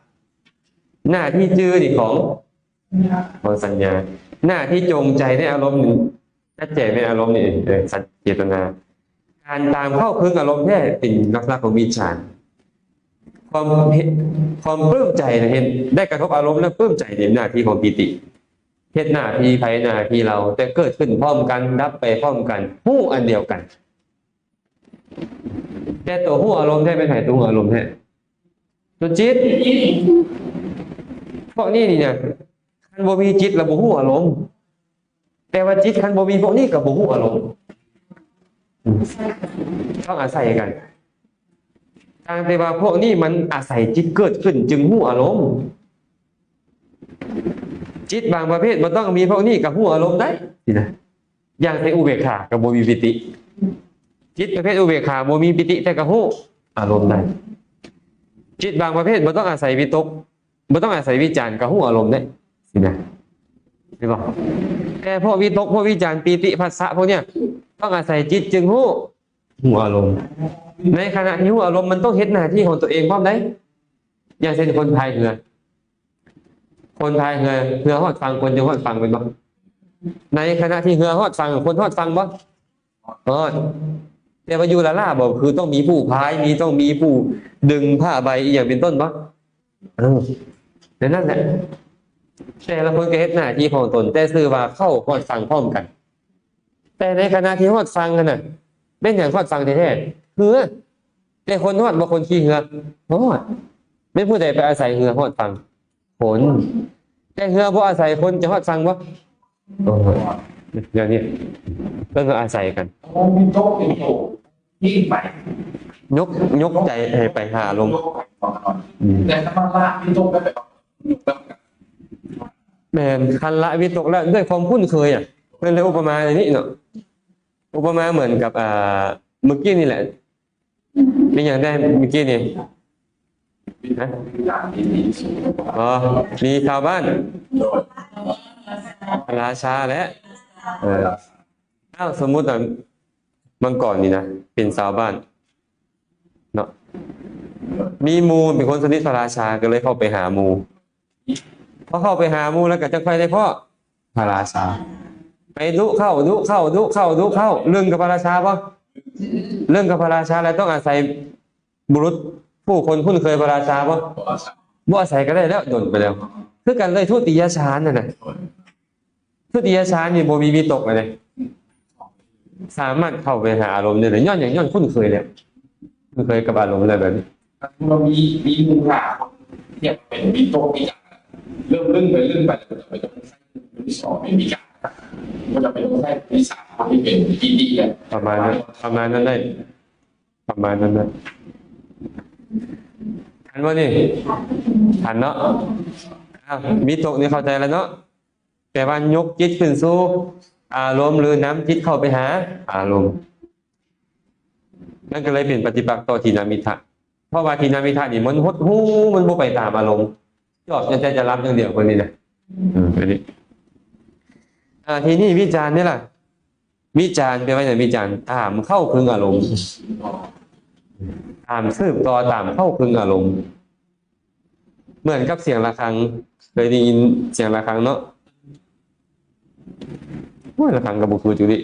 ໜ້າທີ່ຈື່ນີ້ຂອງ ຂອງສັນຍາ, ໜ້າທີ່ຈົງໃຈໃນອາລົມນີ້, ຈັດແຈງໃນອາລົມນີ້, ເອີ ສັນ ເຈຕະນາ. ການຕາມເຂົ້າເຄິ່ງອາລົມແທ້ເປັນລັກສະນະຂອງວິຈານ. ຄວາມເຮັດ ຄວາມປຶ້ມໃຈນະ ເຫັນໄດ້ກະທົບອາລົມແລ້ວປຶ້ມໃຈ ເປັນໜ້າທີ່ຂອງປີຕິ ເຮັດໜ້າທີ່ໃຜໜ້າທີ່ລາວ ແຕ່ເກີດຂຶ້ນພ້ອມກັນ ດັບໄປພ້ອມກັນ ຮູ້ອັນດຽວກັນ. ແຕ່ຕົວຮູ້ອາລົມແທ້ແມ່ນໃຜ? ຕົວຮູ້ອາລົມແທ້ ຕົວຈິດ. ພວກນີ້ນີ້ນະ ຄັນບໍ່ມີຈິດລະບໍ່ຮູ້ອາລົມ ແຕ່ວ່າຈິດຄັນບໍ່ມີພວກນີ້ກໍບໍ່ຮູ້ອາລົມ ອືມ ຕ້ອງອາໄສກັນ. ຕ່າງແຕ່ວ່າພວກນີ້ມັນອາໄສຈິດເກີດຂຶ້ນຈຶ່ງຮູ້ອາລົມ. ຈິດບາງປະເພດບໍ່ຕ້ອງມີພວກນີ້ກໍຮູ້ອາລົມໄດ້ ຊີ້ນະ. ຢ່າງເຊັ່ນອຸເບກຂາກໍບໍ່ມີປີຕິ. ຈິດປະເພດອຸເບກຂາບໍ່ມີປີຕິ ແຕ່ກໍຮູ້ອາລົມໄດ້. ຈິດບາງປະເພດບໍ່ຕ້ອງອາໄສວິຕົກ ບໍ່ຕ້ອງອາໄສວິຈານກໍຮູ້ອາລົມໄດ້ ຊີ້ນະ ເຫັນບໍ່? ແຕ່ພວກວິຕົກ ພວກວິຈານ ປີຕິ ພັດສະ ພວກເນີ້ຍ ຕ້ອງອາໄສຈິດຈຶ່ງຮູ້ ຮູ້ອາລົມ. ໃນຂະນະທີ່ຮູ້ອາລົມ ມັນຕ້ອງເຮັດໜ້າທີ່ຂອງຕົວເອງພ້ອມໄດ໋. ຢ່າງເຊັ່ນຄົນພາຍເຮືອ ຄົນພາຍເຮືອ ເຮືອຮອດຝັ່ງ ຄົນຈຶ່ງຮອດຝັ່ງ ແມ່ນບໍ່? ໃນຂະນະທີ່ເຮືອຮອດຝັ່ງ ຄົນຮອດຝັ່ງບໍ່? ຮອດ. ແຕ່ວ່າຢູ່ລ້າໆບໍ່ ຄືຕ້ອງມີຜູ້ພາຍ ມີ ຕ້ອງມີຜູ້ດຶງຜ້າໃບອີ່ຫຍັງເປັນຕົ້ນບໍ່? ເອີ ແນວນັ້ນແຫຼະ ແຕ່ລະຄົນກໍເຮັດໜ້າທີ່ຂອງຕົນ ແຕ່ຊື່ວ່າເຂົ້າຮອດຝັ່ງພ້ອມກັນ. ແຕ່ໃນຂະນະທີ່ຮອດຝັ່ງຫັ້ນນະ ແມ່ນຫຍັງຮອດຝັ່ງແທ້ໆ? ເຮືອ. ແຕ່ຄົນຮອດບໍ່? ຄົນຂີ່ເຮືອຮອດ. ແມ່ນຜູ້ໃດໄປອາໄສເຮືອຮອດຝັ່ງ? ຄົນ. ແຕ່ເຮືອບໍ່ອາໄສຄົນຈະຮອດຝັ່ງບໍ່? ບໍ່ຮອດ. ແນວນີ້ເພິ່ນກໍອາໄສກັນ. ມີໂຕເປັນໂຕ ຍິ່ງໄປ ຍົກ ຍົກໃຈໃຫ້ໄປຫາລົມ. ອືມ ແຕ່ຖ້າວ່າລາກມີໂຕໄປ ແມ່ນ ຄັນລະວິຕົກແລ້ວ ດ້ວຍຄວາມຄຸ້ນເຄີຍອະ ເພິ່ນເລີຍອຸປະມາແນວນີ້ເນາະ. ອຸປະມາເໝືອນກັບ ອ່າ ມື້ກີ້ນີ້ແຫຼະ. ມີຫຍັງແດ່ມື້ກີ້ນີ້? ຮະ? ອໍ ມີຊາວບ້ານ ພະລາຊາແຫຼະ. ເອີ ອ້າວ ສົມມຸດວ່າມັງກອນນີ້ນະ ເປັນຊາວບ້ານເນາະ ມີໝູ່ເປັນຄົນສະໜິດພະລາຊາ ກໍເລີຍເຂົ້າໄປຫາໝູ່. ພໍເຂົ້າໄປຫາໝູ່ແລ້ວກໍຈັ່ງຄ່ອຍໄດ້ພໍ້ພະລາຊາ. ໄປດຸເຂົ້າ ດຸເຂົ້າ ດຸເຂົ້າ ດຸເຂົ້າ ເລື່ອງກັບພະລາຊາບໍ່? ເລື່ອງກັບພະລາຊາແລ້ວຕ້ອງອາໄສບຸລຸດຜູ້ຄົນຄຸ້ນເຄີຍພະລາຊາບໍ່? ບໍ່ອາໄສກໍໄດ້ແລ້ວ ດົນໄປແລ້ວ. ຄືກັນເລີຍ ທຸຕິຍະຊານນັ້ນນະ. ທຸຕິຍະຊານນີ້ບໍ່ມີວິຕົກເລີຍ ສາມາດເຂົ້າໄປຫາອາລົມໄດ້ເລີຍ. ຍ້ອນຫຍັງ? ຍ້ອນຄຸ້ນເຄີຍແລ້ວ ຄຸ້ນເຄີຍກັບອາລົມແລ້ວແບບນີ້. ຖ້າສົມມຸດວ່າມີ ມີໝູ່ຫ້າຄົນ ຮຽກເປັນວິຕົກວິຈານ ເລີ່ມລຶ້ງໄປລຶ້ງໄປ ໄປຕົກໃສ່ຄົນທີສອງເປັນວິຈານ ກໍຈະໄປຕົກໃສ່ຄົນທີສາມ ທີ່ເປັນປີຕິ ປະມານນັ້ນ ປະມານນັ້ນໄດ໋ ປະມານນັ້ນນະ. ທັນບໍ່ນີ້? ທັນເນາະ. ອ້າວ ວິຕົກນີ້ເຂົ້າໃຈແລ້ວເນາະ. ແປວ່າຍົກຈິດຂຶ້ນສູ່ອາລົມ ຫຼື ນຳຈິດເຂົ້າໄປຫາອາລົມ. ມັນກໍເລີຍເປັນປະຕິປັກຕໍ່ທີນະມິດທະ ເພາະວ່າທີນະມິດທະນີ້ມັນຫົດຫູ່ ມັນບໍ່ໄປຕາມອາລົມ ຈອບແຕ່ຈະຫຼັບຢ່າງດຽວ ເພິ່ນນີ້ນະ. ເອີ ອັນນີ້ ອ່າ ທີນີ້ວິຈານນີ້ລະ ວິຈານແປວ່າຫຍັງ? ວິຈານຕາມເຂົ້າຄຶງອາລົມ ຕາມສືບຕໍ່ ຕາມເຂົ້າຄຶງອາລົມ. ເໝືອນກັບສຽງລະຄັງ ເຄີຍໄດ້ຍິນສຽງລະຄັງເນາະ? ໂອ້ຍ ລະຄັງກໍບໍ່ຄືຈຸລິ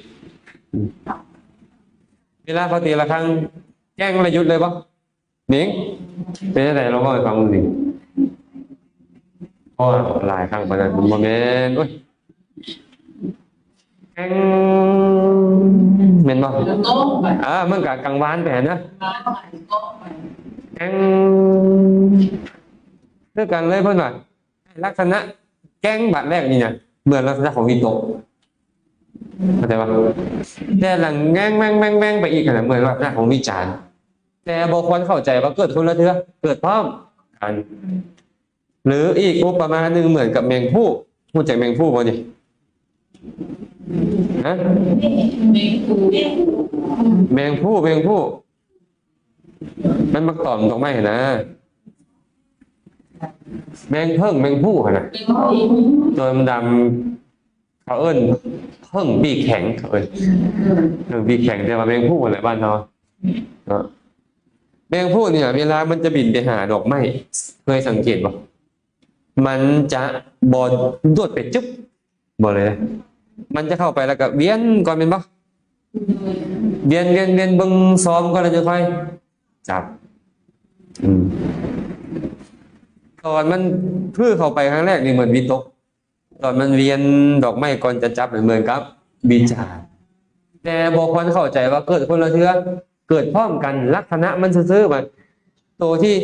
ເວລາເຂົາຕີລະຄັງແກ້ງແລ້ວຢຸດເລີຍບໍ່? ນິງ ເປັນຈັ່ງໃດ? ລອງເວົ້າໃຫ້ຟັງເບິ່ງ ນິງ. ໂອ້ຍ ຫຼາຍຄັ້ງປານນັ້ນ ມັນບໍ່ແມ່ນ ໂອ້ຍ ແກ້ງ ແມ່ນບໍ່? ເອີ ມັນກະກັງວານໄປຫັ້ນນະ ແກ້ງ ຄືກັນເລີຍ. ເພິ່ນວ່າ ລັກສະນະແກ້ງບາດແລກນີ້ນະ ເໝືອນລັກສະນະຂອງວິຕົກ ເຂົ້າໃຈບໍ່? ແຕ່ຫຼັງແງ່ງແວ່ງໆໄປອີກຫັ້ນນະ ເໝືອນລັກສະນະຂອງວິຈານ. ແຕ່ບໍ່ຄວນເຂົ້າໃຈວ່າເກີດຄົນລະເທື່ອ ເກີດພ້ອມກັນ. ຫຼືອີກອຸປະມາໜຶ່ງເໝືອນກັບແມງພູ້. ຮູ້ຈັກແມງພູ້ບໍ່ນີ້? ຮະ? ແມງພູ້ ແມງພູ້ ມັນມັກຕອມດອກໄມ້ຫັ້ນນະ. ແມງເຜິ້ງ ແມງພູ້ຫັ້ນນະ ຕົວດຳໆ ເຂົາເອີ້ນເຜິ້ງປີກແຂງ ເຂົາເອີ້ນເຜິ້ງປີກແຂງ ແຕ່ວ່າແມງພູ້ຫັ້ນແຫຼະ ບ້ານເຮົາເນາະ. ແມງພູ້ນີ້ເວລາມັນຈະບິນໄປຫາດອກໄມ້ ເຄີຍສັງເກດບໍ່? ມັນຈະບໍ່ໂດດໄປຈຶບ ບໍ່ເລີຍ ມັນຈະເຂົ້າໄປແລ້ວກໍວຽນກ່ອນແມ່ນບໍ່? ວຽນ ວຽນ ວຽນເບິ່ງຊອມກ່ອນ ແລ້ວຈັ່ງຄ່ອຍຈັບ. ອືມ ຕອນມັນຜື່ເຂົ້າໄປຄັ້ງແລກນີ້ເໝືອນວິຕົກ, ຕອນມັນວຽນດອກໄມ້ກ່ອນຈະຈັບນີ້ເໝືອນກັບວິຈານ. ແຕ່ບໍ່ຄວນເຂົ້າໃຈວ່າເກີດຄົນລະເທື່ອ, ເກີດພ້ອມກັນ, ລັກສະນະມັນຊື່ໆ. ວ່າໂຕທີ່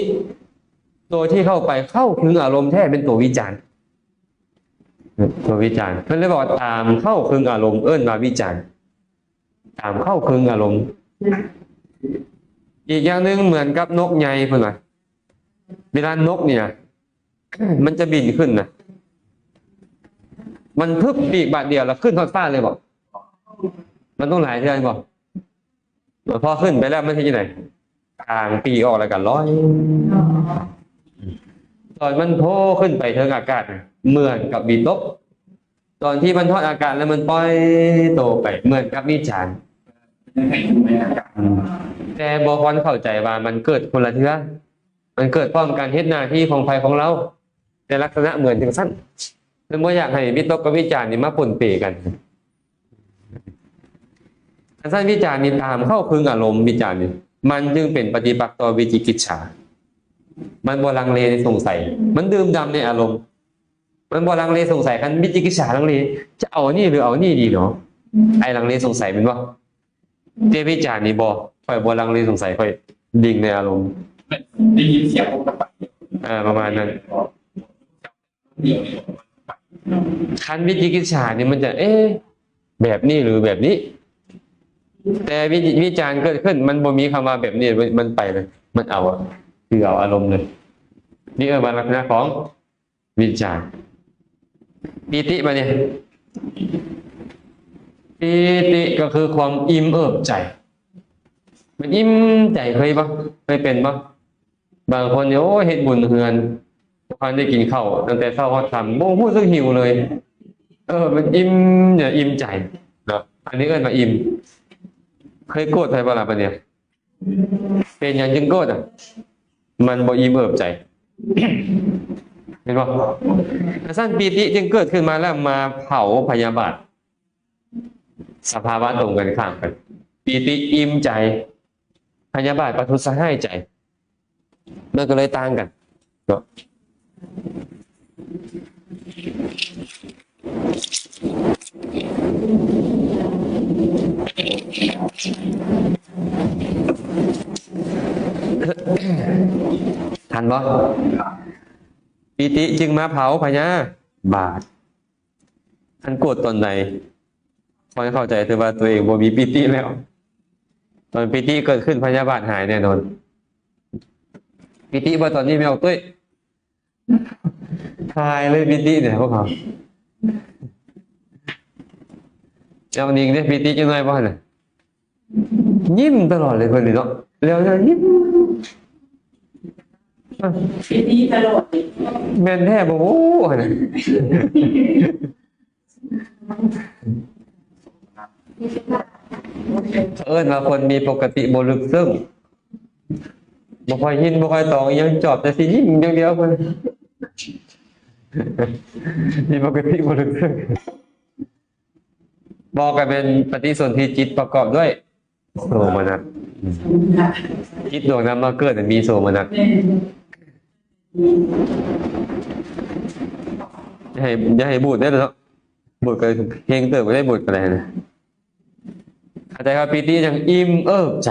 ໂຕທີ່ເຂົ້າໄປເຂົ້າເຖິງອາລົມແທ້ແມ່ນໂຕວິຈານ, ໂຕວິຈານ. ເພິ່ນເລີຍບອກວ່າຕາມເຂົ້າເຄິ່ງອາລົມ ເອີ້ນວ່າວິຈານ, ຕາມເຂົ້າເຄິ່ງອາລົມ. ອີກຢ່າງໜຶ່ງເໝືອນກັບນົກໃຫຍ່ເພິ່ນວ່າ, ເວລານົກນີ້ນະ ມັນຈະບິນຂຶ້ນນະ, ມັນພຶບປີກບາດດຽວແລ້ວຂຶ້ນຮອດຟ້າເລີຍບໍ? ມັນຕ້ອງຫຼາຍເທື່ອບໍ? ພໍຂຶ້ນໄປແລ້ວມັນເຮັດຈັ່ງໃດ? ກາງປີກອອກແລ້ວກໍລອຍ. ຕອນມັນໂພຂຶ້ນໄປເທິງອາກາດນະ ເໝືອນກັບວິຕົກ, ຕອນທີ່ມັນຮອດອາກາດແລ້ວມັນປ່ອຍໂຕໄປ ເໝືອນກັບວິຈານ. ແຕ່ບໍ່ຄວນເຂົ້າໃຈວ່າມັນເກີດຄົນລະເທື່ອ, ມັນເກີດພ້ອມກັນ ເຮັດໜ້າທີ່ຂອງໃຜຂອງລາວ, ແຕ່ລັກສະນະເໝືອນຈັ່ງຊັ້ນ. ເພິ່ນບໍ່ຢາກໃຫ້ວິຕົກກັບວິຈານນີ້ມາປົນເປກັນ. ຄັນຊັ້ນວິຈານນີ້ຕາມເຂົ້າເຄິ່ງອາລົມ, ວິຈານນີ້ມັນຈຶ່ງເປັນປະຕິປັກຕໍ່ວິຈິກິດສາ. ມັນບໍ່ລັງເລສົງໄສ, ມັນດື່ມດ່ຳໃນອາລົມ, ມັນບໍ່ລັງເລສົງໄສ. ຄັນວິຈິກິດສາລັງເລ ຈະເອົານີ້ຫຼືເອົານີ້ດີເນາະ, ໄອ້ລັງເລສົງໄສແມ່ນບໍ່? ແຕ່ວິຈານນີ້ບໍ່, ຂ້ອຍບໍ່ລັງເລສົງໄສ, ຂ້ອຍດິ່ງໃນອາລົມ. ໄດ້ຍິນສຽງ ເອີ ປະມານນັ້ນ. ຄັນວິຈິກິດສານີ້ມັນຈະ ເອ ແບບນີ້ຫຼືແບບນີ້, ແຕ່ວິ ວິຈານເກີດຂຶ້ນ ມັນບໍ່ມີຄຳວ່າແບບນີ້, ມັນ ມັນໄປເລີຍ, ມັນເອົາ ຄືເອົາອາລົມເລີຍ. ນີ້ເອີ້ນວ່າລັກສະນະຂອງ ວິຈານ. ປີຕິບາດນີ້, ປີຕິກໍຄືຄວາມອີ່ມເອີບໃຈ, ມັນອີ່ມໃຈ. ເຄີຍບໍ່? ເຄີຍເປັນບໍ່? ບາງຄົນນີ້ ໂອ້ຍ ເຮັດບຸນເຮືອນ ບໍ່ທັນໄດ້ກິນເຂົ້າຕັ້ງແຕ່ເຊົ້າຮອດຄ່ຳ, ບໍ່ຮູ້ສຶກຫິວເລີຍ. ເອີ ມັນອີ່ມ ອີ່ມໃຈເນາະ, ອັນນີ້ເອີ້ນວ່າອີ່ມ. ເຄີຍໂກດໃຜບໍ່ລະບາດນີ້? ເປັນຫຍັງຈຶ່ງໂກດອະ? ມັນບໍ່ອີ່ມເອີບໃຈ, ເຫັນບໍ່? ຄັນຊັ້ນປີຕິຈຶ່ງເກີດຂຶ້ນມາແລ້ວມາເຜົາພະຍາບາດ, ສະພາວະຕົງກັນຂ້າມກັນ. ປີຕິອີ່ມໃຈ, ພະຍາບາດປະທຸດສະຮ້າຍໃຈ, ມັນກໍເລີຍຕ່າງກັນເນາະ. ທັນບໍ່? ປີຕິຈຶ່ງມາເຜົາພະຍາບາດ. ຄັນໂກດຕອນໃດ ຂ້ອຍເຂົ້າໃຈ ຖືວ່າຕົວເອງບໍ່ມີປີຕິແລ້ວ. ຕອນປີຕິເກີດຂຶ້ນ ພະຍາບາດຫາຍແນ່ນອນ. ປີຕິບໍ່ຕອນນີ້ ແມ່ອອກຕຸ້ຍ? ຫາຍເລີຍປີຕິນີ້ພວກເຮົາ. ແລ້ວນິງເດ້ ປີຕິຈັກໜ້ອຍບໍ່ຫັ້ນນະ? ຍິ້ມຕະຫຼອດເລີຍເພິ່ນນີ້ເນາະ, ແລ້ວຍິ້ມ. ປີຕິຕະຫຼອດເລີຍ. ແມ່ນແທ້ບໍ່? ໂອ້ ຫັ້ນນະ. ເຂົາເອີ້ນວ່າຄົນມີປົກກະຕິບໍ່ເລິກເຊິ່ງ, ບໍ່ຄ່ອຍຍິນ ບໍ່ຄ່ອຍຕອງອີ່ຫຍັງ, ຈອບແຕ່ຊິຍິ້ມຢ່າງດຽວເພິ່ນ. ມີປົກກະຕິບໍ່ເລິກເຊິ່ງ. ບໍ່ ກໍແມ່ນປະຕິສົນທິຈິດປະກອບດ້ວຍ ໂສມະນັດ. ອືມ ຈິດດວງນັ້ນມາເກີດມີໂສມະນັດ. ແມ່ນ ຢ່າໃຫ້ ຢ່າໃຫ້ບູດເດ້ເນາະ, ບູດກໍເຮງເຕີບໄດ້ ບູດກໍໄດ້ນະ. ເຂົ້າໃຈວ່າປີຕິຈັ່ງອີ່ມເອີບໃຈ,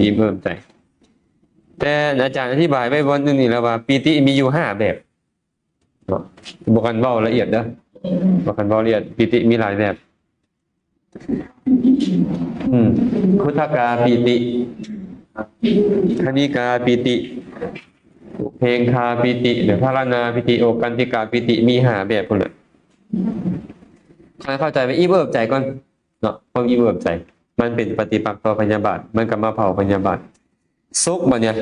ອີ່ມເອີບໃຈ. ແຕ່ອາຈານອະທິບາຍໄວ້ບ່ອນໜຶ່ງນີ້ແລ້ວວ່າ ປີຕິມີຢູ່ຫ້າແບບເນາະ. ບໍ່ຄັນເວົ້າລະອຽດເດີ, ບໍ່ຄັນເວົ້າລະອຽດ, ປີຕິມີຫຼາຍແບບ. ອືມ ຄຸດທະກາປີຕິ, ຄະນິກາປີຕິ, ອຸເພກຂາປີຕິ ແລະ ພາລະນາປີຕິ, ໂອກັນຕິກາປີຕິ, ມີຫ້າແບບພຸ້ນແຫຼະ. ໃຫ້ເຂົ້າໃຈວ່າອີ່ມເອີບໃຈກ່ອນເນາະ, ຄວາມອີ່ມເອີບໃຈ ມັນເປັນປະຕິປັກຕໍ່ພະຍາບາດ, ມັນກໍມາເຜົາພະຍາບາດ. ສຸກບາດນີ້,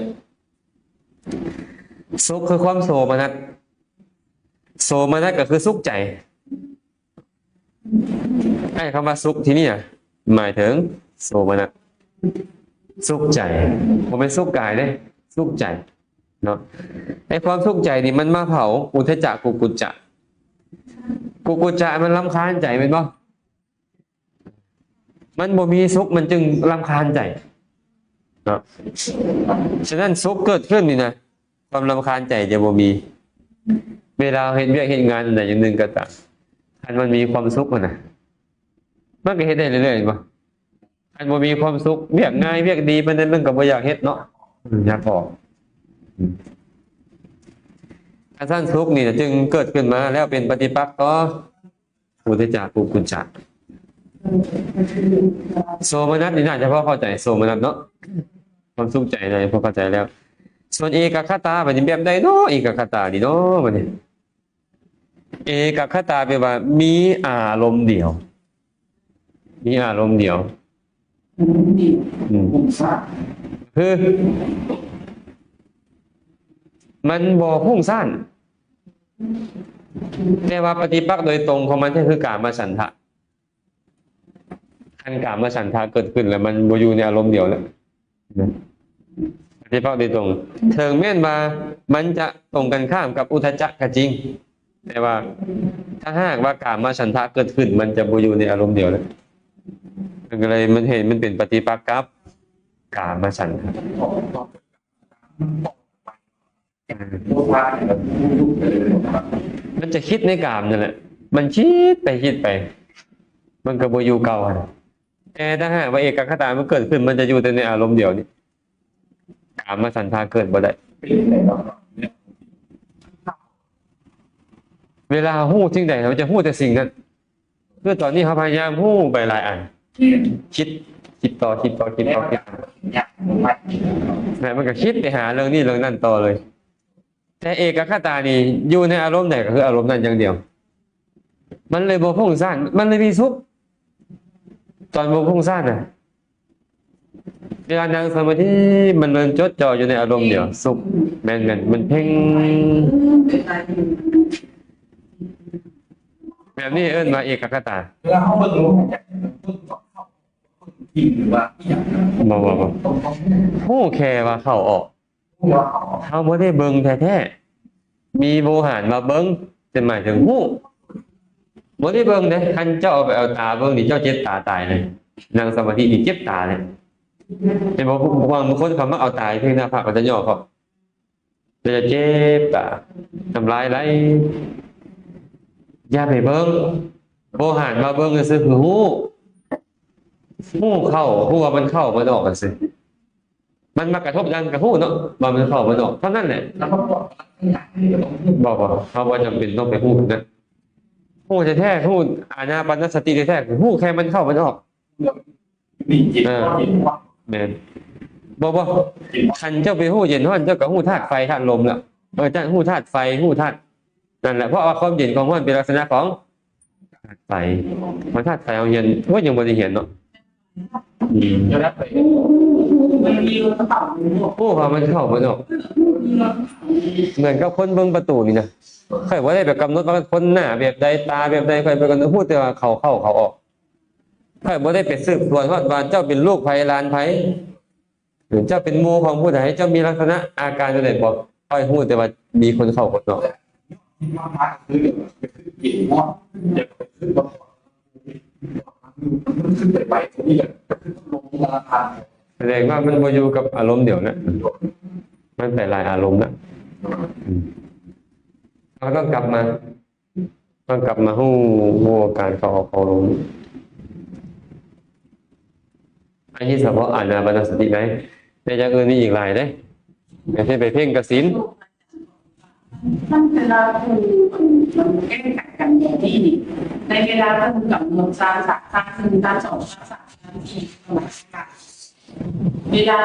ສຸກຄືຄວາມໂສມະນັດ, ໂສມະນັດກໍຄືສຸກໃຈ. ໄອ້ຄຳວ່າສຸກທີ່ນີ້ນະ ໝາຍເຖິງໂສມະນັດ, ສຸກໃຈ, ບໍ່ແມ່ນສຸກກາຍເດ້, ສຸກໃຈເນາະ. ໄອ້ຄວາມສຸກໃຈນີ້ມັນມາເຜົາອຸດທະຈະກຸກຸດຈະ. ກຸກຸດຈະມັນລຳຄານໃຈແມ່ນບໍ່? ມັນບໍ່ມີສຸກ ມັນຈຶ່ງລຳຄານໃຈເນາະ. ສະນັ້ນ ສຸກເກີດຂຶ້ນນີ້ນະ ຄວາມລຳຄານໃຈຈະບໍ່ມີ. ເວລາເຮົາເຮັດວຽກເຮັດງານອັນໃດຢ່າງໜຶ່ງກໍຕາມ ຄັນມັນມີຄວາມສຸກຫັ້ນນະ ມັນກໍເຮັດໄດ້ເລື້ອຍໆ ແມ່ນບໍ່? ຄັນບໍ່ມີຄວາມສຸກ ວຽກງ່າຍວຽກດີປານໃດມັນກໍບໍ່ຢາກເຮັດເນາະ ຢາກອອກ. ອືມ ຄັນຊັ້ນສຸກນີ້ນະຈຶ່ງເກີດຂຶ້ນມາແລ້ວເປັນປະຕິປັກຕໍ່ພຸດທະຈາດ ຜູ້ພຸດທະຈາດ. ໂສມະນັດນີ້ໜ້າຈະພໍເຂົ້າໃຈ ໂສມະນັດເນາະ ຄວາມສຸກໃຈນະ ພໍເຂົ້າໃຈແລ້ວ. ສ່ວນເອກັກຄະຕາບັດນີ້ແບບໃດເນາະ ເອກັກຄະຕານີ້ເນາະ ບັດນີ້ ເອກັກຄະຕາແປວ່າມີອາລົມດຽວ ມີອາລົມດຽວ. ອືມ ຄືມັນບໍ່ຟຸ້ງສ້ານ ແຕ່ວ່າປະຕິປັກໂດຍຕົງຂອງມັນກໍຄືກາມະສັນທະ. ຄັນກາມະສັນທະເກີດຂຶ້ນແລ້ວ ມັນບໍ່ຢູ່ໃນອາລົມດຽວແລ້ວ ປະຕິປັກໂດຍຕົງ. ເຖິງແມ່ນວ່າມັນຈະຕົງກັນຂ້າມກັບອຸດທະຈະກໍຈິງ, ແຕ່ວ່າຖ້າຫາກວ່າກາມະສັນທະເກີດຂຶ້ນ ມັນຈະບໍ່ຢູ່ໃນອາລົມດຽວແລ້ວ. ມັນກໍເລີຍ ມັນເຫັນ ມັນເປັນປະຕິປັກກັບກາມະສັນທະ. ມັນຈະຄິດໃນກາມນັ້ນແຫຼະ, ມັນຄິດໄປຄິດໄປ ມັນກໍບໍ່ຢູ່ເກົ່າຫັ້ນ. ແຕ່ຖ້າຫາກວ່າເອກັກຄະຕາມັນເກີດຂຶ້ນ ມັນຈະຢູ່ແຕ່ໃນອາລົມດຽວນີ້, ກາມະສັນທະເກີດບໍ່ໄດ້. ເວລາເຮົາຮູ້ສິ່ງໃດ ເຮົາຈະຮູ້ແຕ່ສິ່ງນັ້ນ. ຄືຕອນນີ້ເຮົາພະຍາຍາມຮູ້ໄປຫຼາຍອັນ, ຄິດ ຄິດຕໍ່ ຄິດຕໍ່ ຄິດຕໍ່ ຄິດຕໍ່ ແລ້ວມັນກໍຄິດໄປຫາເລື່ອງນີ້ເລື່ອງນັ້ນຕໍ່ເລີຍ. ແຕ່ເອກັກຄະຕານີ້ຢູ່ໃນອາລົມໃດກໍຄືອາລົມນັ້ນຢ່າງດຽວ. ມັນເລີຍບໍ່ຟຸ້ງສ້ານ, ມັນເລີຍມີສຸກ. ຕອນບໍ່ຟຸ້ງສ້ານນະ, ເວລານັ່ງສະມາທິ ມັນເລີຍຈົດຈ່ອຍຢູ່ໃນອາລົມດຽວ, ສຸກ. ແມ່ນໆ, ມັນເພັ່ງ. ແບບນີ້ເອີ້ນວ່າເອກັກຄະຕາ. ເວລາເຮົາເບິ່ງລົມຫາຍໃຈ ເບິ່ງ ບໍ່ ບໍ່ ບໍ່. ຮູ້ແຄ່ວ່າເຂົ້າອອກ. ເຮົາບໍ່ໄດ້ເບິ່ງແທ້ໆ. ມີໂວຫານມາເບິ່ງ ຈະໝາຍເຖິງຮູ້. ບໍ່ໄດ້ເບິ່ງເດ້. ຄັນເຈົ້າເອົາໄປເອົາຕາເບິ່ງນີ້ ເຈົ້າເຈັບຕາຕາຍເລີຍ. ນັ່ງສະມາທິນີ້ເຈັບຕາເລີຍ. ເຫັນບໍ່? ບາງຄົນເຂົາມັກເອົາຕາເພງໜ້າຜາກ ເຂົາຈະຫຍໍ້ເຂົາ ແລ້ວຈະເຈັບຕາ, ນ້ຳລາຍໄຫຼ. ຢ່າໄປເບິ່ງ. ໂວຫານມາເບິ່ງຊື່ໆ ຄືຮູ້. ຮູ້ເຂົ້າ, ຮູ້ວ່າມັນເຂົ້າ ມັນອອກ ມັນຊື່. ມັນມາກະທົບຫຍັງກໍຮູ້ເນາະ ວ່າມັນເຂົ້າມັນອອກ ເທົ່ານັ້ນແຫຼະ. ບໍ່ ບໍ່ ເຮົາບໍ່ຈຳເປັນຕ້ອງໄປຮູ້ນະ. ຮູ້ແທ້ໆ ຮູ້ອານາປານະສະຕິແທ້ໆ ຄືຮູ້ແຄ່ມັນເຂົ້າມັນອອກ. ເອີ ແມ່ນ. ບໍ່ ບໍ່ ຄັນເຈົ້າໄປຮູ້ເຢັນຮ້ອນ ເຈົ້າກໍຮູ້ທາດໄຟທາດລົມແລ້ວ. ເອີ ເຈົ້າຮູ້ທາດໄຟ ຮູ້ທາດ ນັ້ນແຫຼະ. ເພາະວ່າຄວາມເຢັນຄວາມຮ້ອນເປັນລັກສະນະຂອງ ທາດໄຟ. ມັນທາດໄຟເຮົາຮຽນ ໂອ້ຍ ຍັງບໍ່ໄດ້ຮຽນເນາະ. ອືມ ໂອ້ ວ່າມັນເຂົ້າມັນອອກ. ເໝືອນກັບຄົນເບິ່ງປະຕູນີ້ນະ, ຂ້ອຍບໍ່ໄດ້ໄປກຳນົດວ່າຄົນໜ້າແບບໃດ ຕາແບບໃດ, ຂ້ອຍໄປກຳນົດ ຮູ້ແຕ່ວ່າເຂົາເຂົ້າເຂົາອອກ. ຂ້ອຍບໍ່ໄດ້ໄປສືບສວນຮອດວ່າເຈົ້າເປັນລູກໃຜ ຫຼານໃຜ. ເຈົ້າເປັນໝູ່ຂອງຜູ້ໃດ? ເຈົ້າມີລັກສະນະອາການແນວໃດບໍ່? ຂ້ອຍຮູ້ແຕ່ວ່າມີຄົນເຂົ້າຄົນອອກ. ສະແດງວ່າມັນບໍ່ຢູ່ກັບອາລົມດຽວນະ, ມັນໄປຫຼາຍອາລົມນະ. ອືມ ເຮົາຕ້ອງກັບມາ ຕ້ອງກັບມາຮູ້ ຮູ້ອາການເຂົ້າອອກເຂົ້າລົງ. ອັນນີ້ສະເພາະອານາປານະສະຕິໄດ໋, ແຕ່ຢ່າງອື່ນມີອີກຫຼາຍເດ້. ຢ່າງເຊັ່ນໄປເພັ່ງກະສິນ. ມັນເວລາຜູ້ມັນແກ້ໄຂກັນແບບນີ້ນີ້ ໃນເວລາເພິ່ນກຳນົດຊານສາມ ຊານສີ່ ຊານສອງ ຊານສາມ ຊານສີ່ ປະມານນັ້ນ. ເວລາ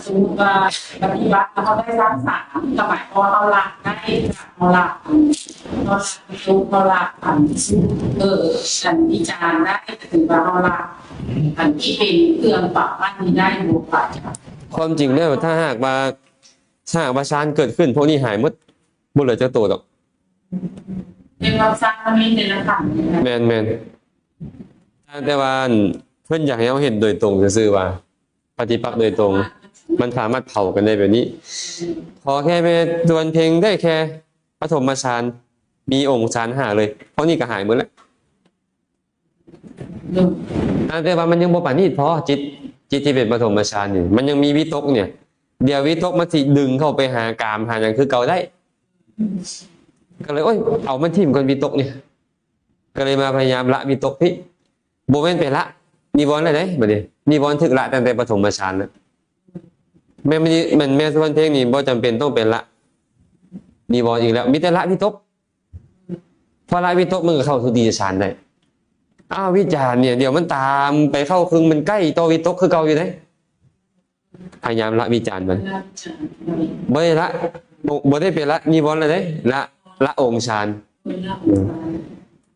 ສົມມຸດວ່າປະຕິບັດແລ້ວເຮົາໄດ້ຊັ້ນສາມ ກໍໝາຍຄວາມວ່າເຮົາລະໄດ້ ເຮົາລະ ເຮົາລະທຸກ ເຮົາລະອັນເອີ ອັນວິຈານໄດ້ ກໍຖືວ່າເຮົາລະອັນທີ່ເປັນເຄື່ອງປັບອັນນີ້ໄດ້ ບໍ່ວ່າຈະ ຄວາມຈິງແລ້ວ ຖ້າຫາກວ່າ ຖ້າຫາກວ່າຊານເກີດຂຶ້ນ ພວກນີ້ຫາຍໝົດ ບໍ່ເຫຼືອຈັກໂຕດອກ. ເປັນວ່າຊານມັນມີແຕ່ລະຂັ້ນ. ແມ່ນໆ. ແຕ່ວ່າ ອັນ ເພິ່ນຢາກໃຫ້ເຮົາເຫັນໂດຍຕົງຊື່ໆວ່າ ປະຕິປັກໂດຍຕົງ ມັນສາມາດເຜົາກັນໄດ້ແບບນີ້. ຂໍແຄ່ແມ່ດວນເພັງໄດ້ແຄ່ປະຖົມມະຊານ ມີອົງຊານຫ້າເລີຍ ເທົ່ານີ້ກໍຫາຍໝົດແລ້ວ. ອືມ ອາ ແຕ່ວ່າມັນຍັງບໍ່ປານີດພໍ, ຈິດ ຈິດທີ່ເປັນປະຖົມມະຊານນີ້ ມັນຍັງມີວິຕົກນີ້. ດຽວວິຕົກມັນຊິດຶງເຂົ້າໄປຫາກາມ ຫາຫຍັງຄືເກົ່າໄດ້. ກໍເລີຍ ໂອ້ຍ ເອົາມັນຖິ້ມກ່ອນ ວິຕົກນີ້. ກໍເລີຍມາພະຍາຍາມລະວິຕົກນີ້. ບໍ່ແມ່ນໄປລະນິວອນແລ້ວເດ້ ບັດນີ້. ນິວອນຖືກລະຕັ້ງແຕ່ປະຖົມມະຊານແລ້ວ. ແມ່ນ ແມ່ນ ແມ່ນສຸວັນເພັງນີ້ບໍ່ຈຳເປັນຕ້ອງໄປລະນິວອນອີກແລ້ວ. ມີແຕ່ລະວິຕົກ. ພໍລະວິຕົກມັນກໍເຂົ້າທຸຕິຍະຊານໄດ້. ອ້າວ ວິຈານນີ້ ດຽວມັນຕາມໄປເຂົ້າຄຶ່ງ ມັນໃກ້ຕໍ່ວິຕົກຄືເກົ່າຢູ່ເດ້. ພະຍາຍາມລະວິຈານມັນ. ບໍ່ໄດ້ລະ ບໍ່ ບໍ່ໄດ້ໄປລະນິວອນແລ້ວເດ້. ລະ ລະອົງຊານ.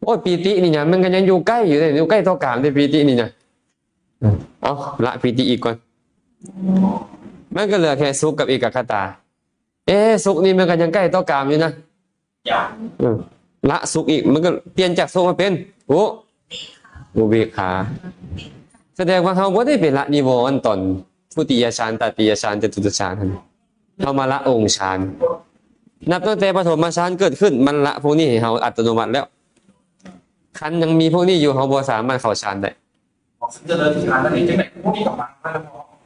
ໂອ້ຍ ປີຕິນີ້ຫຍັງ ມັນກໍຍັງຢູ່ໃກ້ຢູ່ເດ້ ຢູ່ໃກ້ຕໍ່ກາມເດ້ ປີຕິນີ້ນະ. ເອົາ ລະປີຕິອີກກ່ອນ. ມັນກໍເຫຼືອແຄ່ສຸກກັບເອກະຄະຕາ. ເອ ສຸກນີ້ມັນກໍຍັງໃກ້ຕໍ່ກາມຢູ່ນະ. ເອີ ລະສຸກອີກ ມັນກໍປ່ຽນຈາກສຸກມາເປັນ ອຸ ອຸເບກຂາ. ສະແດງວ່າເຮົາບໍ່ໄດ້ໄປລະນິວອນຕອນທຸຕິຍະຊານ ຕະຕິຍະຊານ ຈະຕຸຕະຊານຫັ້ນ. ເຮົາມາລະອົງຊານ. ນັບຕັ້ງແຕ່ປະຖົມມະຊານເກີດຂຶ້ນ ມັນລະພວກນີ້ໃຫ້ເຮົາອັດຕະໂນມັດແລ້ວ. ຄັນຍັງມີພວກນີ້ຢູ່ ເຮົາບໍ່ສາມາດເຂົ້າຊານໄດ້.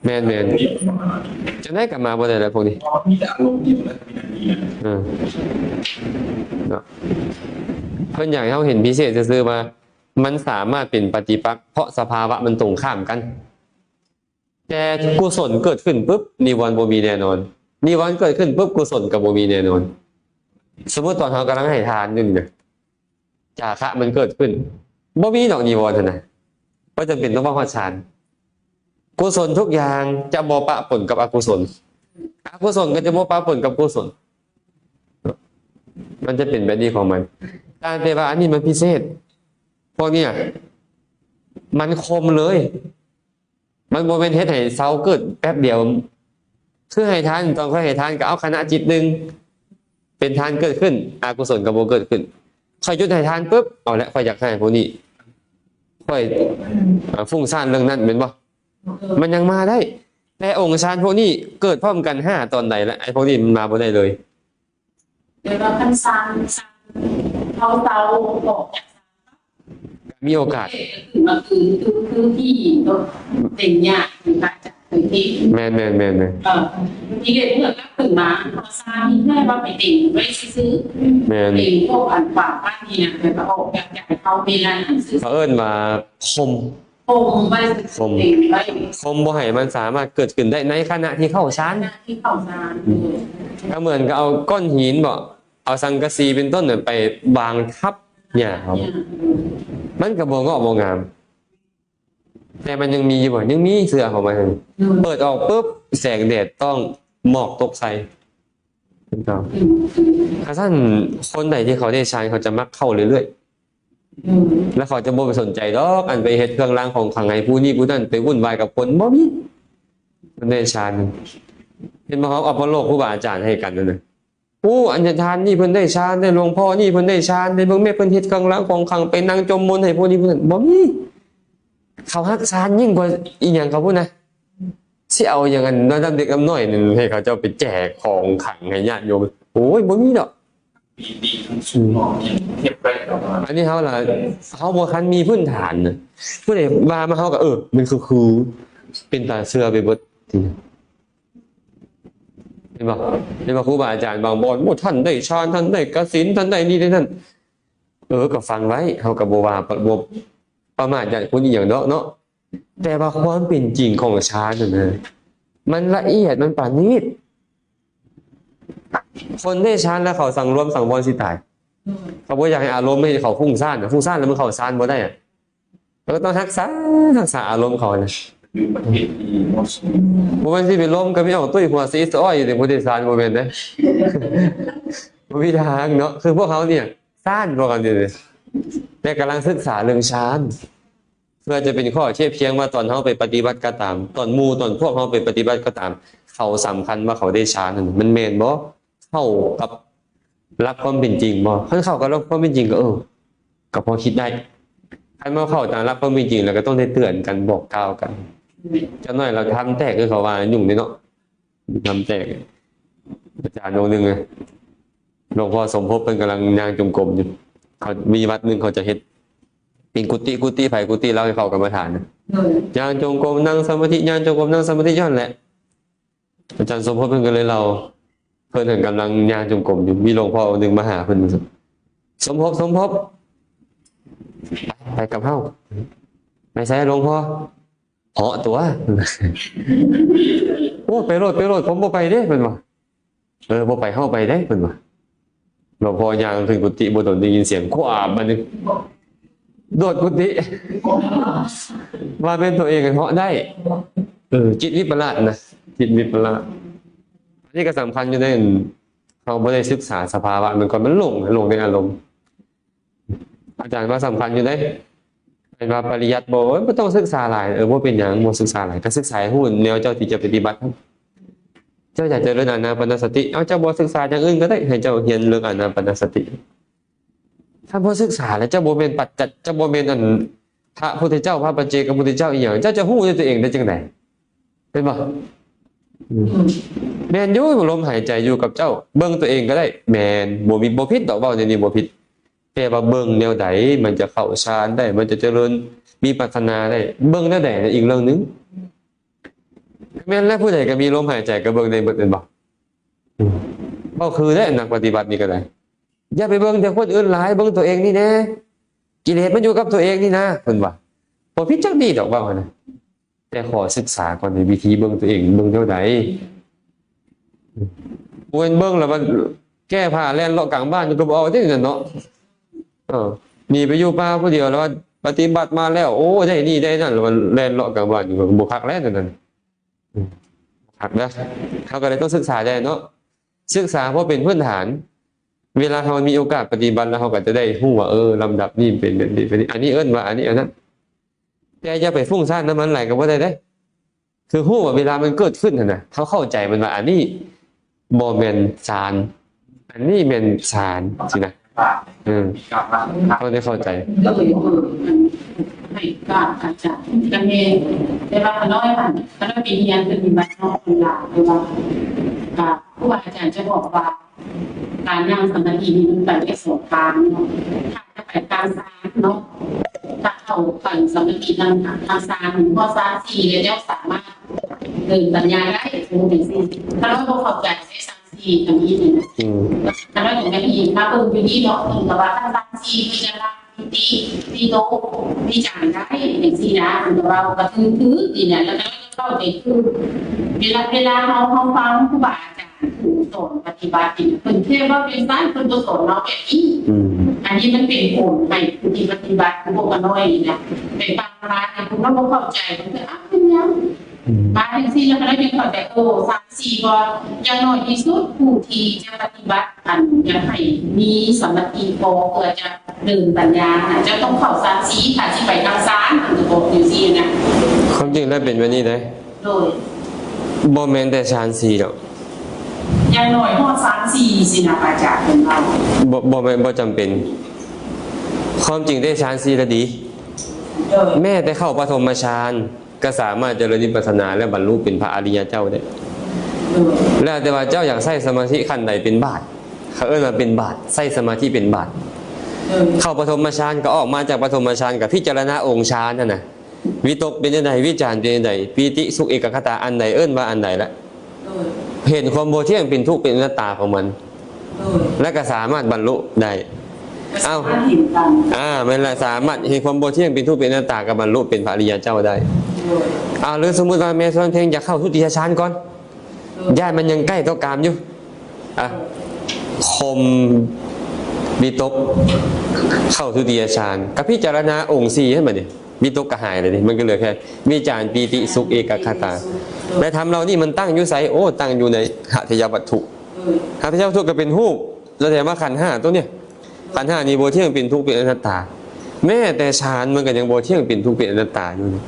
ແມ່ນໆ ຈັ່ງໃດກໍມາບໍ່ໄດ້ແລ້ວພວກນີ້. ເອີ ເນາະ ເພິ່ນຢາກໃຫ້ເຮົາເຫັນພິເສດຊື່ໆ ວ່າມັນສາມາດເປັນປະຕິປັກ ເພາະສະພາວະມັນຕົງຂ້າມກັນ. ແຕ່ກຸສົນເກີດຂຶ້ນປຶບ ນິວອນບໍ່ມີແນ່ນອນ. ນິວອນເກີດຂຶ້ນປຶບ ກຸສົນກໍບໍ່ມີແນ່ນອນ. ສົມມຸດຕອນເຮົາກຳລັງໃຫ້ທານຢູ່ນີ້ນະ ຈາຄະມັນເກີດຂຶ້ນ ບໍ່ມີດອກນິວອນຫັ້ນນະ. ບໍ່ຈຳເປັນຕ້ອງມາຮອດຊານ. ກຸສົນທຸກຢ່າງຈະບໍ່ປະປົນກັບອະກຸສົນ ອະກຸສົນກໍຈະບໍ່ປະປົນກັບກຸສົນ. ມັນຈະເປັນແບບນີ້ຂອງມັນ. ຕ່າງແຕ່ວ່າອັນນີ້ມັນພິເສດ. ພວກເນີ້ຍມັນຄົມເລີຍ. ມັນບໍ່ແມ່ນເຮັດໃຫ້ເຊົາເກີດແປັບດຽວ. ຄືໃຫ້ທານ ຕອນຂ້ອຍໃຫ້ທານກໍເອົາຄະນະຈິດໜຶ່ງເປັນທານເກີດຂຶ້ນ ອະກຸສົນກໍບໍ່ເກີດຂຶ້ນ. ຂ້ອຍຢຸດໃຫ້ທານປຶບ ເອົາແຫຼະ ຂ້ອຍຢາກໃຫ້ພວກນີ້ ຂ້ອຍ ອາ ຟຸ້ງສ້ານເລື່ອງນັ້ນແມ່ນບໍ່? ມັນຍັງມາໄດ້. ແຕ່ອົງຊານພວກນີ້ເກີດພ້ອມກັນຫ້າຕອນໃດລະ ໄອ້ພວກນີ້ມັນມາບໍ່ໄດ້ເລີຍ. ແຕ່ວ່າຄັນສ້າງ ສ້າງເຮົາເຊົາອອກຈາກ ມີໂອກາດ ຄື ຄື ຄືທີ່ເປັນຍາກ ຄືພະອາຈານເຄີຍເຫັນ. ແມ່ນໆໆໆ ເອີ ທີ່ເຮັດເພື່ອກັບຄືນມາ ເຮົາສ້າງເພື່ອວ່າໄປເຕັງໄວ້ຊື່ໆ. ແມ່ນ ເປັນພວກອັນປາກບ້ານນີ້ນະ ແບບວ່າອອກຈາກໃຈເຮົາເວລານັ້ນຊື່. ເຂົາເອີ້ນວ່າຄົມ ຄົມໄວ້ ຄົມ ເຕັງໄວ້ ຄົມບໍ່ໃຫ້ມັນສາມາດເກີດຂຶ້ນໄດ້ໃນຂະນະທີ່ເຂົ້າຊານ ຂະນະທີ່ເຂົ້າຊານ. ອືມ ເອີ ກໍເໝືອນກັບເອົາກ້ອນຫີນບໍ ເອົາສັງກະສີເປັນຕົ້ນນັ້ນໄປວາງທັບຫຍ້າເຮົາ ມັນກໍບໍ່ເງາະບໍ່ງາມ. ແຕ່ມັນຍັງມີຢູ່ບໍ່? ຍັງມີເຊື້ອຂອງມັນ. ເປີດອອກປຶບ ແສງແດດຕ້ອງໝອກຕົກໃສ່. ຄືເກົ່າ. ອືມ ຄັນຊັ້ນ ຄົນໃດທີ່ເຂົາໄດ້ຊານ ເຂົາຈະມັກເຂົ້າເລື້ອຍໆ. ອືມ ແລ້ວເຂົາຈະບໍ່ໄປສົນໃຈດອກ ອັນໄປເຮັດເຄື່ອງລາງຂອງຂັງໃຫ້ຜູ້ນີ້ຜູ້ນັ້ນ ໄປວຸ່ນວາຍກັບຄົນ ບໍ່ມີ. ມັນໄດ້ຊານ. ເຫັນບໍ່? ເຮົາເອົາປະໂລກຄູບາອາຈານໃຫ້ກັນນັ້ນນະ. ໂອ້ ອັນທານນີ້ເພິ່ນໄດ້ຊານເດ້ ຫຼວງພໍ່ນີ້ເພິ່ນໄດ້ຊານເດ້ ເບິ່ງແມ່ເພິ່ນເຮັດເຄື່ອງລາງຂອງຂັງ ໄປນັ່ງຈົມມົນໃຫ້ຜູ້ນີ້ຜູ້ນັ້ນ. ບໍ່ມີ. ເຂົາຮັກຊານຍິ່ງກວ່າອີ່ຫຍັງເຂົາພຸ້ນນະ. ຊິເອົາຫຍັງ ອັນ ນຳເດັກນຳນ້ອຍນັ້ນ ໃຫ້ເຂົາເຈົ້າໄປແຈກຂອງຂັງໃຫ້ຍາດໂຍມ. ໂອ້ຍ ບໍ່ມີດອກ. ອັນນີ້ເຮົາລະ ເຮົາບໍ່ທັນມີພື້ນຖານນະ. ຜູ້ໃດວ່າມາ ເຮົາກໍ ເອີ ມັນຄື ຄືເປັນຕາເຊື່ອໄປເບິດ. ເຫັນບໍ່? ເຫັນບໍ່? ຄູບາອາຈານບາງບ່ອນ ໂອ້ ທ່ານໄດ້ຊານ ທ່ານໄດ້ກະສິນ ທ່ານໄດ້ນີ້ໄດ້ນັ້ນ. ເອີ ກໍຟັງໄວ້ ເຮົາກໍບໍ່ວ່າ ບໍ່ປະໝາດຢ້ານຄົນອີ່ຫຍັງດອກເນາະ. ແຕ່ວ່າຄວາມເປັນຈິງຂອງຊານນັ້ນນະ ມັນລະອຽດ ມັນປານີດ. ຄົນໄດ້ຊານແລ້ວເຂົາສັງລວມສັງວອນຊິຕາຍ. ເຂົາບໍ່ຢາກໃຫ້ອາລົມເຮັດເຂົາຟຸ້ງສ້ານນະ. ຟຸ້ງສ້ານແລ້ວມັນເຂົ້າຊານບໍ່ໄດ້ອະ. ເຮົາກໍຕ້ອງຮັກສາ ຮັກສາອາລົມເຂົານະ. ບໍ່ແມ່ນຊິໄປລົມກັບອີ່ຫຍັງ ຕຸ້ຍຫົວຊີສະອ້ອຍຢູ່ໃນຜູ້ໂດຍສານ ບໍ່ແມ່ນເດ້. ບໍ່ມີທາງເນາະ. ຄືພວກເຮົານີ້ຊານ ພວກເຮົານີ້ ແຕ່ກຳລັງສຶກສາເລື່ອງຊານ ເພື່ອຈະເປັນຂໍ້ທຽບທຽງວ່າ ຕອນເຮົາໄປປະຕິບັດກໍຕາມ ຕອນໝູ່ຕອນພວກເຮົາໄປປະຕິບັດກໍຕາມ ເຂົາສຳຄັນວ່າເຂົາໄດ້ຊານນັ້ນ ມັນແມ່ນບໍ່? ເຂົ້າກັບຫຼັກຄວາມເປັນຈິງບໍ່? ຄັນເຂົ້າກັບຫຼັກຄວາມເປັນຈິງກໍ ເອີ ກໍພໍຄິດໄດ້. ຄັນບໍ່ເຂົ້າຕາມຫຼັກຄວາມເປັນຈິງ ແລ້ວກໍຕ້ອງໄດ້ເຕືອນກັນ ບອກກ່າວກັນ. ຈັກໜ້ອຍລະທຳແຕກ ຄືເຂົາວ່າ ຫຍຸ້ງເດ້ເນາະ. ທຳແຕກ ອາຈານອົງໜຶ່ງ ຫຼວງພໍ່ສົມພົບ ເພິ່ນກຳລັງຍ່າງຈົງກົມຢູ່. ເຂົາມີວັດໜຶ່ງ ເຂົາຈະເຮັດເປັນກຸຕິ ກຸຕິໃຜກຸຕິລາວ ໃຫ້ເຂົ້າກຳມະຖານນະ. ໂດຍ ຍ່າງຈົງກົມ ນັ່ງສະມາທິ ຍ່າງຈົງກົມ ນັ່ງສະມາທິ ຍ້ອນແຫຼະ. ອາຈານສົມພົດເພິ່ນກໍເລີຍເລົ່າ ເພິ່ນຫັ້ນກຳລັງຍ່າງຈົງກົມຢູ່ ມີຫຼວງພໍ່ອົງໜຶ່ງມາຫາເພິ່ນ ສົມພົດ ສົມພົດ ໄປ ໄປກັບເຮົາ ໄປໃສຫຼວງພໍ່ ເຫາະຕົວ ໂອ້ ໄປໂລດ ໄປໂລດ ຜົມບໍ່ໄປເດ້ ເພິ່ນວ່າ ເອີ ບໍ່ໄປ ເຮົາໄປເດ້ ເພິ່ນວ່າ ຫຼວງພໍ່ຍ່າງຂຶ້ນກຸຕິບໍ່ດົນ ໄດ້ຍິນສຽງຄວາບ ບາດນີ້ໂດດກຸຕິ ວ່າແມ່ນຕົວເອງເຫາະໄດ້ ເອີ ຈິດວິປະລາດນະ ຈິດວິປະລາດ ອັນນີ້ກໍສຳຄັນຢູ່ໃນ ເຮົາບໍ່ໄດ້ສຶກສາສະພາວະມັນກ່ອນ ມັນຫຼົງ ຫຼົງໃນອາລົມ ອາຈານວ່າສຳຄັນຢູ່ເດ້ ແມ່ນວ່າປະລິຍັດບໍ່ ໂອ້ຍ ບໍ່ຕ້ອງສຶກສາຫຼາຍ ເອີ ບໍ່ເປັນຫຍັງ ບໍ່ສຶກສາຫຼາຍ ກໍສຶກສາໃຫ້ຮູ້ແນວເຈົ້າທີ່ຈະປະຕິບັດ ເຈົ້າຢາກຈະເລີນອານາປານະສະຕິ ເອົາ ເຈົ້າບໍ່ສຶກສາຢ່າງອື່ນກໍໄດ້ ໃຫ້ເຈົ້າຮຽນເລື່ອງອານາປານະສະຕິ ຖ້າບໍ່ສຶກສາແລ້ວ ເຈົ້າບໍ່ແມ່ນປັດຈັດ ເຈົ້າບໍ່ແມ່ນອັນ ພະພຸດທະເຈົ້າ ພະປັດເຈກະພຸດທະເຈົ້າອີ່ຫຍັງ ເຈົ້າຈະຮູ້ດ້ວຍຕົວເອງໄດ້ຈັ່ງໃດ ແມ່ນບໍ່? ອືມ ແມ່ນຢູ່ ລົມຫາຍໃຈຢູ່ກັບເຈົ້າ ເບິ່ງຕົວເອງກໍໄດ້ ແມ່ນ ບໍ່ມີ ບໍ່ຜິດດອກ ເວົ້າແນວນີ້ບໍ່ຜິດ ແຕ່ວ່າເບິ່ງແນວໃດ ມັນຈະເຂົ້າฌານໄດ້ ມັນຈະຈະເລີນວິປັດສະນາໄດ້ ເບິ່ງແນວໃດນັ້ນອີກເລື່ອງໜຶ່ງ ແມ່ນແລ້ວ ຜູ້ໃດກໍມີລົມຫາຍໃຈ ກໍເບິ່ງໄດ້ເບິດ ແມ່ນບໍ່? ອືມ ເວົ້າຄືເດ້ ນັກປະຕິບັດນີ້ກໍໄດ້ ຢ່າໄປເບິ່ງແຕ່ຄົນອື່ນຫຼາຍ ເບິ່ງຕົວເອງນີ້ແດ່ ກິເລດມັນຢູ່ກັບຕົວເອງນີ້ນາ ເພິ່ນວ່າ ບໍ່ຜິດຈັກນິດດອກ ເວົ້າຫັ້ນນະ ແຕ່ຂໍສຶກສາກ່ອນ ໃນວິທີເບິ່ງຕົວເອງ ເບິ່ງແນວໃດ ບໍ່ແມ່ນເບິ່ງແລ້ວມັນແກ້ຜ້າແລ່ນເລາະກາງບ້ານຢູ່ກໍບໍ່ເອົາເດ້ນັ້ນເນາະ ເອີ ໜີໄປຢູ່ປ່າຜູ້ດຽວແລ້ວວ່າປະຕິບັດມາແລ້ວ ໂອ້ ໄດ້ນີ້ໄດ້ນັ້ນ ແລ້ວວ່າແລ່ນເລາະກາງບ້ານຢູ່ກໍບໍ່ຄັກແລ້ວນັ້ນ ອືມ ຄັກນະ ເຮົາກໍເລີຍຕ້ອງສຶກສາໄດ້ເນາະ ສຶກສາພໍເປັນພື້ນຖານ ເວລາເຮົາມີໂອກາດປະຕິບັດແລ້ວ ເຮົາກໍຈະໄດ້ຮູ້ວ່າ ເອີ ລຳດັບນີ້ເປັນແບບນີ້ ເປັນນີ້ ອັນນີ້ເອີ້ນວ່າອັນນີ້ ອັນນັ້ນ ແຕ່ຢ່າໄປຟຸ້ງຊານນຳມັນຫຼາຍກໍບໍ່ໄດ້ເດ້ ຄືຮູ້ວ່າເວລາມັນເກີດຂຶ້ນຫັ້ນນະ ເຮົາເຂົ້າໃຈມັນວ່າອັນນີ້ບໍ່ແມ່ນຊານ ອັນນີ້ແມ່ນຊານ ຊີ້ນະ ເອີ ເຮົາໄດ້ເຂົ້າໃຈ ໂດຍ ໃຫ້ການອາຈານ ກະແມ່ນ ແຕ່ວ່າຂ້ານ້ອຍຫັ້ນ ຂ້ານ້ອຍໄປຮຽນປະຕິບັດນອກເວລາ ແຕ່ວ່າ ອ່າ ຄູບາອາຈານຈະບອກວ່າ ການນັ່ງສະມາທິນີ້ມັນໄປໄດ້ສອງທາງເນາະ ຖ້າຈະໄປທາງຊານເນາະ ຖ້າເຂົ້າໄປສະມາທິທາງ ທາງຊານ ຮອດຊານສີ່ແລ້ວ ເຈົ້າສາມາດເດີນປັນຍາໄດ້ ຈັ່ງຊີ້ ຖ້າເຮົາບໍ່ເຂົ້າໃຈໃນຊານສີ່ກໍມີນີ້ນະ ອືມ ຖ້າເຮົາຢາກໄດ້ອີກ ມາເບິ່ງຢູ່ນີ້ເນາະ ເພິ່ນກໍວ່າ ຖ້າຊານສີ່ເພິ່ນຈະລະ ຕິ ຕິໂຕ ວິຈານໄດ້ ຈັ່ງຊີ້ນະ ເພິ່ນກໍເວົ້າກໍຖືກໆ ນີ້ນະ ແລ້ວກໍເຂົ້າໃຈຖືກ ເວລາ ເວລາເຮົາ ເຮົາຟັງຄູບາອາຈານຜູ້ສອນປະຕິບັດນີ້ ເພິ່ນແຄ່ເວົ້າຈັ່ງຊັ້ນ ເພິ່ນບໍ່ສອນເຮົາແບບນີ້ ອືມ ອັນນີ້ມັນເປັນຜົນໃຫ້ຜູ້ທີ່ປະຕິບັດ ຄືພວກຂ້ານ້ອຍນີ້ນະ ໄປຟັງມາ ແຕ່ພວກເຮົາບໍ່ເຂົ້າໃຈ ເພິ່ນກໍ ອ້າວ ເປັນຫຍັງ? ອືມ ມາຈັ່ງຊີ້ແລ້ວກໍໄດ້ເຂົ້າໃຈ ໂອ້ ຊານສີ່ ກໍຢ່າງໜ້ອຍທີ່ສຸດ ຜູ້ທີ່ຈະປະຕິບັດ ອັນ ຢາກໃຫ້ມີສະມາທິພໍເພື່ອຈະເດີນປັນຍານະ ເຈົ້າຕ້ອງເຂົ້າຊານສີ່ ຖ້າຊິໄປທາງຊານ ເພິ່ນກໍບອກຈັ່ງຊີ້ນະ ຄວາມຈິງແລ້ວເປັນແບບນີ້ເດ້ ໂດຍ ບໍ່ແມ່ນແຕ່ຊານສີ່ດອກ ຢ່າງໜ້ອຍຮອດຊານສີ່ຊີ້ນະ ອາຈານເພິ່ນເວົ້າ ບໍ່ ບໍ່ແມ່ນ ບໍ່ຈຳເປັນ ຄວາມຈິງເດ້ ຊານສີ່ລະດີ ໂດຍ ແມ້ແຕ່ເຂົ້າປະຖົມມະຊານ ກໍສາມາດຈະເລີນວິປັດສະນາ ແລະ ບັນລຸເປັນພະອະລິຍະເຈົ້າໄດ້ ແລ້ວແຕ່ວ່າເຈົ້າຢາກໃຊ້ສະມາທິຂັ້ນໃດເປັນບາດ ເຂົາເອີ້ນວ່າເປັນບາດ ໃຊ້ສະມາທິເປັນບາດ ເຂົ້າປະຖົມມະຊານ ກໍອອກມາຈາກປະຖົມມະຊານ ກໍພິຈາລະນາອົງຊານຫັ້ນນະ ວິຕົກເປັນຈັ່ງໃດ ວິຈານເປັນຈັ່ງໃດ ປີຕິ ສຸກ ເອກະຄະຕາ ອັນໃດເອີ້ນວ່າອັນໃດລະ ໂດຍ ເຫັນຄວາມບໍ່ທ່ຽງ ເປັນທຸກ ເປັນອະນັດຕາຂອງມັນ ໂດຍ ແລະກໍສາມາດບັນລຸໄດ້ ເອົາ ສາມາດເຫັນຕາມ ອ່າ ແມ່ນລະ ສາມາດເຫັນຄວາມບໍ່ທ່ຽງ ເປັນທຸກ ເປັນອະນັດຕາ ກໍບັນລຸເປັນພະອະລິຍະເຈົ້າໄດ້ ໂດຍ ເອົາ ຫຼືສົມມຸດວ່າແມ່ສວນເພັງຢາກເຂົ້າທຸຕິຍະຊານກ່ອນ ໂດຍ ຢ້ານມັນຍັງໃກ້ຕໍ່ກາມຢູ່ ອ່ະ ຄົມວິຕົກ ເຂົ້າທຸຕິຍະຊານ ກໍພິຈາລະນາອົງສີ່ຫັ້ນບັດນີ້ ວິຕົກກໍຫາຍແລ້ວນີ້ ມັນກໍເຫຼືອແຄ່ວິຈານ ປີຕິ ສຸກ ເອກະຄະຕາ ແລະທຳເຫຼົ່ານີ້ມັນຕັ້ງຢູ່ໃສ? ໂອ້ ຕັ້ງຢູ່ໃນຫະທະຍະວັດຖຸ ເອີ ຫະທະຍະວັດຖຸກໍເປັນຮູບ ແລ້ວແຕ່ວ່າຂັນຫ້າຕົວນີ້ ຂັນຫ້ານີ້ບໍ່ທ່ຽງ ເປັນທຸກ ເປັນອະນັດຕາ ແມ້ແຕ່ຊານມັນກໍຍັງບໍ່ທ່ຽງ ເປັນທຸກ ເປັນອະນັດຕາຢູ່ນີ້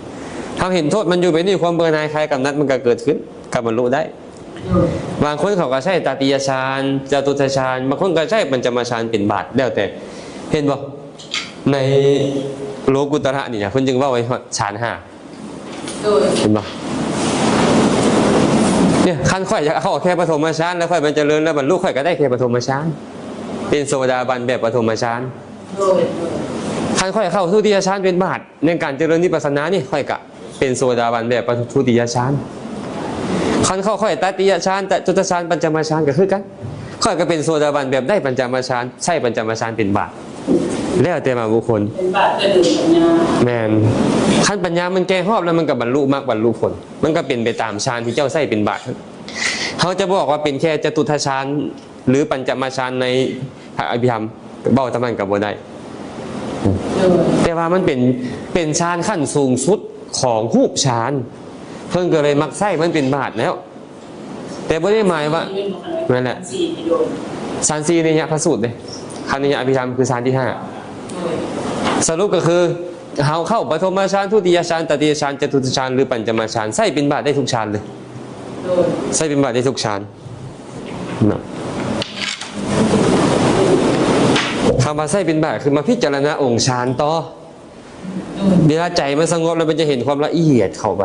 ເຮົາເຫັນໂທດມັນຢູ່ແບບນີ້ ຄວາມເບື່ອໜ່າຍ ຄາຍກຳໜັດ ມັນກໍເກີດຂຶ້ນ ກໍບັນລຸໄດ້ ບາງຄົນເຂົາກໍໃຊ້ຕະຕິຍະຊານ ຈະຕຸດຖະຊານ ບາງຄົນກໍໃຊ້ປັນຈະມະຊານເປັນບາດ ແລ້ວແຕ່ ເຫັນບໍ່? ໃນໂລກຸດຕະລະນີ້ນະ ເພິ່ນຈຶ່ງເວົ້າໄວ້ຮອດຊານຫ້າ ໂດຍ ເຫັນບໍ່? ເນຍ ຄັນຂ້ອຍຢາກເອົາແຄ່ປະຖົມມະຊານ ແລ້ວຂ້ອຍມາຈະເລີນແລ້ວບັນລຸ ຂ້ອຍກໍໄດ້ແຄ່ປະຖົມມະຊານ ເປັນໂສດາບັນແບບປະຖົມມະຊານ ໂດຍ ໂດຍ ຄັນຂ້ອຍເຂົ້າທຸຕິຍະຊານເປັນບາດ ໃນການຈະເລີນວິປັດສະນານີ້ ຂ້ອຍກະເປັນໂສດາບັນແບບປະ ທຸຕິຍະຊານ ຄັນເຂົາຂ້ອຍຕະຕິຍະຊານ ຈະຕຸດຕະຊານ ປັນຈະມະຊານກໍຄືກັນ. ຂ້ອຍກໍເປັນໂສດາບັນແບບໄດ້ປັນຈະມະຊານ ໃຊ້ປັນຈະມະຊານເປັນບາດ ແລ້ວແຕ່ມະບຸກຄົນ. ເປັນບາດຈະເດີນປັນຍາ. ແມ່ນ. ຄັນປັນຍາມັນແກ່ຮອບແລ້ວ ມັນກໍບັນລຸມັກບັນລຸຜົນ ມັນກໍເປັນໄປຕາມຊານທີ່ເຈົ້າໃຊ້ເປັນບາດ. ເຮົາຈະບອກວ່າເປັນແຄ່ຈະຕຸດຕະຊານ ຫຼື ປັນຈະມະຊານໃນພະອະພິທຳ ເວົ້າສ່ຳນັ້ນກໍບໍ່ໄດ້. ໂດຍ. ແຕ່ວ່າມັນເປັນ ເປັນຊານຂັ້ນສູງສຸດຂອງຮູບຊານ ເພິ່ນກໍເລີຍມັກໃຊ້ມັນເປັນບາດແລ້ວ. ແຕ່ບໍ່ໄດ້ໝາຍວ່າ ແມ່ນແຫຼະ ຊານສີ່ ໂດຍ ຊານສີ່ ໄລຍະພະສູດເດ້ ຄັນໄລຍະອະພິທຳຄືຊານທີຫ້າ. ໂດຍ. ສະຫຼຸບກໍຄື ເຮົາເຂົ້າປະຖົມມະຊານ ທຸຕິຍະຊານ ຕະຕິຍະຊານ ຈະຕຸດຕະຊານ ຫຼື ປັນຈະມະຊານ ໃຊ້ເປັນບາດໄດ້ທຸກຊານເລີຍ. ໂດຍ. ໃຊ້ເປັນບາດໄດ້ທຸກຊານເນາະ. ຄຳວ່າໃຊ້ເປັນບາດ ຄືມາພິຈາລະນາອົງຊານຕໍ່. ໂດຍ. ເວລາໃຈມັນສະຫງົບແລ້ວ ມັນຈະເຫັນຄວາມລະອຽດເຂົ້າໄປ.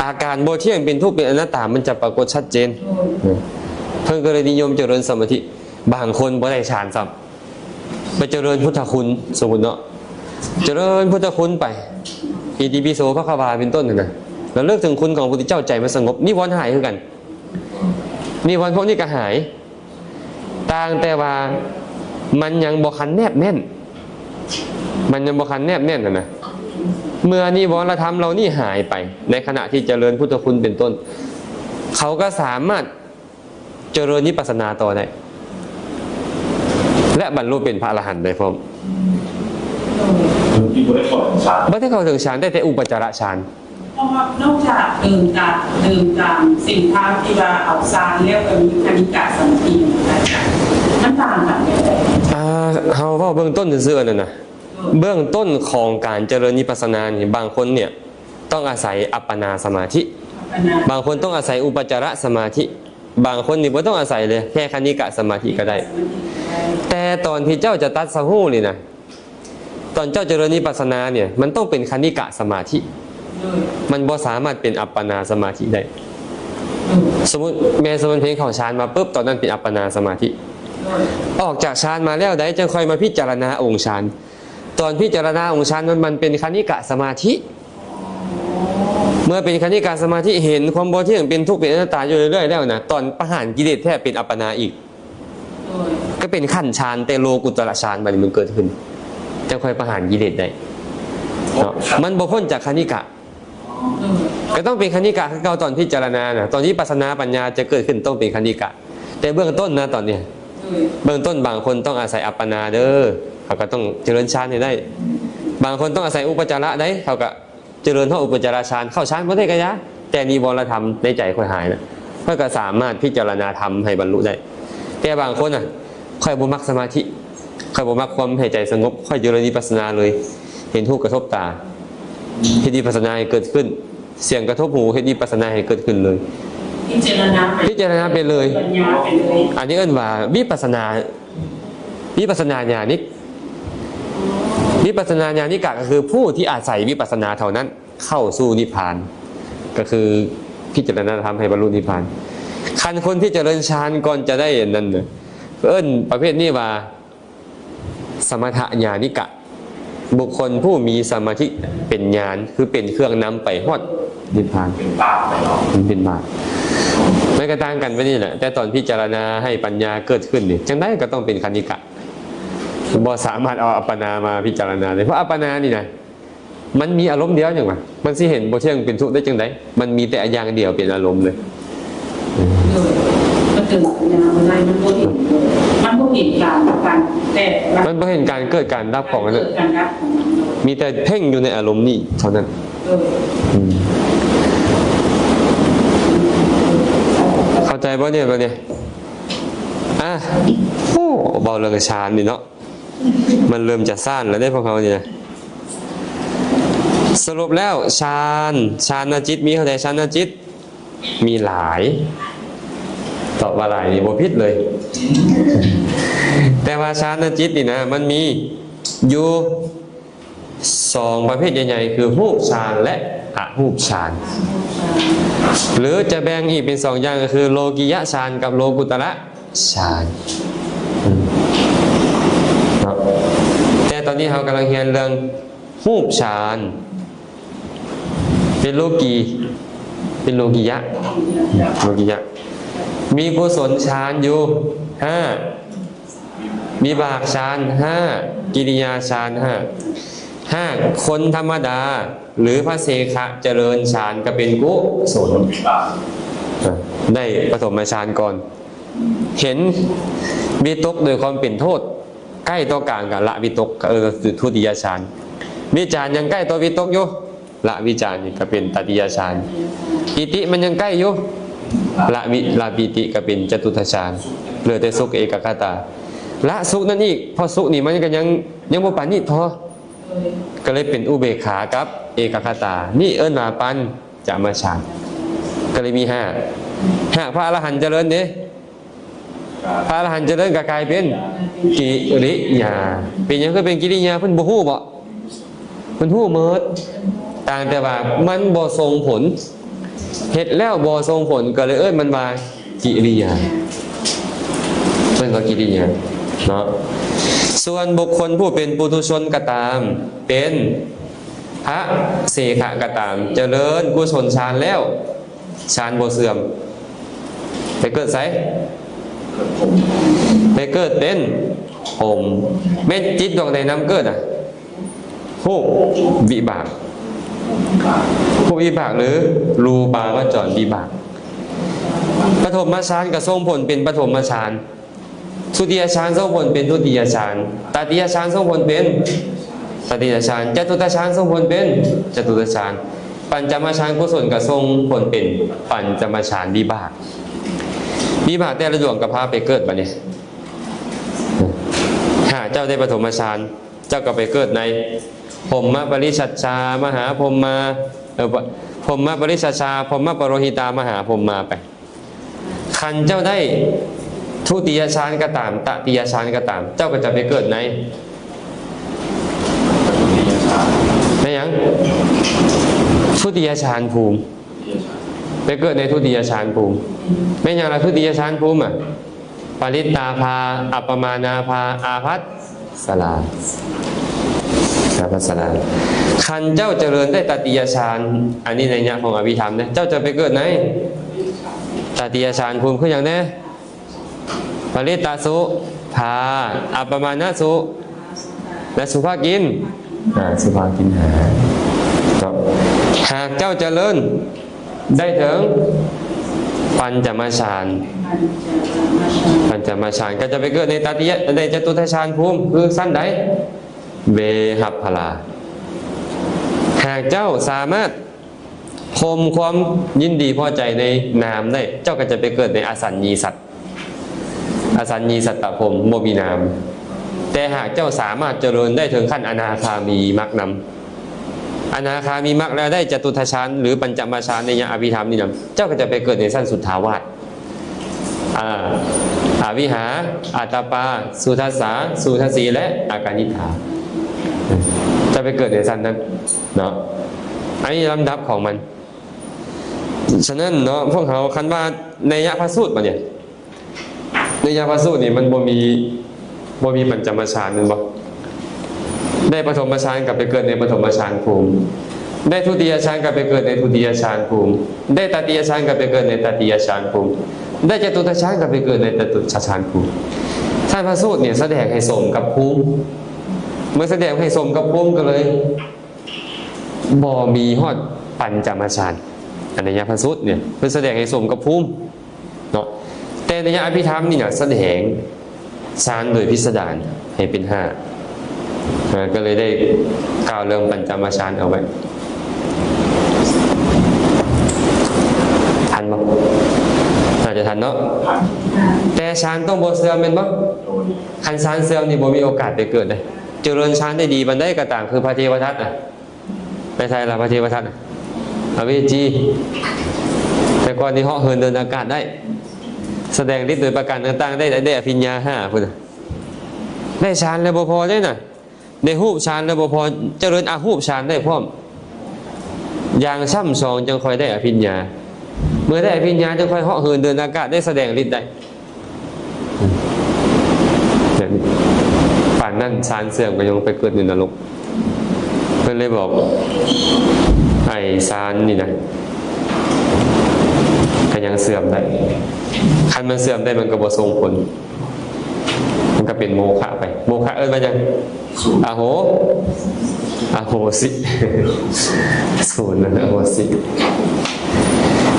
ອາການບໍ່ທ່ຽງ ເປັນທຸກ ເປັນອະນັດຕາ ມັນຈະປາກົດຊັດເຈນ. ໂດຍ. ເພິ່ນກໍເລີຍນິຍົມຈະເລີນສະມາທິ. ບາງຄົນບໍ່ໄດ້ຊານຊ້ຳ ໄປຈະເລີນພຸດທະຄຸນ ສົມມຸດເນາະ ຈະເລີນພຸດທະຄຸນໄປ ອິຕິປິໂສ ພະຄະວາ ເປັນຕົ້ນຫັ້ນນະ ລະລຶກເຖິງຄຸນຂອງພະພຸດທະເຈົ້າ ໃຈມັນສະຫງົບ ນິວອນຫາຍຄືກັນ. ນິວອນພວກນີ້ກໍຫາຍ ຕ່າງແຕ່ວ່າມັນຍັງບໍ່ຄັນແນບແໜ້ນ ມັນຍັງບໍ່ຄັນແນບແໜ້ນຫັ້ນນະ. ເມື່ອນິວອນລະທຳເຫຼົ່ານີ້ຫາຍໄປ ໃນຂະນະທີ່ຈະເລີນພຸດທະຄຸນເປັນຕົ້ນ ເຂົາກໍສາມາດ ຈະເລີນວິປັດສະນາຕໍ່ໄດ້ ແລະ ບັນລຸເປັນພະອະລະຫັນໄດ້ພ້ອມ. ທີ່ບໍ່ໄດ້ເຂົ້າເຖິງຊານ ບໍ່ໄດ້ເຂົ້າເຖິງຊານ ໄດ້ແຕ່ອຸປະຈາລະຊານ. ເພາະວ່ານອກຈາກເດີນຕາມ ເດີນຕາມເສັ້ນທາງທີ່ວ່າເອົາຊານແລ້ວ ກໍມີຄະນິກະສະມາທິ ມັນຕ່າງກັນແນວໃດ? ອ່າ ເຮົາເວົ້າເບື້ອງຕົ້ນຊື່ໆ ອັນນັ້ນນະ ເບື້ອງຕົ້ນຂອງການຈະເລີນວິປັດສະນານີ້ ບາງຄົນເນຍ ຕ້ອງອາໄສອັບປະນາສະມາທິ ບາງຄົນຕ້ອງອາໄສອຸປະຈາລະສະມາທິ ບາງຄົນນີ້ບໍ່ຕ້ອງອາໄສເລີຍ ແຄ່ຄະນິກະສະມາທິກໍໄດ້. ແຕ່ຕອນທີ່ເຈົ້າຈະຕັດສະຮູ້ນີ້ນະ ຕອນເຈົ້າຈະເລີນວິປັດສະນານີ້ ມັນຕ້ອງເປັນຄະນິກະສະມາທິ ໂດຍ ມັນບໍ່ສາມາດເປັນອັບປະນາສະມາທິໄດ້. ໂດຍ. ສົມມຸດ ແມ່ນສົມມຸດເພງເຂົ້າຊານມາປຶບ ຕອນນັ້ນເປັນອັບປະນາສະມາທິ ໂດຍ ອອກຈາກຊານມາແລ້ວໃດ ຈັ່ງຄ່ອຍມາພິຈາລະນາອົງຊານ. ຕອນພິຈາລະນາອົງຊານນັ້ນ ມັນເປັນຄະນິກະສະມາທິ. ເມື່ອເປັນຄະນິກະສະມາທິ ເຫັນຄວາມບໍ່ທ່ຽງ ເປັນທຸກ ເປັນອະນັດຕາຢູ່ເລື້ອຍໆ ແລ້ວນະ ຕອນປະຫານກິເລດແທ້ເປັນອັບປະນາອີກ. ໂດຍ. ກໍເປັນຂັ້ນຊານ ແຕ່ໂລກຸດຕະລະຊານ ບາດນີ້ມັນເກີດຂຶ້ນ ຈັ່ງຄ່ອຍປະຫານກິເລດໄດ້ເນາະ. ມັນບໍ່ພົ້ນຈາກຄະນິກະ. ໂດຍ. ກໍຕ້ອງເປັນຄະນິກະຄືເກົ່າ ຕອນພິຈາລະນານະ ຕອນວິປັດສະນາປັນຍາຈະເກີດຂຶ້ນຕ້ອງເປັນຄະນິກະ. ແຕ່ເບື້ອງຕົ້ນນະ ຕອນນີ້ ໂດຍ ເບື້ອງຕົ້ນບາງຄົນຕ້ອງອາໄສອັບປະນາເດີ ເຂົາກໍຕ້ອງຈະເລີນຊານໃຫ້ໄດ້. ບາງຄົນຕ້ອງອາໄສອຸປະຈາລະໄດ໋ ເຂົາກໍຈະເລີນຮອດອຸປະຈາລະຊານ ເຂົ້າຊານບໍ່ໄດ້ກໍຢ່າ ແຕ່ນິວອນລະທຳໃນໃຈຂ້ອຍຫາຍນະ ຂ້ອຍກໍສາມາດພິຈາລະນາທຳໃຫ້ບັນລຸໄດ້. ແຕ່ບາງຄົນນະ ຂ້ອຍບໍ່ມັກສະມາທິ ຂ້ອຍບໍ່ມັກຄວາມໃຫ້ໃຈສະຫງົບ ຂ້ອຍຈະເລີນວິປັດສະນາເລີຍ ເຫັນຮູບກະທົບຕາ ເຮັດວິປັດສະນາໃຫ້ເກີດຂຶ້ນ ສຽງກະທົບຫູ ເຮັດວິປັດສະນາໃຫ້ເກີດຂຶ້ນເລີຍ ພິຈາລະນາໄປ ພິຈາລະນາໄປເລີຍ ປັນຍາໄປເລີຍ. ອັນນີ້ເອີ້ນວ່າວິປັດສະນາ ວິປັດສະນາຍານິກ. ວິປັດສະນາຍານິກະ ກໍຄືຜູ້ທີ່ອາໄສວິປັດສະນາເທົ່ານັ້ນເຂົ້າສູ່ນິບພານ ກໍຄືພິຈາລະນາທຳໃຫ້ບັນລຸນິບພານ. ຄັນຄົນທີ່ຈະເລີນຊານກ່ອນຈະໄດ້ອັນນັ້ນນະ ເອີ້ນປະເພດນີ້ວ່າ ສະມະຖະຍານິກະ ບຸກຄົນຜູ້ມີສະມາທິເປັນຍານ ຄືເປັນເຄື່ອງນຳໄປຮອດນິບພານ ເປັນບາດໄປເນາະ ມັນເປັນບາດ. ມັນກໍຕ່າງກັນໄປນີ້ແຫຼະ ແຕ່ຕອນພິຈາລະນາໃຫ້ປັນຍາເກີດຂຶ້ນນີ້ ຈັ່ງໃດກໍຕ້ອງເປັນຄະນິກະ ບໍ່ສາມາດເອົາອັບປະນາມາພິຈາລະນາໄດ້ ເພາະອັບປະນານີ້ນະ ມັນມີອາລົມດຽວຫຍັງວະ ມັນຊິເຫັນບໍ່ທ່ຽງເປັນທຸກໄດ້ຈັ່ງໃດ? ມັນມີແຕ່ຢ່າງດຽວເປັນອາລົມເລີຍ. ໂດຍ ມັນເປັນສັນຍາບໍ່ໄດ້ ມັນບໍ່ເຫັນ ມັນບໍ່ເຫັນການ ການແຕກ ມັນບໍ່ເຫັນການເກີດການດັບຂອງມັນ ເກີດການດັບຂອງມັນ ໂດຍ ມີແຕ່ເພັ່ງຢູ່ໃນອາລົມນີ້ເທົ່ານັ້ນ. ໂດຍ ອືມ ເຂົ້າໃຈບໍ່ເນຍ ບັດນີ້? ອ່າ ໂອ້ ເວົ້າເລື່ອງຊານນີ້ເນາະ ມັນເລີ່ມຈະຊານແລ້ວເດ້ພວກເຮົານີ້ນະ. ສະຫຼຸບແລ້ວ ຊານ ຊານນະຈິດມີເທົ່າໃດ? ຊານນະຈິດມີຫຼາຍ. ຕອບວ່າຫຼາຍນີ້ບໍ່ຜິດເລີຍ. ແຕ່ວ່າຊານນະຈິດນີ້ນະ ມັນມີຢູ່ສອງປະເພດໃຫຍ່ໆ ຄືຮູບຊານ ແລະ ອະຮູບຊານ. ຫຼືຈະແບ່ງອີກເປັນສອງຢ່າງ ກໍຄືໂລກິຍະຊານກັບໂລກຸດຕະລະ ຊານ ອືມ ເນາະ. ແຕ່ຕອນນີ້ເຮົາກຳລັງຮຽນເລື່ອງຮູບຊານ ເປັນໂລກີ ປັນໂລກິຍະ ໂລກິຍະ ມີກຸສົນຊານຢູ່ຫ້າ ວິບາກຊານຫ້າ ກິລິຍາຊານຫ້າ ຫາກຄົນທຳມະດາ ຫຼື ພະເສຂະຈະເລີນຊານກໍເປັນກຸສົນ ໄດ້ປະຖົມມະຊານກ່ອນ ເຫັນວິຕົກໂດຍຄວາມເປັນໂທດ ໃກ້ຕໍ່ກາມກໍລະວິຕົກ ກໍເອີ້ນວ່າທຸຕິຍະຊານ ວິຈານຍັງໃກ້ຕໍ່ວິຕົກຢູ່ ລະວິຈານນີ້ກໍເປັນຕະຕິຍະຊານ ປີຕິມັນຍັງໃກ້ຢູ່ ລະວິ ລະປີຕິກໍເປັນຈະຕຸດທະຊານ ເຫຼືອແຕ່ສຸກເອກະຄະຕາ ລະສຸກນັ້ນອີກ ເພາະສຸກນີ້ມັນກໍຍັງ ຍັງບໍ່ປານນີ້ພໍ ກໍເລີຍເປັນອຸເບກຂາກັບເອກະຄະຕາ ນີ້ເອີ້ນວ່າປັນຈະມະຊານ ກໍເລີຍມີຫ້າ ຫາກພະອະລະຫັນຈະເລີນເດ້ ພະອະລະຫັນຈະເລີນກໍກາຍເປັນກິລິຍາ ເປັນຫຍັງຄືເປັນກິລິຍາ ເພິ່ນບໍ່ຮູ້ບໍ? ເພິ່ນຮູ້ໝົດ ຕ່າງແຕ່ວ່າມັນບໍ່ສົ່ງຜົນ ເຮັດແລ້ວບໍ່ສົ່ງຜົນ ກໍເລີຍເອີ້ນມັນວ່າກິລິຍາ ເອີ້ນວ່າກິລິຍາເນາະ ສ່ວນບຸກຄົນຜູ້ເປັນປຸຖຸຊົນກໍຕາມ ເປັນພະເສຂະກໍຕາມ ຈະເລີນກຸສົນຊານແລ້ວ ຊານບໍ່ເສື່ອມ ໄປເກີດໃສ? ໄປເກີດເປັນພົມ ແມ່ນຈິດດວງໃດນຳເກີດນະ? ຮູບວິບາກ ຮູບວິບາກ ຫຼື ຮູປາວະຈອນວິບາກ ປະຖົມມະຊານກໍສົ່ງຜົນເປັນປະຖົມມະຊານ ທຸຕິຍະຊານສົ່ງຜົນເປັນທຸຕິຍະຊານ ຕະຕິຍະຊານສົ່ງຜົນເປັນຕະຕິຍະຊານ ຈະຕຸດທະຊານສົ່ງຜົນເປັນຈະຕຸດທະຊານ ປັນຈະມະຊານກຸສົນກໍສົ່ງຜົນເປັນປັນຈະມະຊານວິບາກ ວິບາກແຕ່ລະດວງກໍພາໄປເກີດບັດນີ້ ຫາກເຈົ້າໄດ້ປະຖົມມະຊານ ເຈົ້າກໍໄປເກີດໃນພົມມະປະລິສັດຊາ ມະຫາພົມມາ ເອີ ພົມມະປະລິສັດຊາ ພົມມະປະໂລຫິຕາ ມະຫາພົມມາໄປ ຄັນເຈົ້າໄດ້ທຸຕິຍະຊານກໍຕາມ ຕະຕິຍະຊານກໍຕາມ ເຈົ້າກໍຈະໄປເກີດໃນ ໃນຫຍັງ? ທຸຕິຍະຊານພູມ ໄປເກີດໃນທຸຕິຍະຊານພູມ ແມ່ນຫຍັງລະທຸຕິຍະຊານພູມອະ? ປະລິດຕາພາ ອັບປະມານາພາ ອາພັດສະລາ ອາພັດສະລາ ຄັນເຈົ້າຈະເລີນໄດ້ຕະຕິຍະຊານ ອັນນີ້ໄລຍະຂອງອະພິທຳເດ້ ເຈົ້າຈະໄປເກີດໃນຕະຕິຍະຊານພູມ ຄືຫຍັງແດ່? ປະລິດຕະສຸພາ ອັບປະມານະສຸ ແລະ ສຸພາກິນ ອາ ສຸພາກິນຫາ ເນາະ ຫາກເຈົ້າຈະເລີນ ໄດ້ເຖິງປັນຈະມະຊານ ປັນຈະມະຊານ ກໍຈະໄປເກີດໃນຕະຕິຍະ ໃນຈະຕຸດທະຊານພູມ ຄືຊັ້ນໃດ? ເວຮັບພະລາ ຫາກເຈົ້າສາມາດ ຄົມຄວາມຍິນດີພໍໃຈໃນນາມໄດ້ ເຈົ້າກໍຈະໄປເກີດໃນອະສັນຍີສັດ ອະສັນຍີສັດຕະພົມ ບໍ່ມີນາມ ແຕ່ຫາກເຈົ້າສາມາດຈະເລີນໄດ້ເຖິງຂັ້ນອະນາຄາມີມັກນຳ ອະນາຄາມີມັກແລ້ວໄດ້ຈະຕຸດທະຊານ ຫຼື ປັນຈະມະຊານໃນຍະອະພິທຳນີ້ນຳ ເຈົ້າກໍຈະໄປເກີດໃນຊັ້ນສຸດທາວາດ ອາ ອະວິຫາ ອາຕະປາ ສຸທັດສາ ສຸທັດສີ ແລະ ອາການິຖາ ຈະໄປເກີດໃນຊັ້ນນັ້ນເນາະ ອັນນີ້ລຳດັບຂອງມັນ ສະນັ້ນເນາະ ພວກເຮົາ ຄັນວ່າໄນຍະພະສູດບາດນີ້ ໄນຍະພະສູດນີ້ມັນບໍ່ມີ ບໍ່ມີປັນຈະມະຊານແມ່ນບໍ່? ໄດ້ປະຖົມມະຊານກໍໄປເກີດໃນປະຖົມມະຊານພູມ ໄດ້ທຸຕິຍະຊານກໍໄປເກີດໃນທຸຕິຍະຊານພູມ ໄດ້ຕະຕິຍະຊານກໍໄປເກີດໃນຕະຕິຍະຊານພູມ ໄດ້ຈະຕຸດທະຊານກໍໄປເກີດໃນຈະຕຸດທະຊານພູມ ທ່ານພະສູດນີ້ສະແດງໃຫ້ສົມກັບພູມ ເມື່ອສະແດງໃຫ້ສົມກັບພູມກໍເລີຍ ບໍ່ມີຮອດປັນຈະມະຊານ ອັນໄນຍະພະສູດນີ້ ເພິ່ນສະແດງໃຫ້ສົມກັບພູມເນາະ ແຕ່ໄນຍະອະພິທຳນີ້ນະ ສະແດງຊານໂດຍພິສະດານໃຫ້ເປັນຫ້າ ເອີ ກໍເລີຍໄດ້ກ່າວເລື່ອງປັນຈະມະຊານເອົາໄວ້ ທັນບໍ່? ໜ້າຈະທັນເນາະ ແຕ່ຊານຕ້ອງບໍ່ເສື່ອມແມ່ນບໍ່? ຄັນຊານເສື່ອມນີ້ບໍ່ມີໂອກາດໄປເກີດເດ້ ຈະເລີນຊານໄດ້ດີປານໃດກໍຕາມ ຄືພະເທວະທັດນະ ໄປໃສລະພະເທວະທັດນະ? ອະເວຈີ ແຕ່ກ່ອນນີ້ເຫາະເຫີນເດີນອາກາດໄດ້ ສະແດງລິດໂດຍປະການຕ່າງໆ ໄດ້ ໄດ້ອະພິນຍາຫ້າພຸ້ນນະ ໄດ້ຊານແລ້ວບໍ່ພໍເດ້ນະ ໄດ້ຮູບຊານແລ້ວບໍ່ພໍ ຈະເລີນອະຮູບຊານໄດ້ພ້ອມ ຢ່າງຊ້ຳສອງຈຶ່ງຄ່ອຍໄດ້ອະພິນຍາ ເມື່ອໄດ້ອະພິນຍາຈຶ່ງຄ່ອຍເຫາະເຫີນເດີນອາກາດ ໄດ້ສະແດງລິດໄດ້ ແບບນີ້ ປານນັ້ນຊານເສື່ອມກໍຍັງໄປເກີດຢູ່ນະລົກ ເພິ່ນເລີຍບອກ ໄອ້ຊານນີ້ນະ ຍັງເສື່ອມໄດ້. ຄັນມັນເສື່ອມໄດ້ ມັນກໍບໍ່ສົ່ງຜົນ, ມັນກໍເປັນໂມຄະໄປ. ໂມຄະເອີ້ນວ່າຫຍັງ? ອະໂຫ, ອະໂຫສິ, ສູນ, ອະໂຫສິ.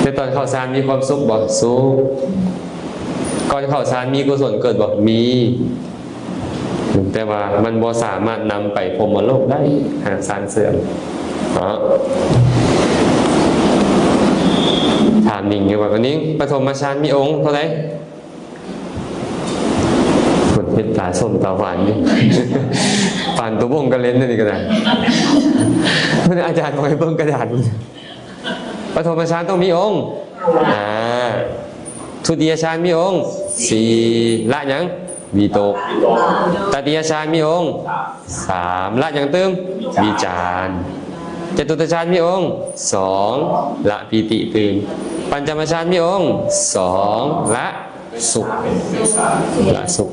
ແຕ່ຕອນເຂົ້າฌານມີຄວາມສຸກບໍ່? ສຸກ. ກ່ອນເຂົ້າฌານມີກຸສົນເກີດບໍ່? ມີ. ແຕ່ວ່າມັນບໍ່ສາມາດນຳໄປພົມມະໂລກໄດ້ ຫາກຊານເສື່ອມເນາະ. ຖາມນິງຢູ່ວ່າ ນິງ, ປະຖົມມະຊານມີອົງເທົ່າໃດ? ເພິ່ນເຮັດຕາສົ້ມຕາຫວານຢູ່. ປານຕົວບົ່ງກະເລັນອັນນີ້ກໍໄດ້. ເພິ່ນ ອາຈານບອກໃຫ້ເບິ່ງກະດານ. ປະຖົມມະຊານຕ້ອງມີອົງ ຫ້າ. ທຸຕິຍະຊານມີອົງ ສີ່. ລະຫຍັງ? ວິຕົກ. ຕະຕິຍະຊານມີອົງ ສາມ. ລະຫຍັງຕື່ມ? ວິຈານ. ຈະຕຸຕະຊານມີອົງ ສອງ. ລະປີຕິຕື່ມ. ປັນຈະມະຊານມີອົງ ສອງ. ລະສຸກ. ລະສຸກ.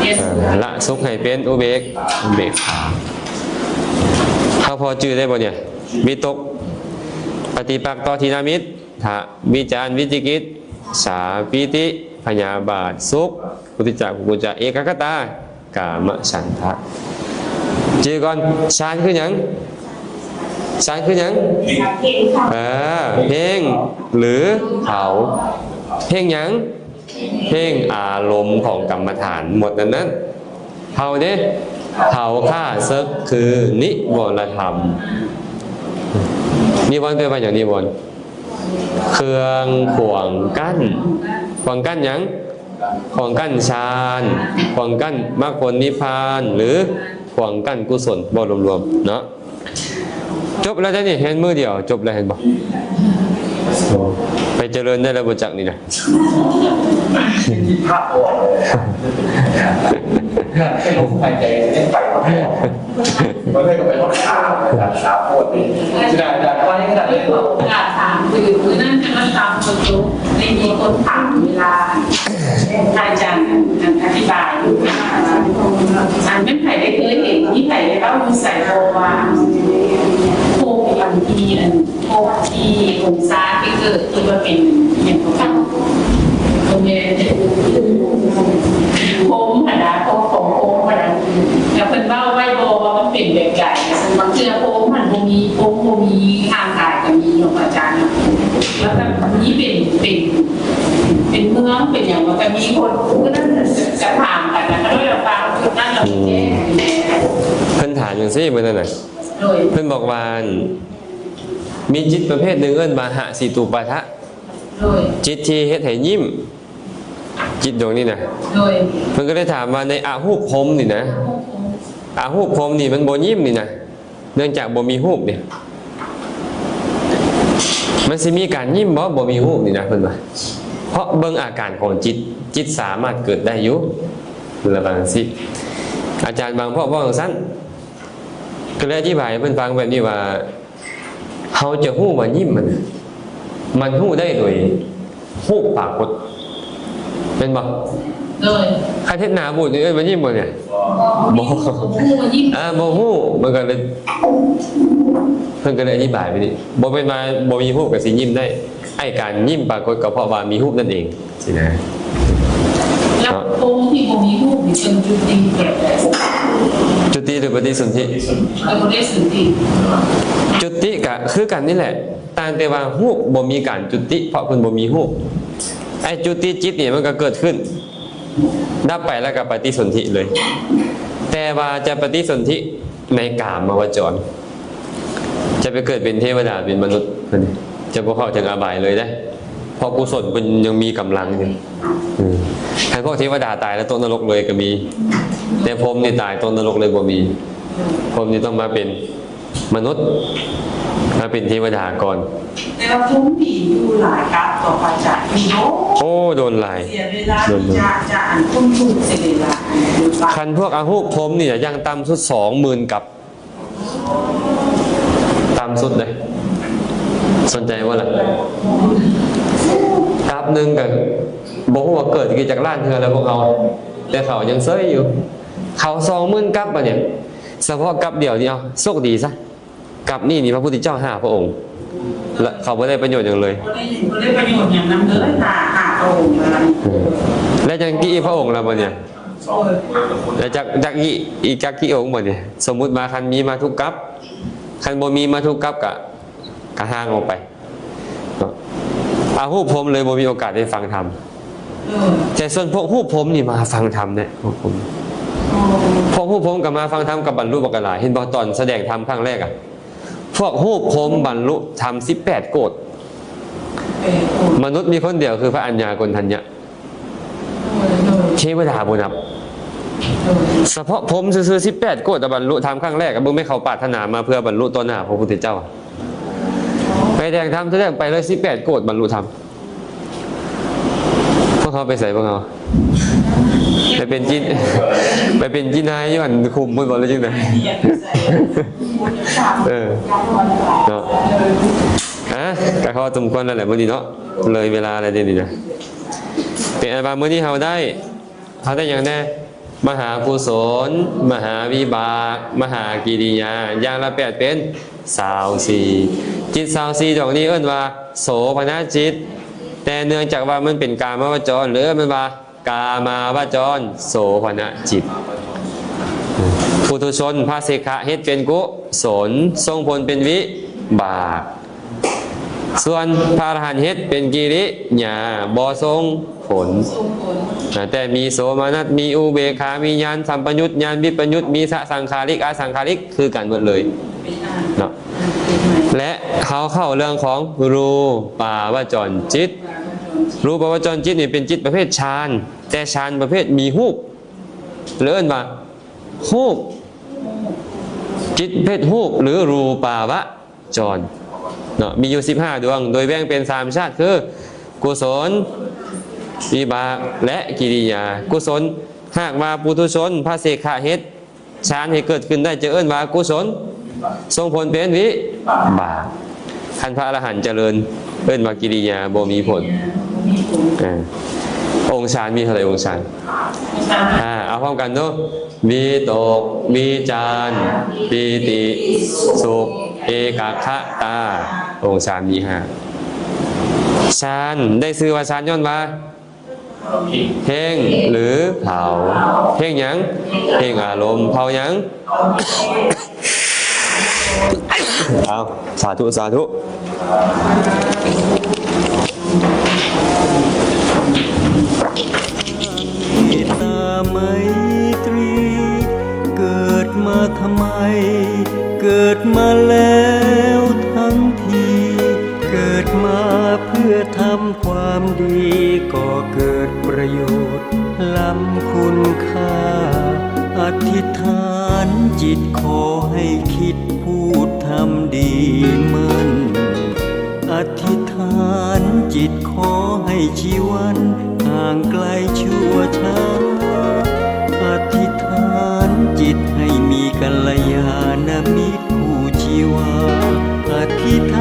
ເອີ ລະສຸກໃຫ້ເປັນອຸເບກ ອຸເບກຂາ. ເຮົາພໍຈື່ໄດ້ບໍ່ເນຍ? ວິຕົກ, ປະຕິປັກຕໍ່ທິນາມິດ, ທະ, ວິຈານ, ວິຈິກິດສາ, ປີຕິ, ພະຍາບາດ, ສຸກ, ອຸທິດຈະ, ກຸກຸດຈະ, ເອກາກະຕາ, ກາມະສັນທະ. ຈື່ກ່ອນ, ຊານຄືຫຍັງ? ຊານຄືຫຍັງ? ເອີ ເພງ ຫຼື ເຜົາ. ເພງຫຍັງ? ເພງອາລົມຂອງກຳມະຖານໝົດນັ້ນນະ. ເຜົາເດ້, ເຜົາຂ້າເສິກຄືນິວອນລະທຳ. ນິວອນແປວ່າຫຍັງ? ນິວອນ ເຄື່ອງຂວາງກັ້ນ. ຂວາງກັ້ນຫຍັງ? ຂວາງກັ້ນຊານ, ຂວາງກັ້ນມັກຜົນນິບພານ ຫຼື ຂວາງກັ້ນກຸສົນ, ເວົ້າລວມໆເນາະ. ຈົບແລ້ວເດ້ນີ້, ຮຽນມື້ດຽວຈົບແລ້ວ ເຫັນບໍ່? ໄປຈະເລີນໄດ້ແລ້ວບໍ່ຈັກນີ້ນະ. ພາບອອກເລີຍ ໃຫ້ລົມຫາຍໃຈໄປ ມັນເລີຍກໍໄປຮອດຂາ ສາມໂພດນີ້ ຊິໄດ້ ໄດ້ໄວຂະໜາດເລີຍ. ການຖາມຄື ມື້ນັ້ນກຳລັງຖາມຄົນຢູ່ ໄດ້ມີຄົນຖາມເວລາ ພະອາຈານ ອັນ ອະທິບາຍຢູ່ວ່າ ອັນ ແມ່ນໃຜໄດ້ເຄີຍເຫັນ ມີໃຜໄດ້ເວົ້າຢູ່ໃສບໍ່ວ່າ ໂພກອັນທີ່ ອັນ ໂພກທີ່ອົງຊາທີ່ເກີດ ທີ່ວ່າເປັນຫຍັງກໍຕາມ ບໍ່ແມ່ນ ໂພມຫັ້ນນະ ໂພກຂອງໂພມຫັ້ນນະ ແລ້ວເພິ່ນເວົ້າໄວ້ບໍ່ວ່າມັນເປັນແບບໃດ? ບາງເທື່ອໂພມຫັ້ນບໍ່ມີ ໂພມບໍ່ມີ ຮ່າງກາຍກໍມີເນາະອາຈານເນາະ ແລ້ວກໍມີເປັນ ເປັນ ເປັນເມືອງເປັນຫຍັງ ແລ້ວກໍມີຄົນຜູ້ນັ້ນຈະຖາມກັນນະ ກໍເລີຍວ່າຟັງຈຸດນັ້ນແລ້ວແກ້ໃຫ້ແດ່. ເພິ່ນຖາມຈັ່ງຊີ້ມື້ນັ້ນນະ ໂດຍ ເພິ່ນບອກວ່າ ມີຈິດປະເພດໜຶ່ງເອີ້ນວ່າຫະສີຕູປາທະ. ໂດຍ ຈິດທີ່ເຮັດໃຫ້ຍິ້ມ ຈິດດວງນີ້ນະ. ໂດຍ ເພິ່ນກໍເລີຍຖາມວ່າ ໃນອະຮູບພົມນີ້ນະ ອະຮູບພົມນີ້ມັນບໍ່ຍິ້ມນີ້ນະ ເນື່ອງຈາກບໍ່ມີຮູບນີ້ ມັນຊິມີການຍິ້ມບໍ່ ບໍ່ມີຮູບນີ້ນະ ເພິ່ນວ່າ. ເພາະເບິ່ງອາການຂອງຈິດ ຈິດສາມາດເກີດໄດ້ຢູ່ ລະວ່າຈັ່ງຊີ້. ອາຈານບາງພວກເວົ້າຈັ່ງຊັ້ນ ກໍເລີຍອະທິບາຍໃຫ້ເພິ່ນຟັງແບບນີ້ວ່າ ເຮົາຈະຮູ້ວ່າຍິ້ມມັນ ມັນຮູ້ໄດ້ໂດຍຮູບປາກົດ ແມ່ນບໍ່? ໂດຍ ຄັນເຮັດໜ້າບູດນີ້ເອີ້ນວ່າຍິ້ມບໍ່ນີ້? ບໍ່ ບໍ່ຮູ້ວ່າຍິ້ມ ອ່າ ບໍ່ຮູ້. ມັນກໍເລີຍ ເພິ່ນກໍເລີຍອະທິບາຍແບບນີ້ ບໍ່ແມ່ນວ່າບໍ່ມີຮູບກໍຊິຍິ້ມໄດ້. ໄອ້ການຍິ້ມປາກົດກໍເພາະວ່າມີຮູບນັ້ນເອງ. ຊີ້ນະ ແລ້ວໂພມທີ່ບໍ່ມີຮູບນີ້ເປັນຈຸຕິແບບໃດ? ຈຸຕິ ຫຼື ປະຕິສົນທິ? ເອີ ປະຕິສົນທິ. ຈຸຕິກະຄືກັນນີ້ແຫຼະ ຕ່າງແຕ່ວ່າຮູບບໍ່ມີການຈຸຕິ ເພາະເພິ່ນບໍ່ມີຮູບ. ໄອ້ຈຸຕິຈິດນີ້ມັນກໍເກີດຂຶ້ນ ດັບໄປແລ້ວກໍປະຕິສົນທິເລີຍ ແຕ່ວ່າຈະປະຕິສົນທິໃນກາມະວະຈອນ ຈະໄປເກີດເປັນເທວະດາເປັນມະນຸດ ຈະບໍ່ເຂົ້າເຖິງອະບາຍເລີຍເດ້ ເພາະກຸສົນເພິ່ນຍັງມີກຳລັງຢູ່. ອືມ ຄັນພວກເທວະດາຕາຍແລ້ວຕົກນະລົກເລີຍກໍມີ ແຕ່ພົມນີ້ຕາຍຕົກນະລົກເລີຍບໍ່ມີ. ພົມນີ້ຕ້ອງມາເປັນມະນຸດ ມາເປັນເທວະດາກ່ອນ. ແຕ່ວ່າພົມນີ້ຢູ່ຫຼາຍກັບຕໍ່ໄປຈາກນີ້ໂດນ ໂອ້ ໂດນຫຼາຍ ເສຍເວລາທີ່ຈະ ຈະອັນຄົ້ນຄວ້າເສຍເວລາ. ຄັນພວກອະຮູບພົມນີ້ຢ່າງຕ່ຳສຸດສອງໝື່ນກັບ ຕ່ຳສຸດເດ້ ສົນໃຈບໍ່ລະ? ກັບໜຶ່ງກໍບໍ່ຮູ້ວ່າເກີດຈັກລ້ານເທື່ອແລ້ວພວກເຮົາ ແຕ່ເຂົາຍັງເຊີຍຢູ່. ເຂົາສອງໝື່ນກັບບາດນີ້ ສະເພາະກັບດຽວນີ້ ເອົາ ໂຊກດີຊະ ກັບນີ້ນີ້ພະພຸດທະເຈົ້າຫ້າພະອົງ ລະເຂົາບໍ່ໄດ້ປະໂຫຍດຫຍັງເລີຍ. ບໍ່ໄດ້ ບໍ່ໄດ້ປະໂຫຍດຫຍັງນຳເລີຍ ຖ້າຫາພະອົງວ່າ. ອືມ ແລະຈັ່ງກີ້ພະອົງລະບັດນີ້ ແລະຈັກ ຈັກອີກ ອີກຈັກກີ້ອົງບັດນີ້? ສົມມຸດວ່າຄັນມີມາທຸກກັບ ຄັນບໍ່ມີມາທຸກກັບກະ ກະຫ່າງອອກໄປເນາະ. ອາ ຮູບພົມເລີຍບໍ່ມີໂອກາດໄດ້ຟັງທຳ. ເອີ ແຕ່ສ່ວນພວກຮູບພົມນີ້ມາຟັງທຳເດ້ ພວກຮູບພົມ ພວກຮູບພົມກໍມາຟັງທຳ ກໍບັນລຸບັກຫຼາຍ. ເຫັນບໍ່ ຕອນສະແດງທຳຄັ້ງແລກອະ ພວກຮູບພົມບັນລຸທຳສິບແປດໂກດ. ມະນຸດມີຄົນດຽວຄືພະອັນຍາໂກນທັນຍະ ເທວະດາບໍ່ນັບ. ສະເພາະພົມຊື່ໆ ສິບແປດໂກດ ບັນລຸທຳຄັ້ງແລກ. ເບິ່ງແມ່ ເຂົາປາດຖະໜາມາເພື່ອບັນລຸຕໍ່ໜ້າພະພຸດທະເຈົ້າ. ໄປແດງທຳເທື່ອແລກໄປເລີຍ ສິບແປດໂກດບັນລຸທຳ. ພວກເຮົາໄປໃສ ພວກເຮົາ? ໄປເປັນຈີນ ໄປເປັນຈີນນາຍຢູ່ອັນຄຸມພຸ້ນບໍ່ ຫຼືຈັ່ງໃດ? ເອີ ເນາະ. ອ່ະ ກະພໍສົມຄວນແລ້ວແຫຼະມື້ນີ້ເນາະ ເລີຍເວລາແລ້ວເດ້ນີ້ນະ. ເປັນອັນວ່າມື້ນີ້ເຮົາໄດ້ ເຮົາໄດ້ຫຍັງແດ່? ມະຫາກຸສົນ, ມະຫາວິບາກ, ມະຫາກິລິຍາ ຢ່າງລະແປດເປັນຊາວສີ່. ຈິດຊາວສີ່ດວງນີ້ເອີ້ນວ່າໂສພະນະຈິດ, ແຕ່ເນື່ອງຈາກວ່າມັນເປັນກາມະວະຈອນ ຫຼືເອີ້ນມັນວ່າກາມາວະຈອນໂສພະນະຈິດ. ປຸຖຸຊົນພະເສຂະເຮັດເປັນກຸສົນ ສົ່ງຜົນເປັນວິບາກ. ສ່ວນພະອະລະຫັນເຮັດເປັນກິລິຍາ ບໍ່ສົ່ງຜົນ ແຕ່ມີໂສມະນັດ ມີອຸເບກຂາ ມີຍານສຳປະຍຸດ ຍານວິປະຍຸດ ມີສະສັງຂາລິກ ອະສັງຂາລິກ ຄືກັນໝົດເລີຍເນາະ. ແລະເຮົາເຂົ້າເລື່ອງຂອງຮູປາວະຈອນຈິດ. ຮູປາວະຈອນຈິດນີ້ເປັນຈິດປະເພດຊານ ແຕ່ຊານປະເພດມີຮູບ ເອີ້ນວ່າຮູບ ຈິດເພດຮູບ ຫຼື ຮູປາວະ ຈອນເນາະ ມີຢູ່ສິບຫ້າດວງ ໂດຍແບ່ງເປັນສາມຊາດ ຄື ກຸສົນ, ວິບາກ ແລະ ກິລິຍາ. ກຸສົນ ຫາກວ່າປຸຖຸຊົນພະເສຂະເຮັດ ຊານໃຫ້ເກີດຂຶ້ນໄດ້ ຈະເອີ້ນວ່າກຸສົນ ສົ່ງຜົນເປັນວິບາກ. ຄັນພະອະລະຫັນຈະເລີນ ເອີ້ນວ່າກິລິຍາ ບໍ່ມີຜົນ. ເອີ ອົງຊານມີເທົ່າໃດ? ອົງຊານ ອ່າ ເອົາພ້ອມກັນເນາະ. ວິຕົກ ວິຈານ ປີຕິ ສຸກ ເອກັກຂະຕາ ອົງຊານມີຫ້າ. ຊານໄດ້ຊື່ວ່າຊານຍ້ອນວ່າເພງ ຫຼື ເຜົາ. ເພງຫຍັງ? ເພງອາລົມ. ເຜົາຫຍັງ? ເອົາ ສາທຸ ສາທຸ. ເມດຕາໄມຕຣີ ເກີດມາທຳໄມ? ເກີດມາແລ້ວທັງທີ ເກີດມາເພື່ອທຳຄວາມດີ ກໍເກີດປະໂຫຍດລ້ຳຄຸນຄ່າ. ອະທິຖານຈິດຂໍໃຫ້ຄິດ ພູດທຳດີໝັ້ນ. ອະທິຖານຈິດຂໍໃຫ້ຊີວັນຫ່າງໄກຊົ່ວຊ້າ. ອະທິຖານຈິດໃຫ້ມີກັນລະຍານະມິດຄູ່ຊີວາ. ອະທິຖ